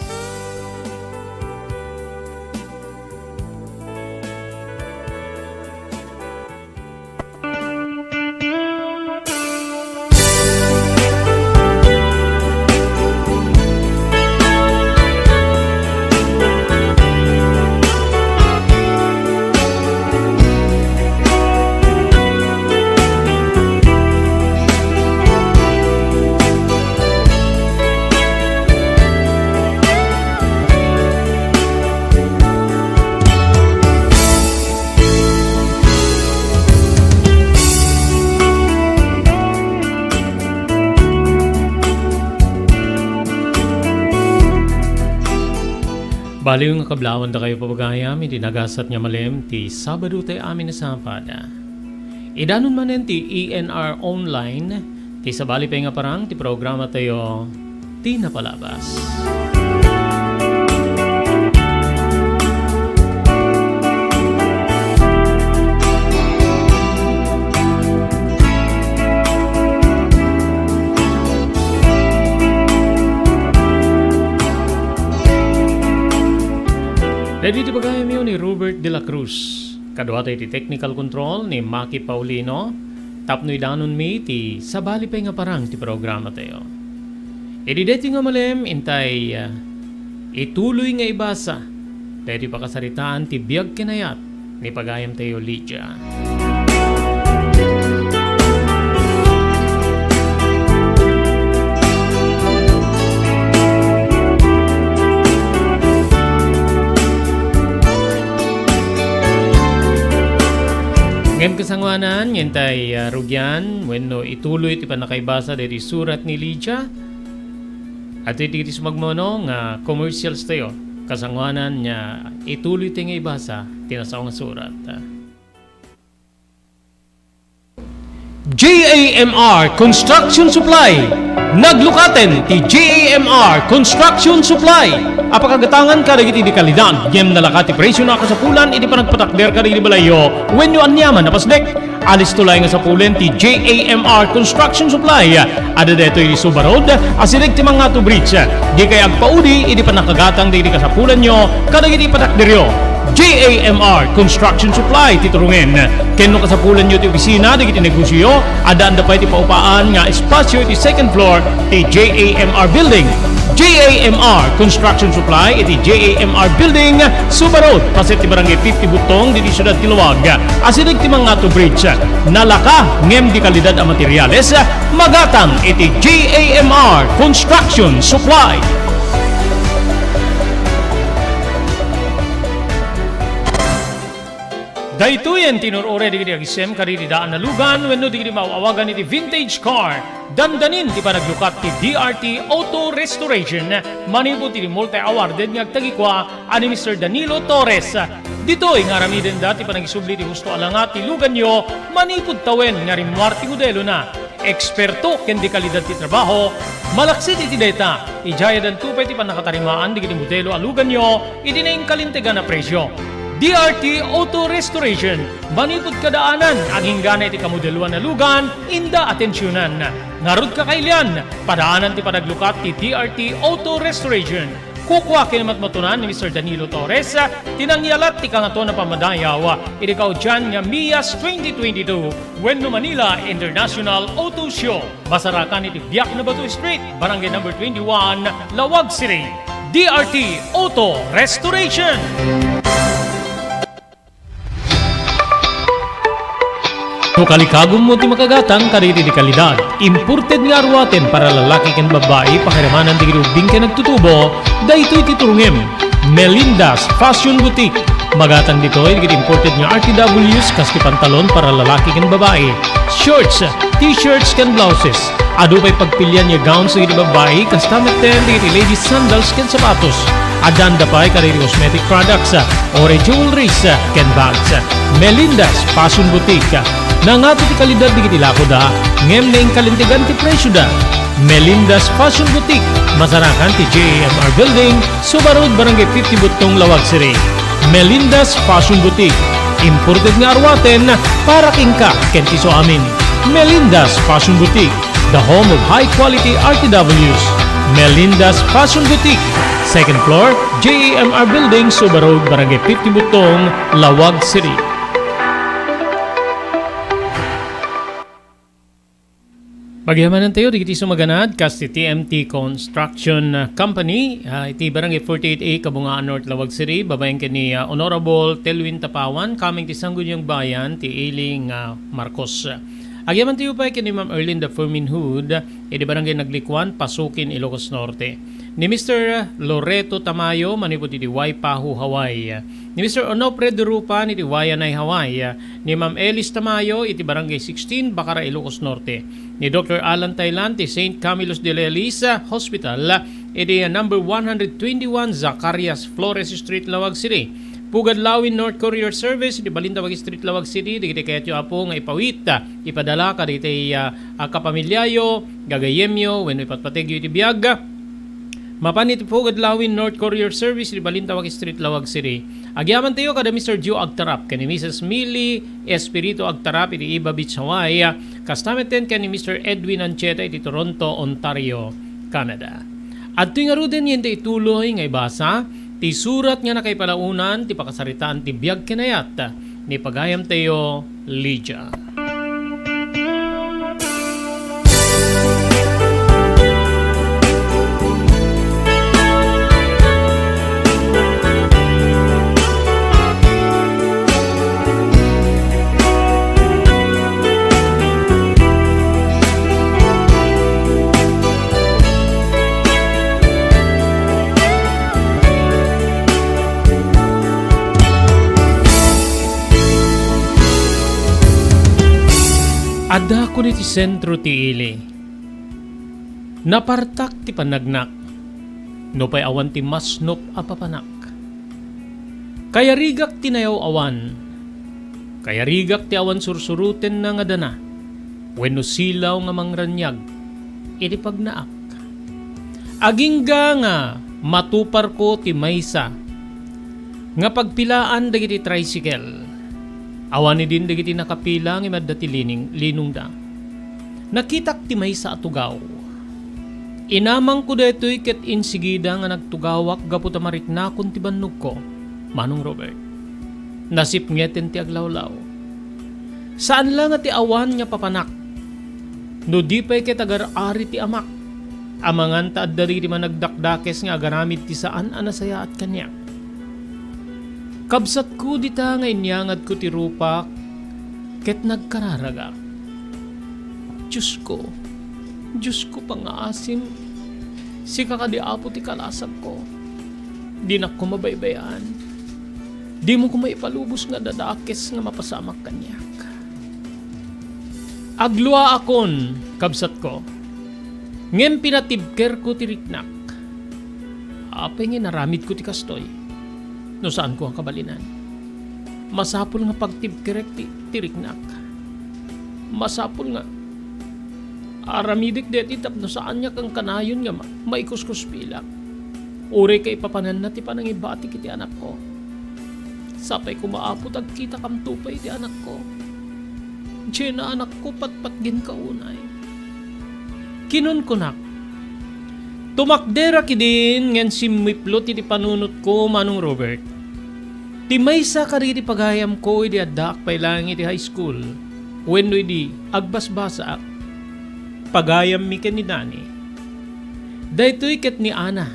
Baliw nga kablawandakayo, pagayam, iti nagasat nga malem ti Sabado tayo amin a Sabat. Idanon manen ti E N R Online, ti sabali pay nga parang ti programatayo, Ti Napalabas. Daydi ti pagayamyo ni Robert de la Cruz. Kaduatayo iti technical control ni Maki Paulino tapno idanonmi ti sabali pay nga parang ti programatayo. Idi daytoy nga malem, intay, ah, ituloy nga ibasa daytoy pakasaritaan ti biag ken ayat ni pagayamtayo Lydia. Ngem kasangoanan, ngem tay, ah, rugian wenno ituloy ti pannakaibasa daytoy surat ni Lydia. Adtoy dagiti sumagmamano nga commercials tayo. Kasangoanan nga ituloy tayo nga ibasa ti nasao nga surat. J A M R Construction Supply. Naglukaten ti J A M R Construction Supply a pakagatangan kadagiti di kalidad ngem nalaka ti presio a kasapulan iti panagpatakder kadagiti balayyo wenno aniaman a pasdek. Alisto laeng nga sapulen ti J A M R Construction Supply. Adda daytoy iti Suba Road, asideg ti Mangato Bridge. Dikay agpaudi idi pannakagatang dagiti kasapulanyo kadagiti patakderyo. J A M R Construction Supply ti turongen. Ken no kasapulanyo ti opisina dagiti negosioyo, addaanda pay ti paupaan nga espasio iti second floor ti J A M R Building. J A M R Construction Supply iti J A M R Building, Suba Road, paset ti Barangay fifty Butong, ditoy siudad ti Laoag. Asideg ti Mangato Bridge. Nalaka ngem di kalidad a materiales, magatang iti J A M R Construction Supply. Daytoyen ti nur-uray dagiti agisem kadagiti daan a lugan wenno dagiti maaw-awagan iti vintage car. Dandanin ti panaglukat ti D R T Auto Restoration manipud iti multi-awarded nga agtagikua a ni Mister Danilo Torres. Ditoy nga aramidenda ti panagisubli ti husto a langa ti luganyo manipud tawen nga rimmuar ti modelona. Eksperto ken di kalidad ti trabaho, malaksid iti dayta, idiay addanto pay ti pannakatarimaan dagiti modelo a luganyo iti nainkalintegan a presio. D R T Auto Restoration, manipud kadaanan, aginggana iti kamodeloan a lugan, inda atensionan. Ngarud, kakailian, padaanan ti panaglukat ti D R T Auto Restoration. Kukua ken matmatunan ni Mister Danilo Torres ti nangyalat ti Kangatoan a Pammadayaw iti kaudian nga MIAS twenty twenty-two wenno Manila International Auto Show. Masarakan iti Biak na Bato Street, Barangay Number twenty-one, Laoag City. D R T Auto Restoration. No kalikagummo ti makagatang kadagiti kalidad, imported nga aruaten para lalaki ken babbai, pakiramanan dagiti ubbing ken nagtutubo, daytoy ti turongem. Melinda's Fashion Boutique. Magatang ditoy dagiti imported nga R T Ws kas ti pantalon para lalaki ken babbai, shorts, t-shirts ken blouses. Adu pay pagpilian nga gowns dagiti babbai, kasta metten dagiti ladies sandals ken sapatos. Addaanda pay kadagiti cosmetic products, uray jewelries, ken bags. Melinda's Fashion Boutique. Nangato ti kalidad dagiti lakoda, ngem naingkalintegan ti presioda. Melinda's Fashion Boutique. Masarakan ti J A M R Building, Suba Road, Barangay fifty Buttong, Laoag City. Melinda's Fashion Boutique. Imported nga aruaten para kenka ken ti suamin. Melinda's Fashion Boutique. The home of high-quality R T Ws. Melinda's Fashion Boutique, second floor, J A M R Building, Suba Road, Barangay fifty Buttong, Laoag City. Pagyamanantayo dagiti sumaganad kas ti T M T Construction Company, ah, iti Barangay forty-eight A, Kabungaan North, Laoag City, babaen ken ni, ah, Honorable Telwin Tapawan, kameng ti Sangguniang Bayan ti Iling, ah, Marcos. Agyamantayo pay ken ni Ma'am Erlinda Ferminhud, iti Barangay Naglikuan, Pasukin, Ilocos Norte. Ni Mister Loreto Tamayo, manipud iti Waipahu, Hawaii. Ni Mister Onofre Durupan iti Waianae, Hawaii. Ni Ma'am Elis Tamayo iti Barangay sixteen, Bacara, Ilocos Norte. Ni Doctor Alan Tailan ti Saint Camillus de Lelis Hospital iti number one hundred twenty-one Zacarias Flores Street, Laoag City. Pugad Lawin North Courier Service iti Balintawak Street, Laoag City, dagiti kayatyo, Apo, nga ipawit, ipadala kadagiti, ah, a kapamilyayo, gagayyemyo, wenno ipatpategyo iti biag. Mapan iti Pugad Lawin North Courier Service iti Balintawak Street, Laoag City. Agyamantayo kada Mister Joe Agtarap ken ni Missus Millie Espiritu Agtarap iti Iba Beach, Hawaii. Kasta metten ken ni Mister Edwin Ancheta iti Toronto, Ontario, Canada. Adtoy ngaruden nga inta ituloy nga ibasa ti surat nga nakaipalaonan ti pakasaritaan ti biag ken ayat ni pagayamtayo, Lydia. Adda koni ti sentro ti ili. Napartak ti panagnak, nupay awan ti masnop a papanak. Kayarigak ti nayaw-awan, kayarigak ti awan sursurotenna nga dana, wenno silaw nga mangraniag iti pagnaak. Agingga nga matuparko ti maysa nga pagpilaan dagiti tricycle. Awan idin dagiti nakapila ngem adda ti lining-, linongda. Nakitak ti maysa a tugaw. Inamangko daytoy ket insigida nga nagtugawak gapu ta mariknakon ti bannogko, Manong Robert. Nasipngeten ti aglawlaw. Saan la nga ti awan nga papanak. No di pay ket agar-ari ti amak. Amangan ta adda dagiti managdakdakes nga agaramid ti saan a nasayaat kaniak. Kabsatko dita nga inyangadko ti rupak ket nagkararagak. Diosko, Diosko, pangngaasim, sika kadi, Apo, ti kalasagko. Dinak koma baybay-an. Dimo koma ipalubos nga dadakes nga mapasamak kaniak. Agluaakon, kabsatko, ngem pinatibkerko ti riknak. Apay nga inaramidko ti kastoy no saanko a kabalinan? Masapul nga pagtibkerek ti, ti riknak. Masapul nga aramidek daytoy tapno saanyak a kanayon nga ma-, maikuskuspilak. Uray kaipapananna ti panangibatik iti anakko. Sapay koma, Apo, ta agkitakamto pay iti anakko. Jenna, anakko, patpatgenka unay. Kinunkunak, Tumakderak idin ngem simmiplut iti panunotko, Manong Robert. Ti maysa kadagiti pagayamko idi addaak pay laeng iti high school wenno idi agbasbasaak, pagayammi ken ni Dani. Daytoy ket ni Ana.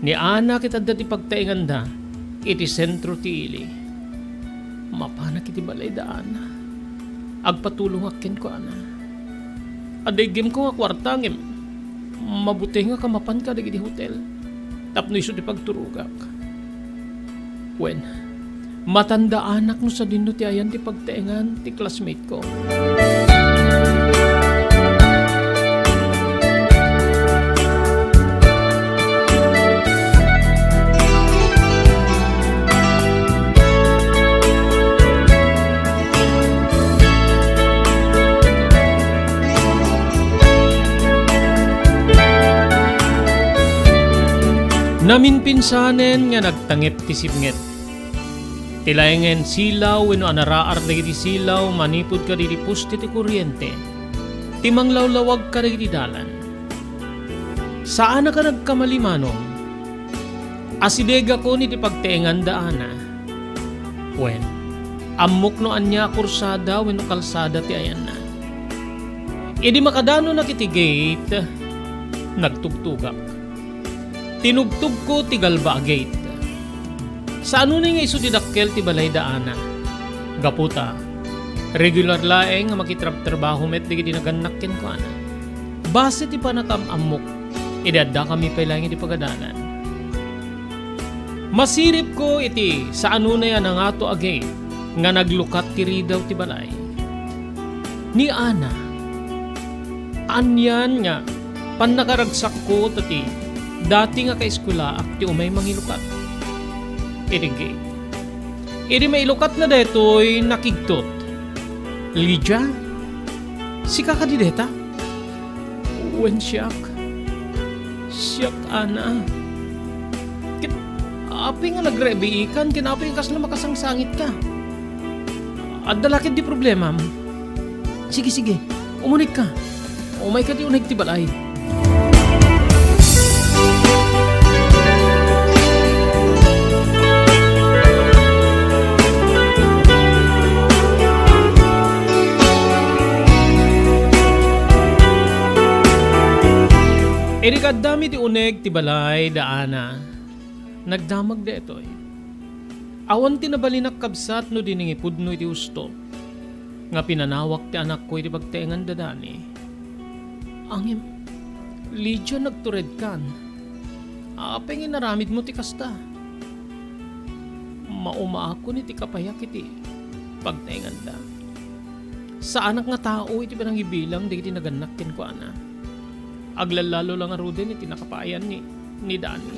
Ni Ana ket adda ti pagtaenganda iti sentro ti ili. Mapanak iti balay da Ana. Agpatulongak kenkuana. Adda iggimko nga kuarta ngem mabutengak a mapan kadagiti hotel tapno isu ti pagturogak. Wen, matandaanak no sadino ti ayan ti pagtaengan ti classmate-ko. Naminpinsanen nga nagtangep ti sipnget. Ti laengen silaw wenno a naraar dagiti silaw manipud kadagiti poste ti koriente ti manglawlawag kadagiti dalan. Saanak a nagkamali, Manong. Asidegakon iti pagtaenganda Ana. Wen, ammok no ania a kursada wenno kalsada ti ayanna. Idi makadanonak iti gate, nagtugtugak. Tinugtogko ti galba a gate. Saanunay nga isu ti dakkel ti balay da Ana. Gapu ta, regular laeng nga makitrabtrabaho met dagiti nagannak kenkuana. Base ti panakam-ammok, idi addakami pay laeng iti pagadalan. Masiripko iti saanunay a nangato a gate nga naglukat ti ridaw ti balay. Ni Ana, anian nga pannakaragsakko ta ti dati nga kaeskuelaak ti umay mangilukat iti gate. Idi mailukatna daytoy, nakigtot. "Lydia? Sika kadi dayta?" "Wen, siak. Siak, Ana. Ket apay nga nagrebiikan ken apay nga kasla makasangsangitka? Adda la ketdi problemam? Sige, sige, umunegka. Umayka ti uneg ti balay." Idi kaaddami ti uneg ti balay da Ana, nagdamag daytoy. Awan ti nabalinak, kabsat, no di nangipudno iti husto nga pinanawak ti anakko iti pagtaengan da Dani. Ngem, Lydia, nagturedkan. Apay nga inaramidmo ti kasta? Maumaakon iti kapayak iti pagtaenganda. Saanak nga tao iti panangibilang dagiti nagannak kenkuana. Aglallalo la ngaruden iti nakapaayan ni, ni Dani.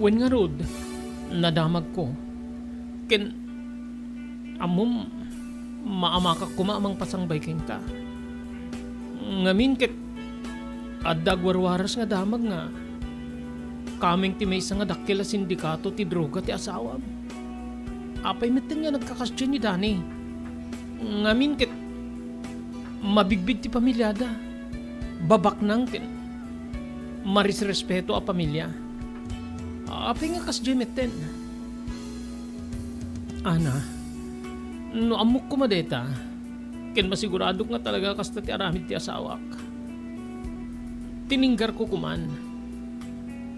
Wen ngarud, nadamagko. Ken, ammom, maamakak koma a mangpasangbay kenka. Ngamin ket adda agwarwaras nga damag nga kameng ti maysa nga dakkel a sindikato ti droga ti asawam. Apay metten nga nagkakasdiay ni Dani? Ngamin ket mabigbig ti pamiliada. Babaknang ken marisrespeto a pamilia. Apay nga kasdiay metten? Ana, no ammok koma dayta, ken masiguradok nga talaga kasta ti aramid ti asawak, tininggarko koman.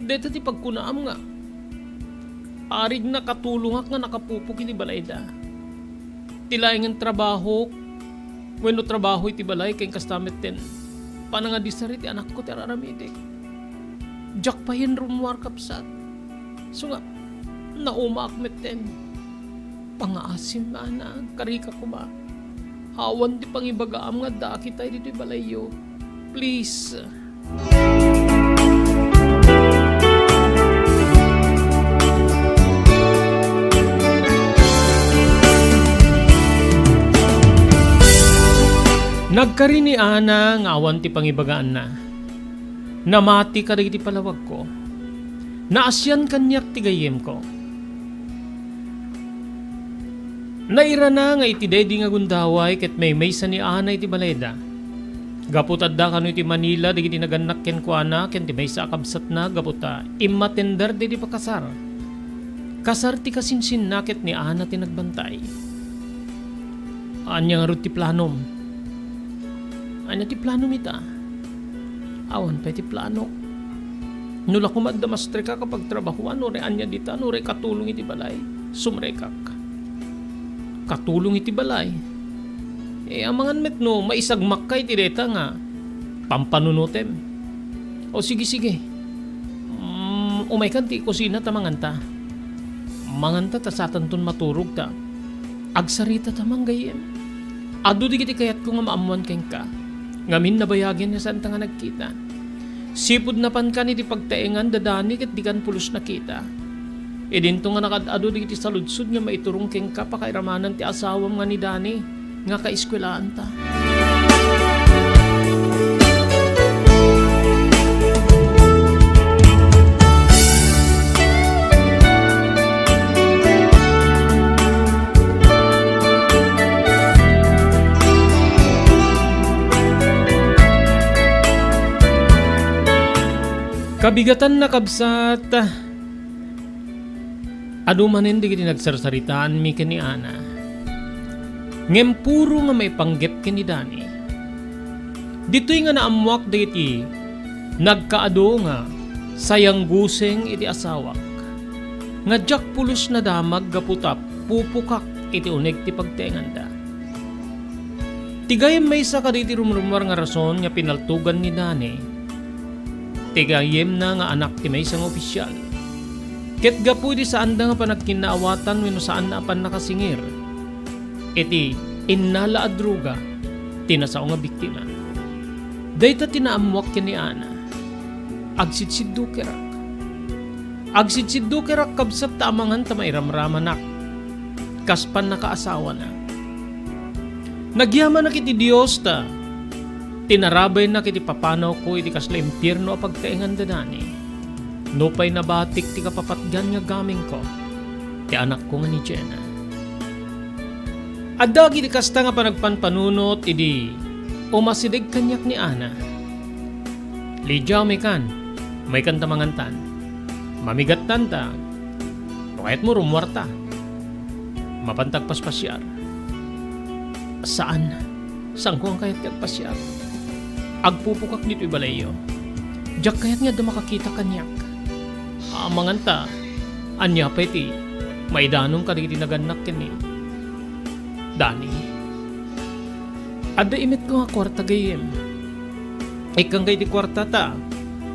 Dayta ti pagkunaam nga arig nakatulongak nga nakapupok iti balayda. Ti laengen trabahok wenno trabaho iti balay ken kasta metten panangadisar iti anakko ti ar-aramidek. Diak pay yen rummuar, kabsat. Isu nga, naumaak metten. Pangaasim, Ana, karika koma. Awan ti pangibagaam nga addaak itay ditoy balayyo. Please. Nagkari ni Ana nga awan ti pangibagaanna. Namati kadagiti palawagko. Naasian kaniak ti gayyemko. Nairana nga iti daydi nga gundaway ket maymaysa ni Ana iti balayda. Gapu ta adda kano iti Manila dagiti nagannak kenkuana ken ti maysa a kabsatna gapu ta immatender daydi pakasar. Kasar ti kasinsinna ket ni Ana ti nagbantay. Ania ngarud ti planom? Ania ti planom ita? Awan pay ti planok. No la koma adda mastrekak a pagtrabahoan, uray ania dita, no uray katulong iti balay, sumrekak. Katulong iti balay? Eh, amangan met no maisagmakka iti dayta nga pampanunotem. O sige, sige. Mm, umaykan ti kusina ta manganta. Manganta ta satanton maturog ta agsarita ta manggayyem. Adu dagiti kayatko nga maammoan kenka. Ngamin nabayagen nga saanta nga nagkita. Sipud napankan iti pagtaengan da Dani ket dikan pulos nakita. Idinto nga nakaad-adu dagiti saludsod nga maiturong kenka pakairamanan ti asawam nga ni Dani nga kaeskuelaanta. Kabigatanna, kabsat, adu manen dagiti nagsarsaritaanmi ken ni Ana. Ngem puro nga maipanggep ken ni Dani. Ditoy nga naammoak dagiti nagkaadu nga sayangguseng iti asawak, nga diak pulos nadamag gapu ta pupukak iti uneg ti pagtaenganda. Ti gayyem maysa kadagiti rumrumuar nga rason nga pinaltugan ni Dani ti gayyemna nga anak ti maysa nga opisyal. Ket gapu iti saanda nga panagkinnaawatan wenno saanna a pannakasingir iti innala a droga ti nasao nga biktima. Dayta ti naammoak ken ni Ana. Agsidsiddukerak. Agsidsiddukerak, kabsat, ta amangan ta mairamramanak kas pannakaasawana. Nagyamanak iti Dios ta tinarabaynak iti papanawko iti kasla impierno a pagtaengan da Dani. Nupay nabatik ti kapapatgan nga gamengko, ti anakko nga ni Jenna. Adda dagiti kasta nga panagpanpanunot idi umasideg kaniak ni Ana. Lydia, umaykan. Umaykan ta mangantan. Mamigattan ta. No kayatmo, rummuarta. Mapanta agpaspasiar. Saan. Saanko nga kayat ti agpasiar. Agpupukak ditoy balayyo. Diak kayat nga adda makakita kaniak. Amangan ta, ania pay ti maidanom kadagiti nagannak ken ni Dani. Adda imetko nga kuarta gayyem. Ikkanka iti kuarta ta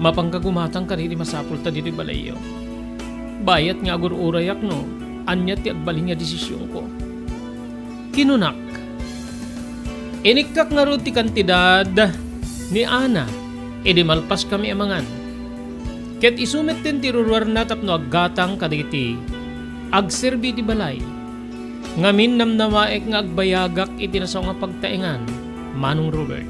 mapanka gumatang kadagiti masapulta ditoy balayyo. Bayat nga agur-urayak no ania ti agbalin nga desisionko. Kinunak, inikkak ngarud ti kantidad ni Ana idi malpaskami a mangan. Ket isu metten ti ruruarna tapno aggatang kadagiti agserbi iti balay. Ngamin, namnamaek nga agbayagak iti nasao nga pagtaengan, Manong Robert.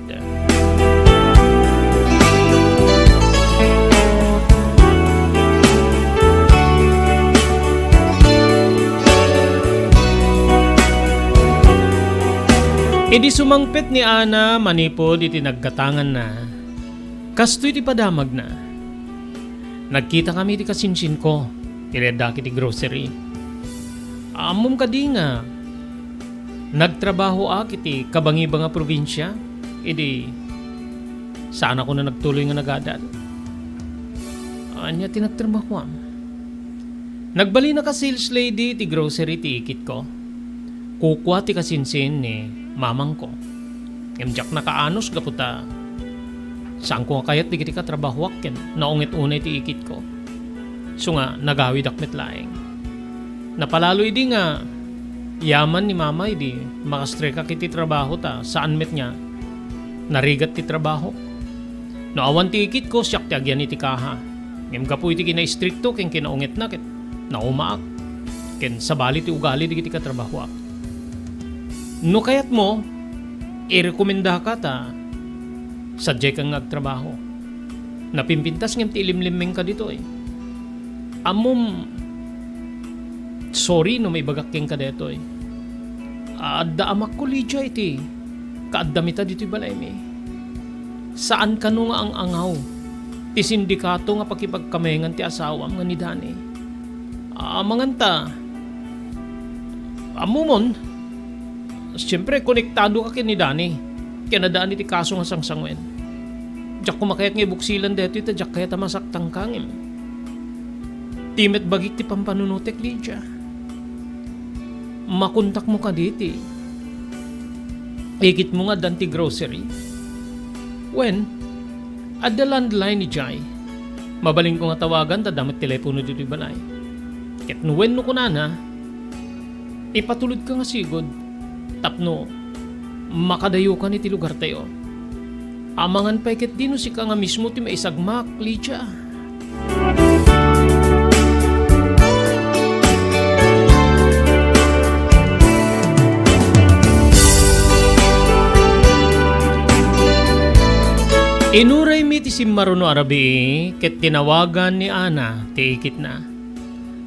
Idi sumangpet ni Ana manipud iti naggatanganna, kastoy ti padamagna. Nagkitakami iti kasinsinko, iti addaki iti grocery. Ammom kadi nga nagtrabahoak iti kabangibang a probinsia, idi saanakon a nagtuloy nga nagadal? Ania ti nagtrabahoam? Nagbalinak a sales lady iti grocery ti ikitko. Kukua ti kasinsin ni mamangko. Ngem diak nakaanus gapu ta saanko nga kayat dagiti katrabahoak ken naunget unay ti ikitko. Isu nga nagawidak met laeng. Napalalo idi nga yaman ni mama idi makastrekak iti trabaho ta saan met nga narigat ti trabaho. No awan ti ikitko, siak ti agyan iti kaha. Ngem gapu iti kinaistrikto ken kinaungetna ket naumaak ken sabali ti ugali dagiti katrabahoak. No kayatmo, irekomendaka ta sadiaykan nga agtrabaho. Napimpintas ngem ti ilimlimmingka ditoy. Ammom, sorry no maibagak kenka daytoy. Adda amakko, Lydia, iti kaaddam ita ditoy balaymi. Saan kano nga ang-angaw ti sindikato nga pakipagkamengan ti asawam nga ni Danny. Amangan ta, ammomon, siempre, konektado ka ken ni Danny, ken adda ni ti kaso nga sangsanguen. Diak koma kayat nga ibuksilan daytoy ta diak kayat a masaktan ka ngem. Ti met bagik ti pampanunotek, Lydia. Makontakmo kadi ti ikitmo nga addan ti grocery? Wen, adda landline idiay. Mabalinko nga tawagan ta adda met telepono ditoy balay. Ket no wenno kunana, ipatulodka nga sigud tapno makadayokan iti lugartayo. Amangan pay ketdi no sika nga mismo ti maisagmak, Lydia. Inuray mi ti simmaruno a rabii ket tinawagan ni Ana ti ikitna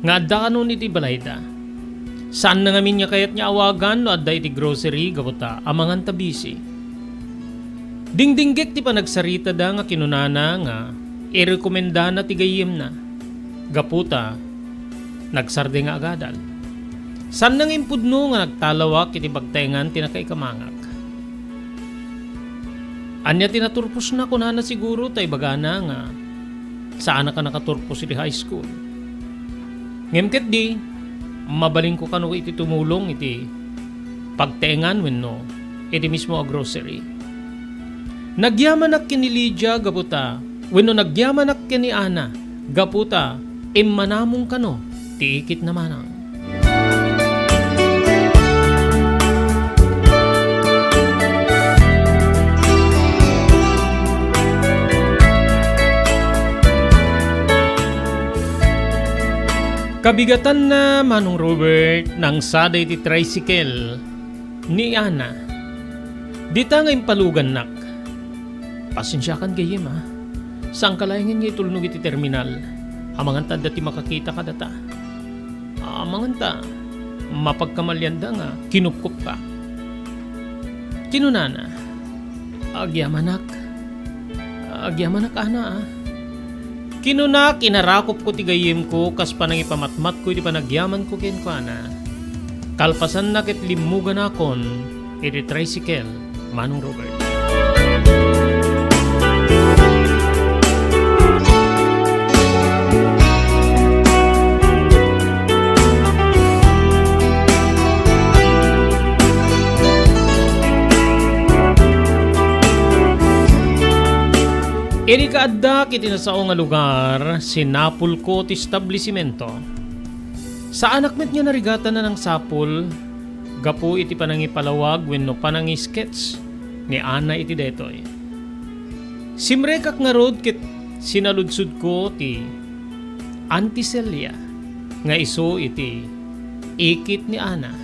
nga adda kanon iti balayda. Saanna ngamin nga kayat nga awagan no adda iti grocery gapu ta amangan ta busy. Dingdinggek ti panagsaritada nga kinunana nga irekomendana ti gayyemna. Gapu ta nagsardeng nga agadal. Saanna nga impudno nga nagtalawak iti pagtaengan ti nakaikamangak. Ania ti naturposna, kunana siguro ta ibagana nga saanak a nakaturpos iti high school. Ngem ketdi, mabalinko kano iti tumulong iti pagtaengan wenno iti mismo a grocery. Nagyamanak ken ni Lydia gapu ta, wenno nagyamanak ken ni Ana gapu ta immanamong kano ti ikitna manang. Kabigatanna, Manong Robert, nangsada iti tricycle ni Ana. Dita nga impalugannak. Pasensiakan gayyem, a. Saanka laengen nga itulnog iti terminal. Amangan ta adda ti makakita kadata. Amangan ta mapagkamalianda nga kinupkopka. Kinunana, "Agyamanak. Agyamanak, Ana, a." Kinunak, inarakopko ti gayyemko kas panangipamatmatko iti panagyamanko kenkuana. Kalpasanna ket limmuganakon iti tricycle, Manong Robert. Idi kaaddak iti nasao nga lugar, sinapulko ti establisimento. Saanak met nga narigatan a nangsapul gapu iti panangipalawag wenno panangi-sketch ni Ana iti daytoy. Simrekak ngarud ket sinaludsodko ti Auntie Celia nga isu iti ikit ni Ana.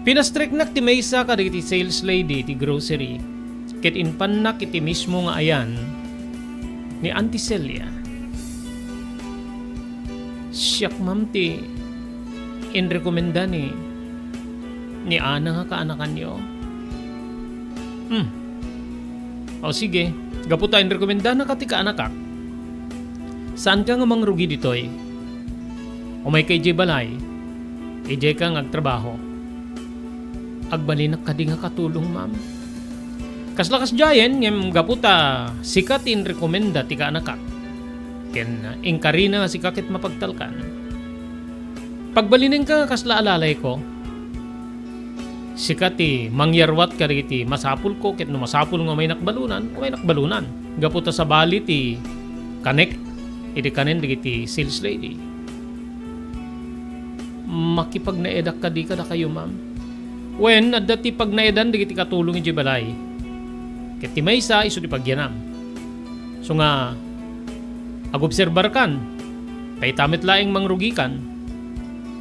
Pinastreknak ti maysa kadagiti sales lady iti grocery ket impannak iti mismo nga ayan ni Auntie Celia. "Siak, ma'am, ti inrekomenda ni, ni Ana nga kaanakanyo." "Hmm. O sige, gapu ta inrekomendanaka ti kaanakak, saanka nga mangrugi ditoy. Umayka idiay balay, idiayka nga agtrabaho." "Agbalinak kadi nga katulong, ma'am?" "Kasla kasdiayen, ngem gapu ta sika ti inrekomenda ti kaanakak, ken inkarina nga sika ket mapagtalkan, pagbalinenka nga kasla alalayko. Sika ti mangyarwat kadagiti masapulko, ket no masapul nga umaynak balunan, umaynak balunan. Gapu ta sabali ti kanek iti kanen dagiti sales lady." "Makipagnaedak kadi kadakayo, ma'am?" "Wen, adda ti pagnaedan dagiti katulong idiay balay. Ket ti maysa isu ti pagyanam. Isu nga, agobserbarkan, ta ita met laeng mangrugikan.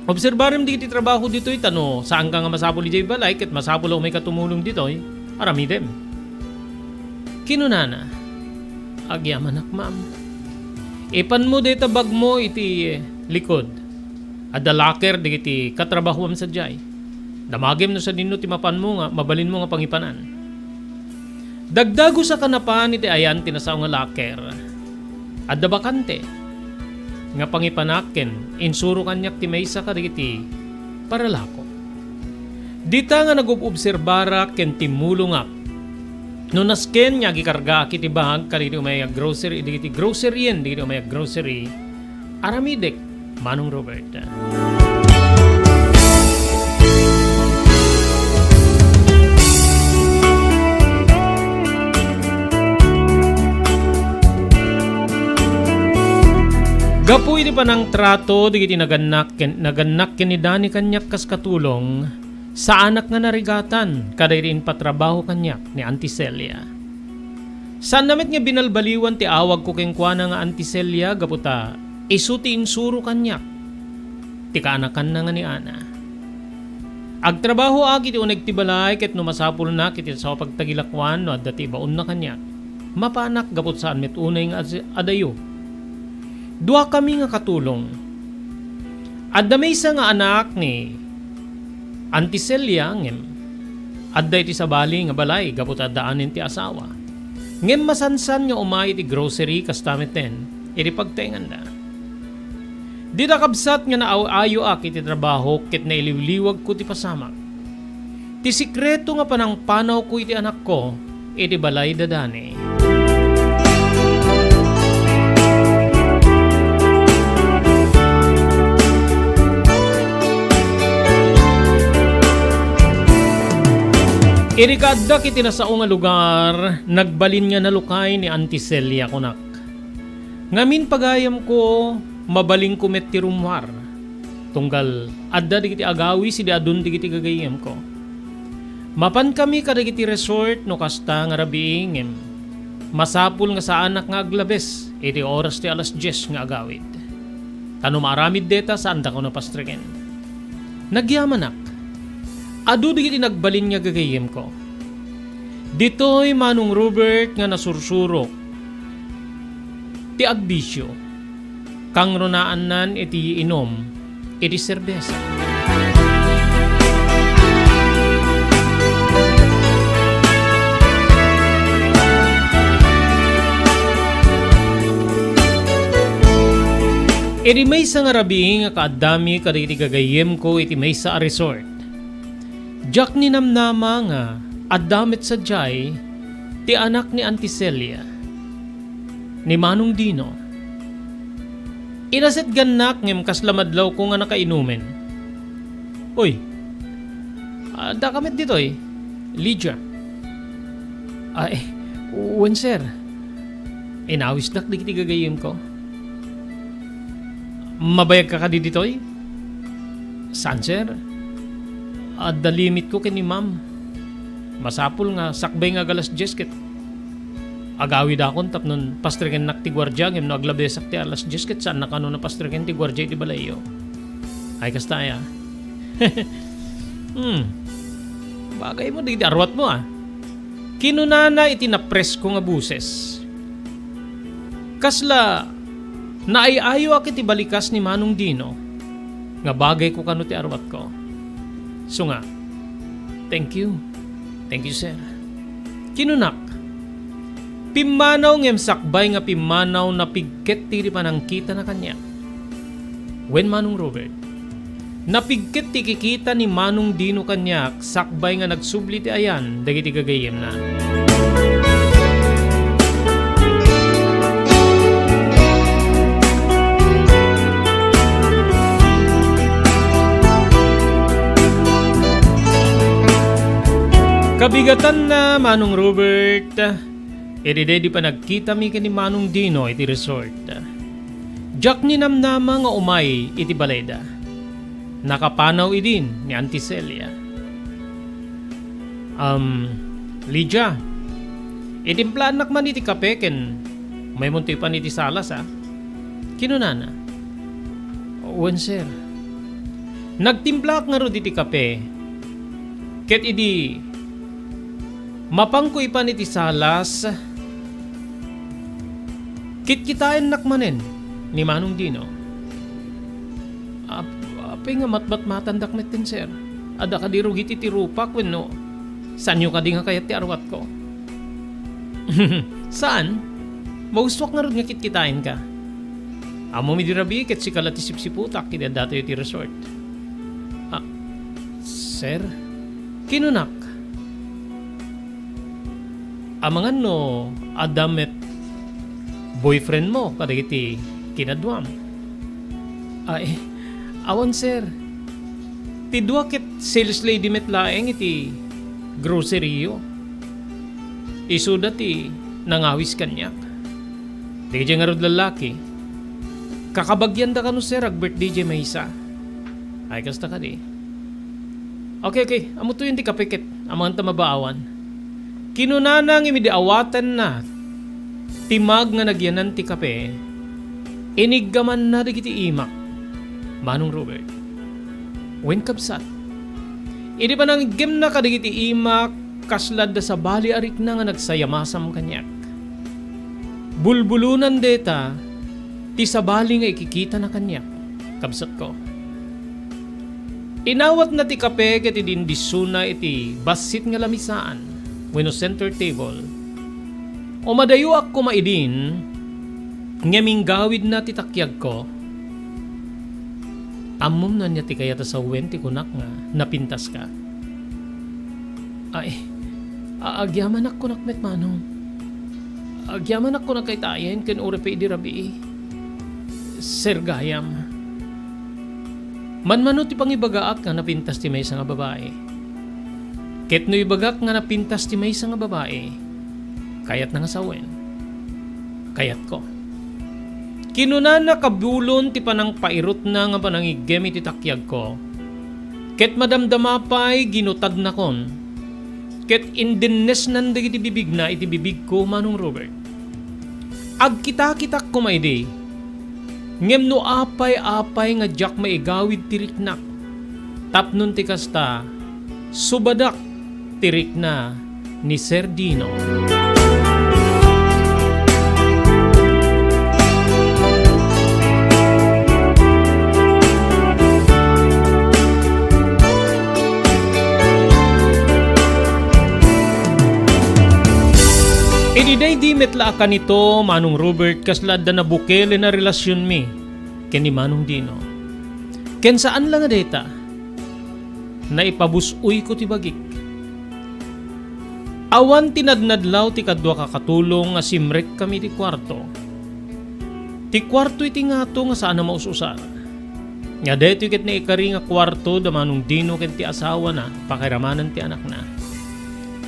Obserbarem dagiti trabaho ditoy, ta no saanka nga masapul idiay balay, ket masapul a umayka tumulong ditoy, aramidem." Kinunana, "Agyamanak, ma'am. Ipanmo dayta bagmo iti likod. Adda locker dagiti katrabahoam sadiay. Damagem no sadinno ti mapanmo nga mabalinmo nga pangipanan." Dagdagus a kanapan iti ayan ti nasao nga locker. Adda bakante nga pangipanak ken insuro kaniak ti maysa kadagiti paralako. Dita nga nagub-obserbarak ken timmulongak no nasken nga agikargaak iti bag kadagiti umay a grocery, dagiti groceryen, dagiti umay a grocery, aramidek, Manong Robert. Gapu iti panangtrato dagiti nagannak ken, nagannak ken ni Dani kaniak kas katulong, saanak nga narigatan kadagiti impatrabaho kaniak ni Auntie Celia. Saanna met nga binalbaliwan ti awagko kenkuana nga Auntie Celia gapu ta isu ti insuro kaniak ti kaanakanna nga ni Ana. Agtrabahoak iti uneg ti balay ket no masapulnak iti sao a pagtagilakoan no adda ti ibaonna kaniak, mapanak gapu ta saan met unay nga as-, adayo. Duakami nga katulong. Adda maysa nga anak ni Auntie Celia ngem adda iti sabali nga balay gapu ta addaanen ti asawa. Ngem masansan nga umay iti grocery kasta metten iti pagtaenganda. Dita kabsat nga naaw-ayoak iti trabahok ket nailiwliwagko ti pasamak. Ti sekreto nga panangpanawko iti anakko iti balay da Dani. Idi kaaddak iti nasao nga lugar, nagbalin nga nalukay ni Auntie Celia kunak. Ngamin pagayamko, mabalinko met ti rummuar. Tunggal adda dagiti agawis idi adun dagiti gagayyemko. Mapankami kadagiti resort no kasta nga rabii ngem masapul nga saanak nga aglabes iti oras ti alas dies nga agawid. Ta no maaramid deta, saandakon a pastreken. Nagyamanak. Adu dagiti nagbalin nga gagayyemko. Ditoy Manong Robert nga nasursurok ti agbisio. Kangrunaannan iti iinum iti serbesa. Idi maysa nga rabii nga kaaddami kadagiti gagayyemko iti maysa a resort. Diak ninamnama nga adda met sadiay ti anak ni Auntie Celia, ni Manong Dino. Inasetgannak ngem kasla madlawko nga nakainumen. "Uy, adda ka met ditoy, Lydia?" "Ay, wen, sir. Inawisdak dagiti gagayyemko." "Mabayagka kadi ditoy?" "Saan, sir. Adda limitko ken ni ma'am. Masapul nga sakbay nga ag-alas dies ket agawidakon tapno pastrikennak ti guardia ngem no aglabesak ti alas dies ket saannak a pastriken ti guardia iti balayyo." "Ay, kasta aya?" "Hmm. Bagaymo dagiti arwatmo, a." Kinunana iti napresko nga boses. Kasla naay-ayoak iti balikas ni Manong Dino nga bagayko kano ti arwatko. Isu nga, "Thank you. Thank you, sir." Kinunak, "Pimmanaw ngem sakbay nga pimmanaw, napigket ti panangkitana kaniak." Wen, Manong Robert. Napigket ti ikikita ni Manong Dino kaniak sakbay nga nagsubli ti ayan dagiti gagayyemna. Kabigatanna, Manong Robert, idi daydi panagkitami ken ni Manong Dino iti resort. Diak ninamnama nga umay iti balayda. Nakapanaw idin ni Auntie Celia. "Um, Lydia, itimplaannak man iti kape ken umaymonto ipan iti salas, a?" kinunana. "Wen, sir." Nagtimplaak ngarud iti kape, ket idi mapanko ipan iti salas, kitkitaennak manen ni Manong Dino. "Ap-, apay nga matmatmatandak metten, sir? Adda kadi rugi ti rupak wenno saanyo kadi nga kayat ti arwatko?" Saan? Magustuak ngarud nga kitkitaenka. Ammom idi rabii ket sika la ti sipsiputak idi addatayo iti resort. Ah, sir, kinunak, amangan no adda met boyfriendmo kadagiti kinaduam? Ay, awan, sir. Ti dua ket sales lady met laeng iti grocery-yo. Isuda ti nangawis kaniak. Dagiti ngarud lallaki, kakabagianda kano, sir, agbirthday diay maysa. Ay, kasta kadi. Okay, okay. Ammotoyen ti kape ket amangan ta mabaawan. Kinunana ngem idi awatenna ti mug nga nagyanan ti kape, iniggamanna dagiti imak, Manong Robert. Wen, kabsat, idi panangiggemna kadagiti imak, kasla adda sabali a rikna nga nagsayamasam kaniak. Bulbulonan dayta ti sabali nga ikikitana kaniak, kabsatko. Inawatna ti kape ket idi indissona iti bassit nga lamisaan wenno center table, umadayoak koma idin ngem inggawidna ti takiagko. Ammom no ania ti kayat a sawen ti kunak nga napintaska? Ay, a-, agyamanak kunak met, Manong. Agyamanak kunak itayen ken uray pay idi rabii. Sir gayam. Manmano ti pangibagaak nga napintas ti maysa nga babai. Ket no ibagak nga napintas ti maysa nga babai, kayatna nga sawen. Kayatko. Kinunana kabulon ti panangpairutna nga panangiggem iti takiagko. Ket madamdama pay ginutadnakon. Ket indennesnan dagiti bibigna iti bibigko, Manong Robert. Agkitakitak koma idi. Ngem no apay-apay nga diak maigawid ti riknak, tapnon ti kasta, subadak ti rikna ni Sir Dino. Idi daydi met la a kanito, Manong Robert, kasla adda nabukel a relasionmi ken ni Manong Dino. Ken saan la nga dayta, naipabus-oyko ti bagik. Awan ti nadnadlaw ti kaduak a katulong nga simrekkami ti kuarto. Ti kuarto iti ngato nga saan a maus-usar. Nga daytoy ket naikari nga kuarto da Manong Dino ken ti asawana, pakiramanan ti anakna.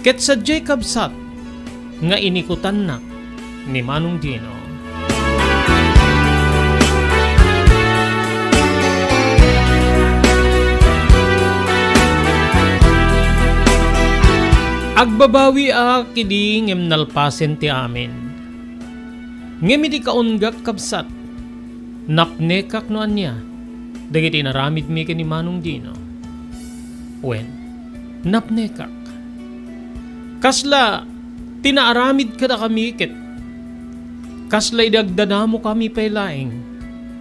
Ket sadiay kabsat nga inikutannak ni Manong Dino. Agbabawiak idi ngem nalpasen ti amin. Ngem idi kaunggak, kabsat, napnekak no ania dagiti inaramidmi ken ni Manong Dino. Wen, napnekak. Kasla ti naaramid kadakami ket kasla idi agdadamokami pay laeng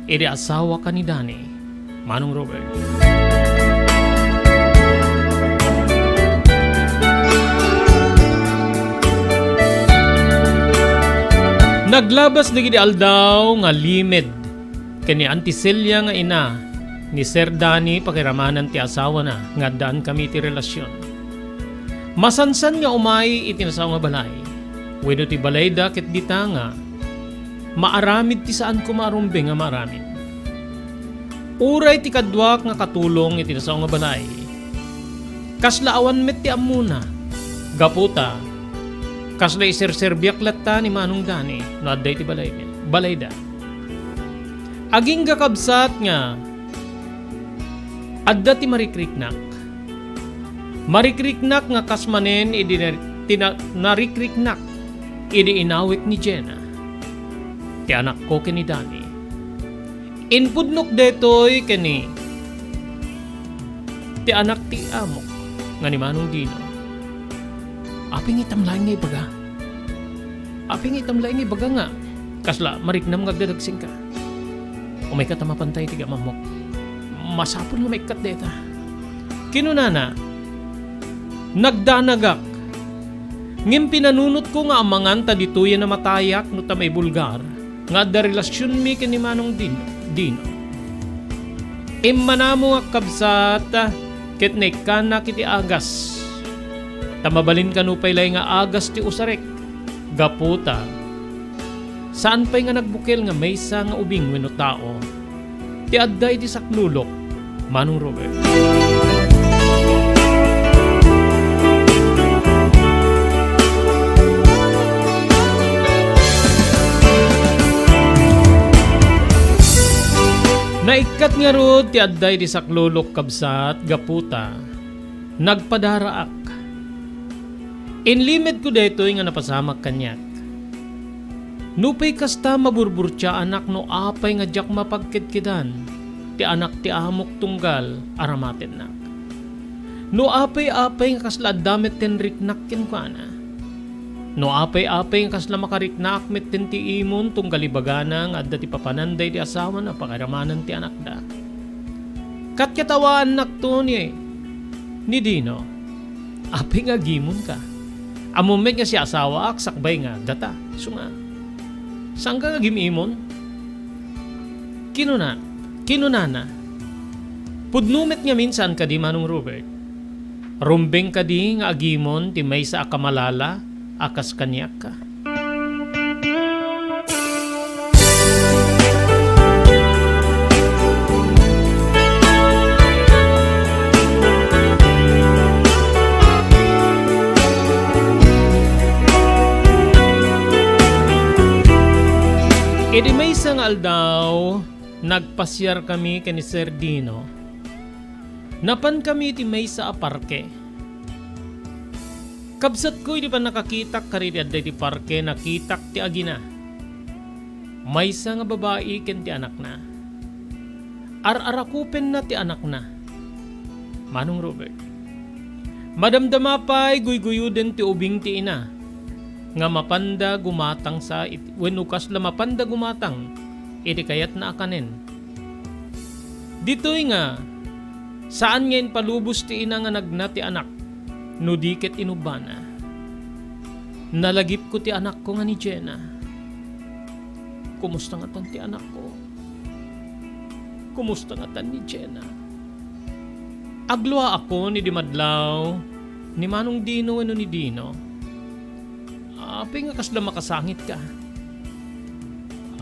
idi asawaka ni Dani, Manong Robert. Naglabas dagiti aldaw nga limed ken ni Auntie Celia nga ina ni Sir Danny pakiramanan ti asawana nga addaankami iti relasion. Masansan nga umay iti nasao nga balay, wenno ti balayda ket dita nga maaramid ti saan koma a rumbeng a maaramid. Uray ti kaduak nga katulong iti nasao nga balay, kasla awan met ti ammona, gapu ta kasla iserserbiak latta ni Manong Dani no adda iti balay, balayda. Agingga, kabsat, nga adda ti marikriknak. Marikriknak nga kas manen idi na-, ti na-, narikriknak idi inawek ni Jenna, ti anakko ken ni Dani. Inpudnok daytoy ken ni ti anak ti amok nga ni Manong Dino. Apay nga itam laeng nga ibaga? Apay nga itam laeng nga ibaga nga kasla mariknam nga agdadagsingka? Umayka ta mapantay iti gamammok. Masapul nga maikkat dayta. Kinunana, nagdanagak. Ngem pinanunotko nga amangan ta ditoyen a matayak no ta maibulgar nga adda relasionmi ken ni Manong Din-, Dino. Immanamongak, kabsat, ket naikkanak iti agas. Ta mabalin kano pay laeng nga agas ti usarek, gapu ta saan pay nga nagbukel nga maysa nga ubing wenno tao ti adda iti saklulok, Manong Robert. Naikkat ngarud ti adda iti saklulok, kabsat, gapu ta nagpadaraak. Inlimedko daytoy nga napasamak kaniak. Nupay kasta, maburburtiaanak no apay nga diak mapagkedkedan ti anak ti amok tunggal aramatennak. No apay-apay nga kasla adda metten riknak kenkuana. No apay-apay nga kasla makariknaak metten ti imon tunggal ibagana nga adda ti papananda iti asawana a pakairamanen ti anakda. Katkatawaannakto ni, ni Dino. Apay nga agimonka? Ammom met nga siasawaak sakbay nga data. Isu nga, saanka nga agim-imon? Kinuna, kinunana, pudno met ngamin saan kadi, Manong Robert? Rumbeng kadi nga agimon ti maysa a kamalala a kas kaniak? Idi maysa nga aldaw, nagpasiarkami ken ni Sir Dino. Napankami iti maysa a parke. Kabsatko, idi pannakakitak kadagiti adda iti parke, nakitak ti agina. Maysa nga babai ken ti anakna. Ar-arakupenna ti anakna, Manong Robert. Madamdama pay guyguyoden ti ubing ti ina nga mapanda gumatang sa it-, wenno kasla mapanda gumatang iti kayatna a kanen. Ditoy nga, saan nga impalubos ti ina nga nagna ti anak, no di ket inubbana. Nalagipko ti anakko nga ni Jenna. Kumusta ngatan ti anakko? Kumusta ngatan ni Jenna? Agluaakon idi madlaw ni Manong Dino wenno ni Dino. Apay nga kasla makasangitka?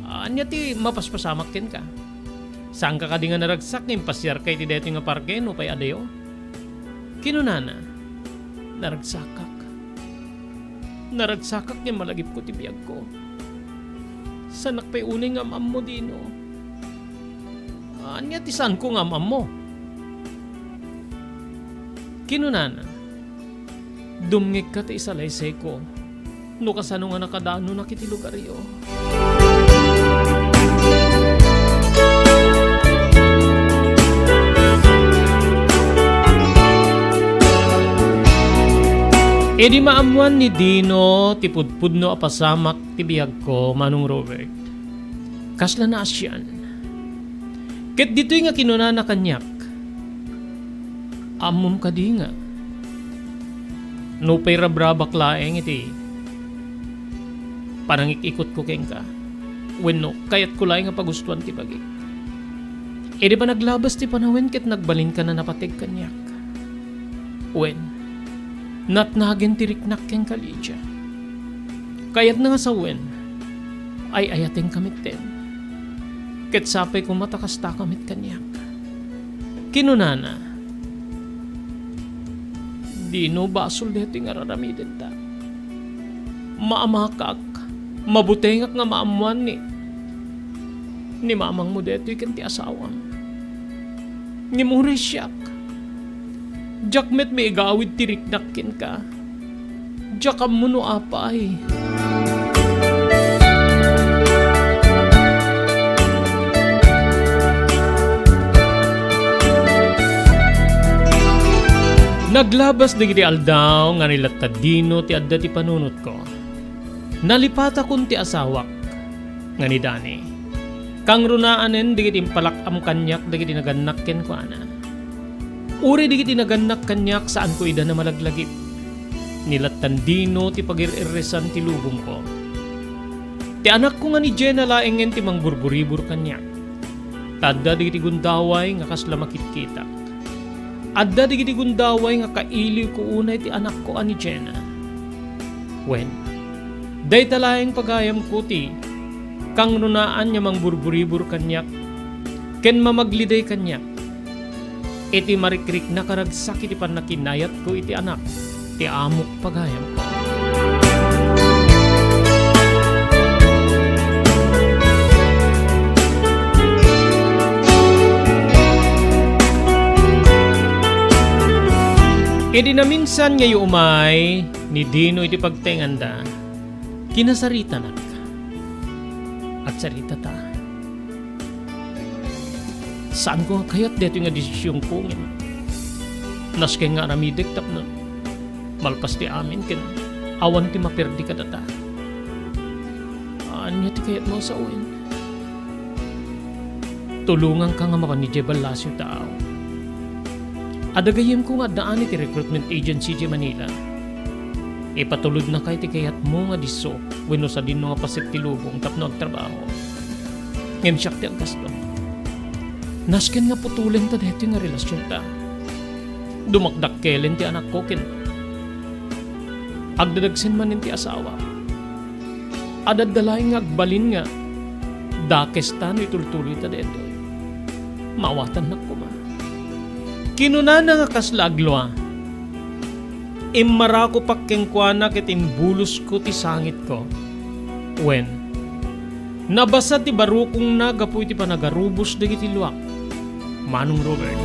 Ania ti mapaspasamak kenka? Saanka kadi nga naragsak nga impasiarka iti daytoy nga parke nupay adayo? Kinunana, naragsakak. Naragsakak ngem malagipko ti biagko. Saanak pay unay nga am-ammo, Dino. Ania ti saanko nga am-ammo? Kinunana, dumngegka ta isalaysayko no kasano nga nakadanonak iti lugaryo. Idi maammoan ni Dino ti pudpudno a pasamak ti biagko, Manong Robert, kasla naasian. Ket ditoy nga kinunana kaniak, "Ammom kadi nga nupay rabrabak laeng iti panangik-ikutko kenka, wenno kayatko laeng a pagustuan ti bagik? Idi panaglabas ti panawen ket nagbalinka a napateg kaniak. Wen, natnagen ti riknak kenka, Lydia. Kayatna nga sawen, ay-ayatenka metten. Ket sapay koma ta kastaka met kaniak." Kinunana, "Dino, basol daytoy nga ar-aramidenta. Maamakak, mabutengak nga maammoan ni, ni mamangmo daytoy ken ti asawam. Ngem uray siak, diak met maigawid ti riknak kenka. Diak ammo no apay." Naglabas dagiti aldaw nga ni latta Dino ti adda ti panunotko. Nalipatakon ti asawak nga ni Dani. Kangrunaanen dagiti impalak-am kaniak dagiti nagannak kenkuana. Uray dagiti nagannak kaniak, saanko ida a malaglagip. Ni lattan dino ti pagir-irresan ti lubongko. Ti anakko nga ni Jenna laengen ti mangburburibur kaniak. Ta adda dagiti gundaway nga kasla makitkitak. Adda dagiti gundaway nga kailiwko unay ti anakko a ni Jenna. Wen, dayta laeng pagayamko ti kangrunaan nga mangburburibur kaniak ken mamagliday kaniak. Iti marikriknak a ragsak iti pannakinayatko iti anak ti amok pagayamko. Idi naminsan nga umay ni Dino iti pagtenganda, kinasaritanak. Agsarita ta. Saanko nga kayat daytoy nga desisionko, ngem nasken nga aramidek tapno malpas ti amin ken awan ti maperdi kadata. Ania ti kayatmo a sawen? Tulonganka nga mapan idiay ballasiw, taaw. Adda gayyemko nga addaan iti recruitment agency idiay Manila. Ipatulodnaka iti kayatmo nga disso wenno sadinno nga paset ti lubong tapno agtrabaho. Ngem siak ti aggasto. Nasken nga putolen ta daytoy nga relasionta. Dumakdakkelen ti anakko ken agdadagsen manen ti asawa. Adda laeng nga agbalin nga dakes ta no itultuloy ta daytoy. Maawatannak koma. Kinunana nga kasla aglua, "Immarakopak kenkuana ket imbulosko ti sangitko." Wen, nabasa ti barukongna gapu iti panagarubos dagiti luak. Manong Robert.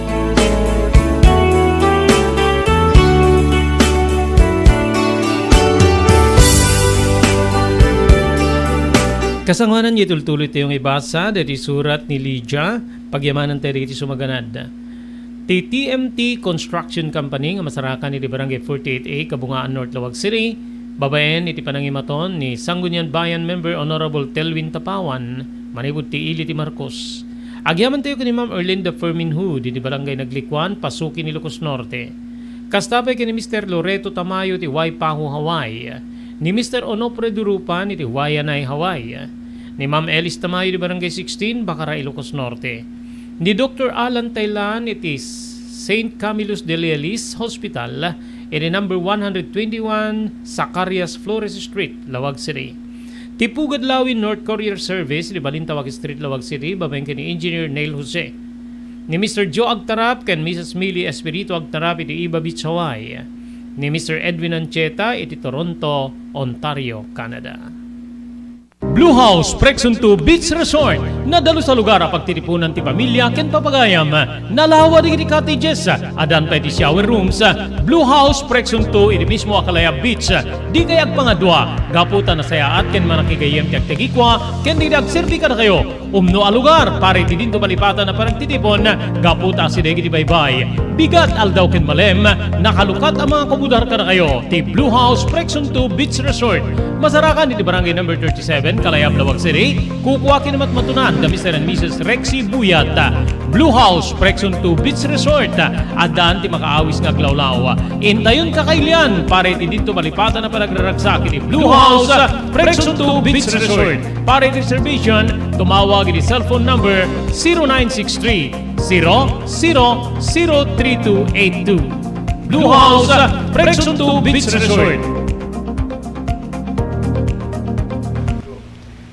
Kasangoanan, itultuloy tayo nga ibasa dagiti surat ni Lydia. Pagyamanan tayo dagiti sumaganad. Ti T M T Construction Company nga masarakan iti Barangay forty-eight A, Kabungaan North, Laoag City, babaen iti panangimaton ni Sangguniang Bayan Member Honorable Telvin Tapawan, manipud ti ili ti Marcos. Agyaman tayo ken ni Ma'am Erlinda Fermin Hu, iti Barangay Naglikuan, Pasukin, Ilocos Norte. Kasta pay ken ni Mister Loreto Tamayo ti Waipahu, Hawaii, ni Mister Onofre Durupan iti Waianae, Hawaii, ni Ma'am Elis Tamayo ti Barangay sixteen, Bacara, Ilocos Norte, ni Doktor Alan Taylan iti Saint Camillus de Lelis Hospital iti number one hundred twenty-one Zacarias Flores Street, Laoag City. Ti Pugad Lawin North Courier Service iti Balintawak Street, Laoag City, babaen ken ni Engineer Neil Jose. Ni Mister Joe Agtarap ken Missus Millie Espiritu Agtarap iti Iba Beach, Hawaii. Ni Mister Edwin Ancheta iti Toronto, Ontario, Canada. Blue House Prexon two Beach Resort. Nadalus a lugar a pagtitipunan ti pamilya ken papagayam. Nalawa dagiti cottages. Addan pay ti shower rooms. Blue House Prexon two iti mismo a Kalayab Beach. Dikay agpangadua gapu ta nasayaat ken manakigayyem ti agtagikua ken dagiti agserbi kadakayo. Umno a lugar para iti dinto malipatan a panagtitipon gapu ta asideg iti baybay, bigat, aldaw ken malem, nakalukat a mangakubudar kadakayo ti Blue House Prexon two Beach Resort. Masarakan iti Barangay Number thirty-seven, Kalayab, Laoag City. Kukua ken matmatunan da Mister and Missus Rexy Buyat. Blue House Prexon two Beach Resort. Addaan ti makaawis nga aglawlaw. Intayon kakailian para iti dinto malipatan a panagraragsak iti Blue House Prexon two Beach Resort. Para iti reservation, tumawag iti cellphone number zero nine six three, zero zero zero three two eight two. Blue House, Prexon two Beach Resort.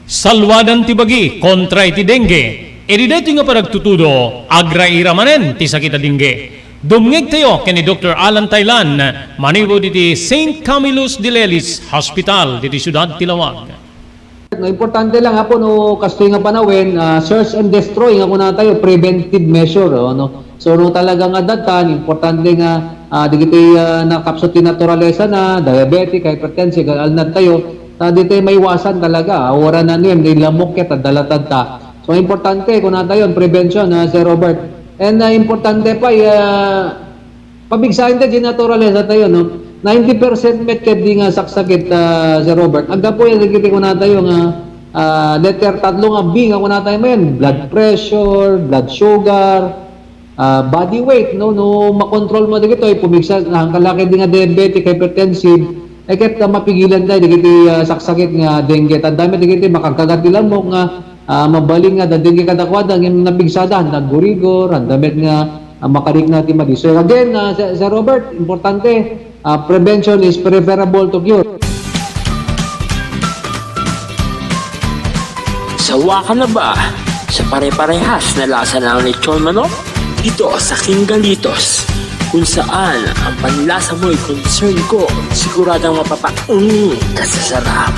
Salwadan ti bagi kontra iti dengue. Iti daytoy nga panagtutudo, agraira manen ti sakit a dengue. Dumngegtayo ken ni Doktor Alan Taylan, manipud iti Saint Camillus de Lelis Hospital, ditoy siudad ti Laoag. No, importante lang, Apo, no, kastoy nga panawen, ah, search and destroy nga kunatayo, preventive measure, oh, no? So, no, talaga nga datan, importante nga, ah, dagiti, ah, nakapsut ti naturalesa na, diabetic, hypertensive, alnad tayo, ta ditoy maiwasan talaga, ah, wara na niem, di lamok ket, adda latad ta. So, importante, kunatayo, prevention, ah, Sir Robert. And, ah, importante pa, ah, pabigsaen ta di naturalesa tayo, no? Ninety percent met ket di nga saksakit, ah, Sir Robert. Aggapu yan, dagiti kunatayo nga, ah, letter tatlo nga B nga kunatayo manen, blood pressure, blood sugar, ah, body weight, no? No makontrol mo dagitoy, pumigsa, na ang kalaki di nga diabetic, hypertensive, eh, ket, ah, mapigilan tayo dagiti, ah, saksakit nga dengue. Tanda met dagiti makagkagat ti lamok nga, ah, mabalin nga da dengue kadakuada, ngem napigsada, naggurigor, anda met nga, ah, makarikna ti madi. So, again, ah, Sir, Sir Robert, importante, ah, prevention is preferable to cure. Sawa ka na ba sa pare-parehas na lasa ng lechon manok? Dito sa King Galitos, kung saan ang panlasa mo'y concern ko, siguradong mapapa-, mm, kasasarap.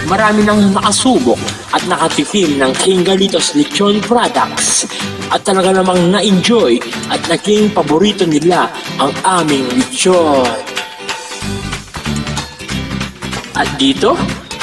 Marami nang nakasubok at nakatikim ng King Galitos Lechon Products at talaga namang na-enjoy at naging paborito nila ang aming lechon. At dito,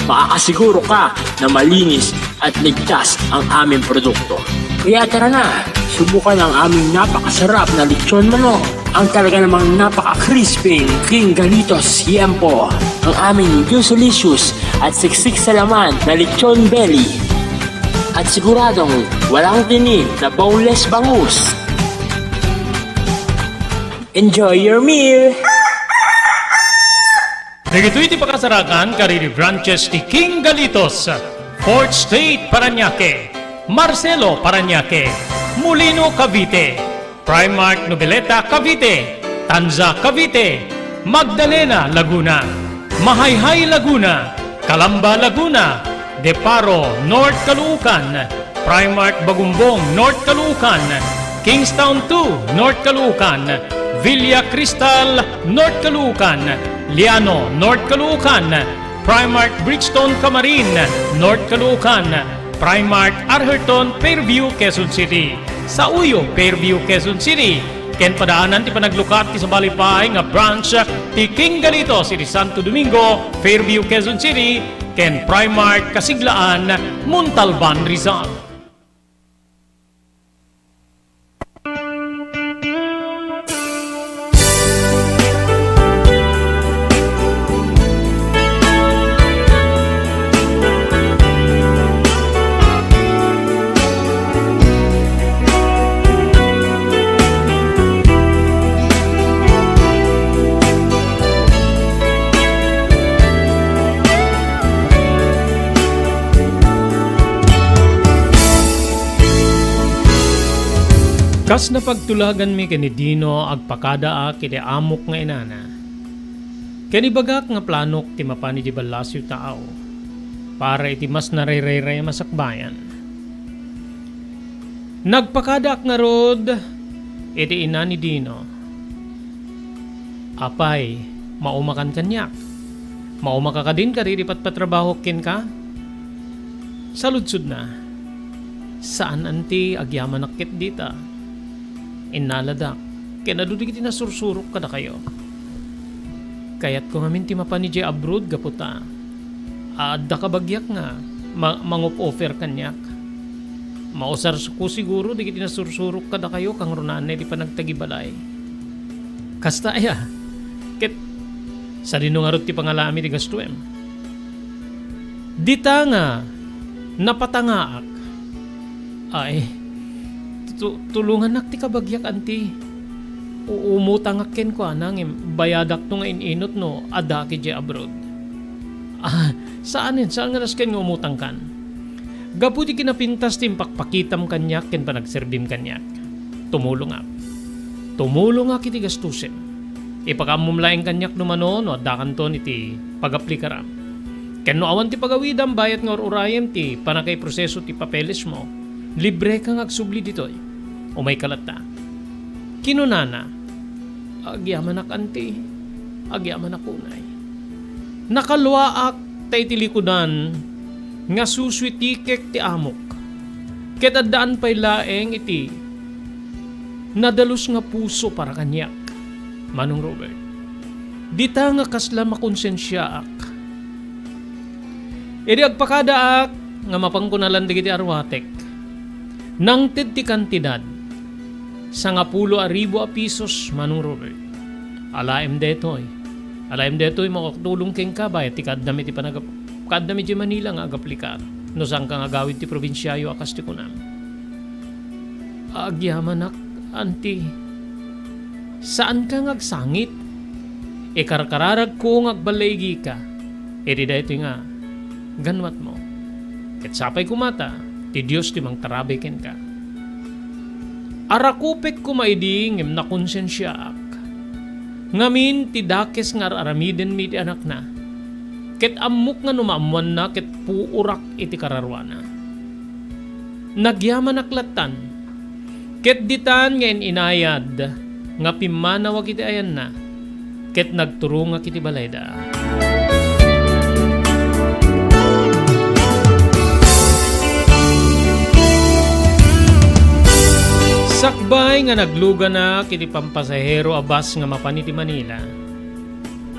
makakasiguro ka na malinis at ligtas ang aming produkto. Kaya tara na, subukan ang aming napakasarap na lechon manok, ang talaga namang napaka-crispy King Galitos Siempo, ang aming juicy-licious at siksik sa laman na lechon belly. At siguradong walang tinik na boneless bangus. Enjoy your meal! Dagitoy ti pakasarakan kadagiti branches ti King Galitos, Fourth Street, Parañaque, Marcelo, Parañaque, Molino, Cavite, Primark, Noveleta, Cavite, Tanza, Cavite, Magdalena, Laguna, Mahayhay, Laguna, Calamba, Laguna, Deparo, North Caloocan, Primark Bagumbong, North Caloocan, Kingstown two, North Caloocan, Villa Cristal, North Caloocan, Liano, North Caloocan, Primark Bridgestone Camarin, North Caloocan, Primark Arherton, Fairview, Quezon City. Sa Uyo, Fairview, Quezon City. Ken padaanan ti panaglukat ti sabali pay nga branch ti King Galitos iti Santo Domingo, Fairview, Quezon City, ken Primark Kasiglaan, Montalban, Rizal. Kas napagtulaganmi ken ni Dino, agpakadaak iti amok nga inana. Ken ibagak nga planok ti mapan iti ballasiw taaw para iti mas narayrayrayam a sakbayan. Nagpakadaak ngarud iti ina ni Dino. Apay, maumakan kaniak? Maumaka kadin kadagiti patpatrabahok kenka? Saludsodna, saan anti agyamanak ket dita. Innaladak, ken adu dagiti nasursurok kadakayo. Kayatko ngamin ti mapan idiay abroad gapu ta adda kabagiak nga ma-, mangof-offer kaniak. Mausarko siguro dagiti nasursurok kadakayo kangrunaan iti panagtagibalay. Kasta aya, ket sadino ngarud ti pangalami ti gastuem? Dita nga napatangaak. Ay, tu-, tulongannak ti kabagiak, anti. U-, umutangak kenkuana, ngem bayadakto nga in-inut no addaak idiay abroad. Ah, saanen, saan nga nasken nga umutangkan? Gapu ti kinapintas ti impakpakitam kaniak ken panagserbim kaniak. Tumulongak. Tumulongak iti gastusem. Ipakaammom laeng kaniak no mano no addakanton iti pagaplikaram. Ken no awan ti pagawidam bayat nga ur-urayem ti panakaiproseso ti papelesmo, libreka nga agsubli ditoy. Umayka latta. Kinunana, agyamanak, anti, agyamanak unay. Nakaluaak ta iti likudan nga susuitikek ti amok. Ket addaan pay laeng iti nadalus nga puso para kaniak, Manong Robert. Dita nga kasla makonsensiaak. Idi agpakadaak nga mapanko nalan dagiti arwatek, nangted ti kantidad, sangapulo a ribu a pisos, Manong Robert. Alaem detoy. Alaem detoy, makatulong kenka, bayat ti kaaddam iti panagap-, kaaddam iti Manila nga agaplikar. No saanka nga agawid ti probinsiayo a kas ti kunam. Agyamanak, Auntie. Saanka nga agsangit. Ikarkararagko nga agballaigika iti daytoy nga ganwatmo. Ket sapay koma ta ti Dios ti mangtarabay kenka. Arakupek koma idi ngem nakonsensiaak ngamin ti dakes nga ar-aramidenmi iti anakna, ket ammok nga no maammoanna ket puorak iti kararuana. Nagyamanak lattan, ket ditan nga in-inayad nga pimmanawak iti ayanna, ket nagturongak iti balayda. Sakbay nga nagluganak iti pampasahero a bus nga mapan iti Manila,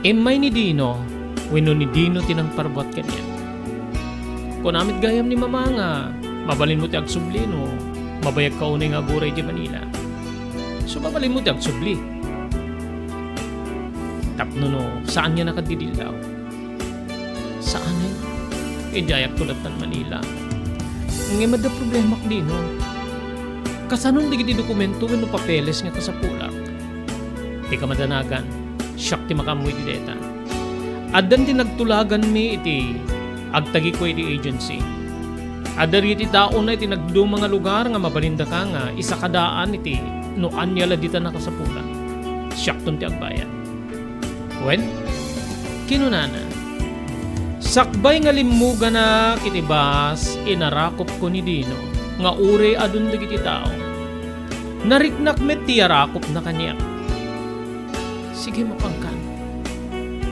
immay ni Dino wenno ni Dino ti nangparbuat kaniak. Kuna met gayam ni Mama nga mabalinmo ti agsubli no mabayagka unay nga aguray iti Manila. So, mabalinmo ti agsubli. Tapno no saan nga nakadidillaw. Saan, eh. Idiayakto lattan Manila. Ngem adda problemak Dino. Kasanon dagiti dokumento wenno papeles nga kasapulak? Ti kamadanagan, siak ti makaammo iti dayta. Addan ti nagtulaganmi iti agtagiko iti agency. Adda dagiti taona iti nagduma nga lugar nga mabalindaka nga isakadaan iti no ania la dita nakasapulak. Siakton ti agbayad. Wen, kinunana, sakbay nga limmuganak iti bus, inarakupko ni Dino nga uray adun dagiti tao. Nariknak met ti yarakupna kaniak. Sige, mapangkan.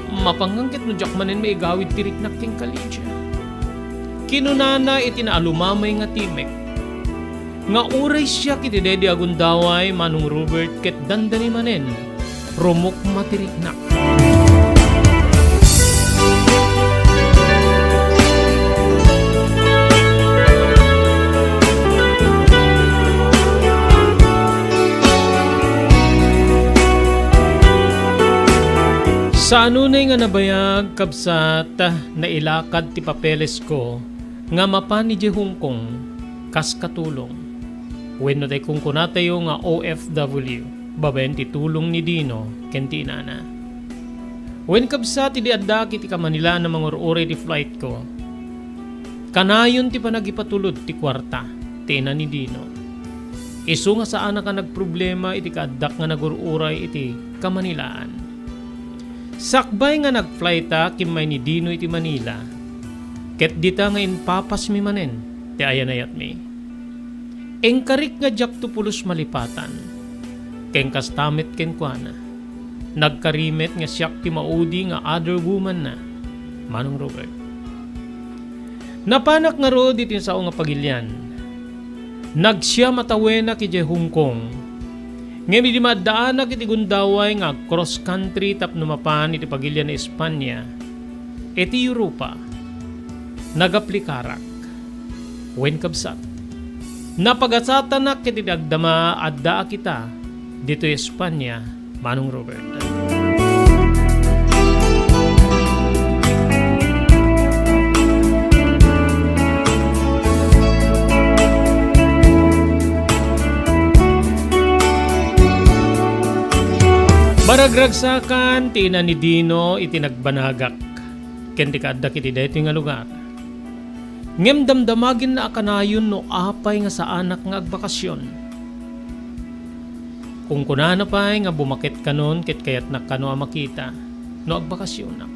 Mapangkan ket no diak manen maigawid ti riknak kenka, Lydia. Kinunana iti naalumamay nga timek nga uray siak iti daydi a gundaway, Manong Robert, ket dandani manen rumukma ti riknak. Saan unay nga nabayag, kabsat, nailakad ti papelesko nga mapan idiay Hong Kong kas katulong. Wenno tay kunkunatayo nga O F W, babaen ti tulong ni Dino ken ti inana. Wen, kabsat, idi addaak iti Kamanilaan a mangur-uray ti flightko, kanayon ti panagipatulod ti kuarta ti ina ni Dino. Isu nga saanak a nagproblema iti kaaddak nga nagur-uray iti Kamanilaan. Sakbay nga nagflightak, immay ni Dino iti Manila, ket dita nga impapasmi manen ti ayan-ayatmi. Inkarik nga diakto pulos malipatan, ken kasta met kenkuana. Nagkari met nga siak ti maudi nga other woman-na, Manong Robert. Napanak ngarud iti sao nga pagilian. Nagsiam a tawenak idiay Hong Kong. Ngem idi maaddaanak iti gundaway nga ag-cross country tapno mapan iti pagilian ni Espania, iti Europa, nagaplikarak. Wen, kabsat, napagasatanak iti agdama a addaak ita ditoy Espania, Manong Robert. Maragragsakan ti ina ni Dino iti nagbanagak ken ti kaaddak iti daytoy nga lugar. Ngem damdamagenna a kanayon no apay nga saanak nga agbakasyon. Kunkunana pay nga bumaket kanon ket kayatnak kano a makita no agbakasyonak.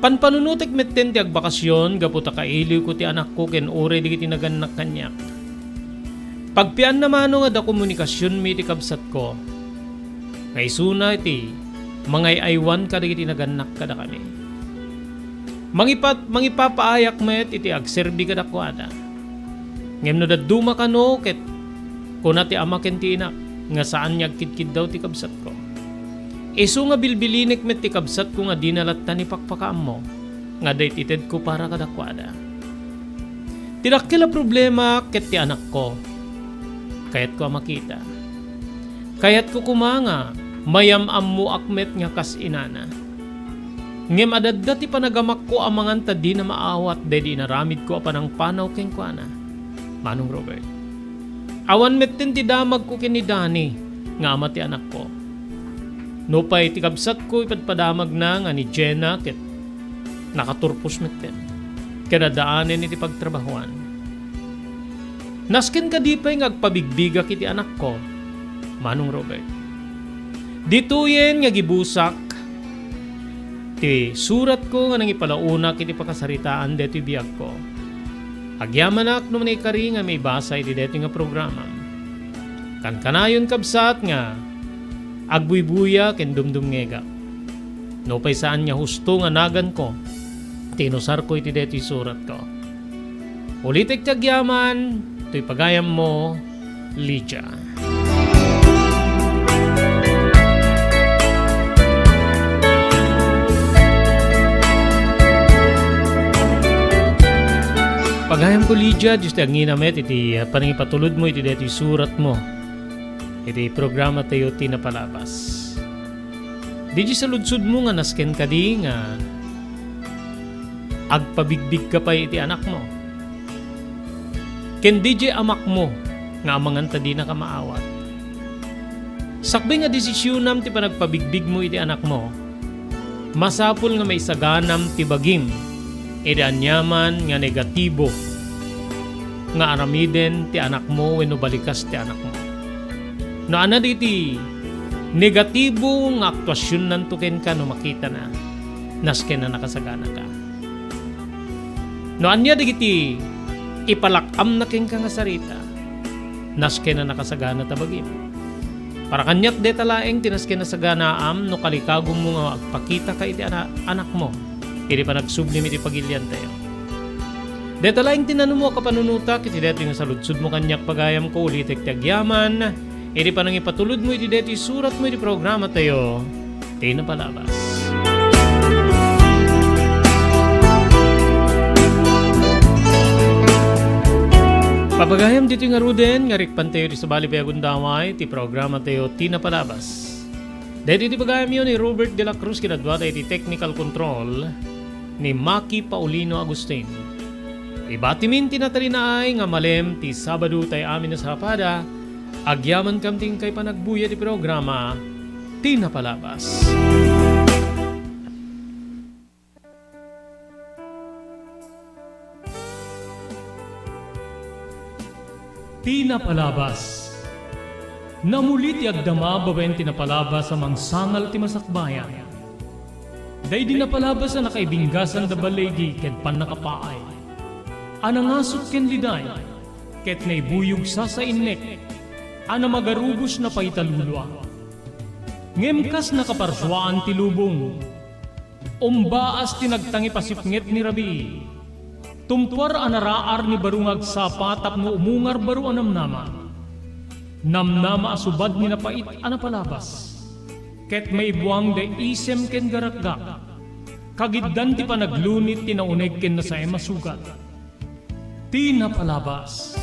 Panpanunotek metten ti agbakasyon gapu ta kailiwko ti anakko ken uray dagiti nagannak kaniak. Pagpianna mano nga adda komunikasionmi iti kabsatko, nga isuna iti mangay-aywan kadagiti nagannak kadakami. Mangipat-, mangipapaayak met iti agserbi kadakuada. Ngem no dadduma kano ket kuna ti ama ken ti inak nga saan nga agkidkiddaw ti kabsatko. Isu nga bilbilinek met ti kabsatko nga dina latta ni pakpakaammo nga adda itedko para kadakuada. Ti dakkel a problema ket ti anakko. Kayatko a makita. Kayatko koma nga mayam-ammoak met nga kas inana. Ngem adda ti panagamakko amangan ta dina maawat daydi inaramidko a panangpanaw kenkuana, Manong Robert. Awan metten ti damagko ken ni Danny nga ama ti anakko. Nupay ti kabsatko ipadpadamagna nga ni Jenna ket nakaturpos metten ken addaanen iti pagtrabahoan. Nasken kadi pay nga agpabigbigak iti anakko, Manong Robert. Ditoyen nga gibusak ti suratko nga nangipalaonak iti pakasaritaan daytoy biagko. Agyamanak no maikari nga maibasa iti daytoy nga programam. Kankanayon, kabsat, nga agbuybuya ken dumdumngegak. Nupay saan nga husto nga naganko ti inusarko iti daytoy suratko. Ulitek ti agyaman, toy pagayammo, Lydia. Pagayamko, Lydia, Dios ti agngina met iti, ah, panangipatulodmo iti daytoy suratmo iti programa tayo ti napalabas. Diay saludsodmo nga nasken kadi nga agpabigbigka pay iti anakmo? Ken diay amakmo nga amangan ta dinaka maawat? Sakbay nga desisionam ti panagpabigbigmo iti anakmo, masapul nga maisaganam ti bagim iti aniaman nga negatibo nga aramiden ti anakmo wenno balikas ti anakmo. No ania dagiti negatibo nga aktuasionnanto kenka no makitana, nasken a nakasaganaka. No ania dagiti ipalak-amna kenka nga sarita, nasken a nakasagana ta bagim. Para kaniak, deta laeng ti nasken a saganaam no kalikagummo nga agpakitaka iti ana-, anakmo iti panagsublim iti pagiliantayo. Deta laeng ti nanumo a kapanunotak iti daytoy nga saludsodmo kaniak, pagayamko, ulitek ti agyaman iti panangipatulodmo iti daytoy suratmo iti programatayo ti napalabas. Papagayam, ditoy ngaruden nga rikpantayo iti sabali pay a gundaway ti programatayo ti napalabas. Daytoy ti pagayamyo ni Robert de la Cruz, kinaduata iti technical control ni Maki Paulino Agustin. Ibatimin ti natalinaay nga malem ti Sabado tay amin a sapada, agyamankam ti inkay panagbuya ti programa ti napalabas. Ti napalabas. Namuli ti agdama babaen ti napalabas a mangsangal ti masakbayan. Daydi napalabas a nakaibinggasan da baligi ken pannakapaay, a nangasut ken liday, ket naibuyog sasainnek, a namagarubos napaita lulua. Ngem kas nakaparsuaan ti lubong, umbaas ti nagtangipasipnget ni rabii. Tumtuar a naraar ni baro nga agsapa tapno umungar baro a namnama. Namnama a subad ni napait a napalabas. Ket maibuang da isem ken garakgak. Kagiddan ti panaglunit ti nauneg ken nasaem a sugat. Ti napalabas.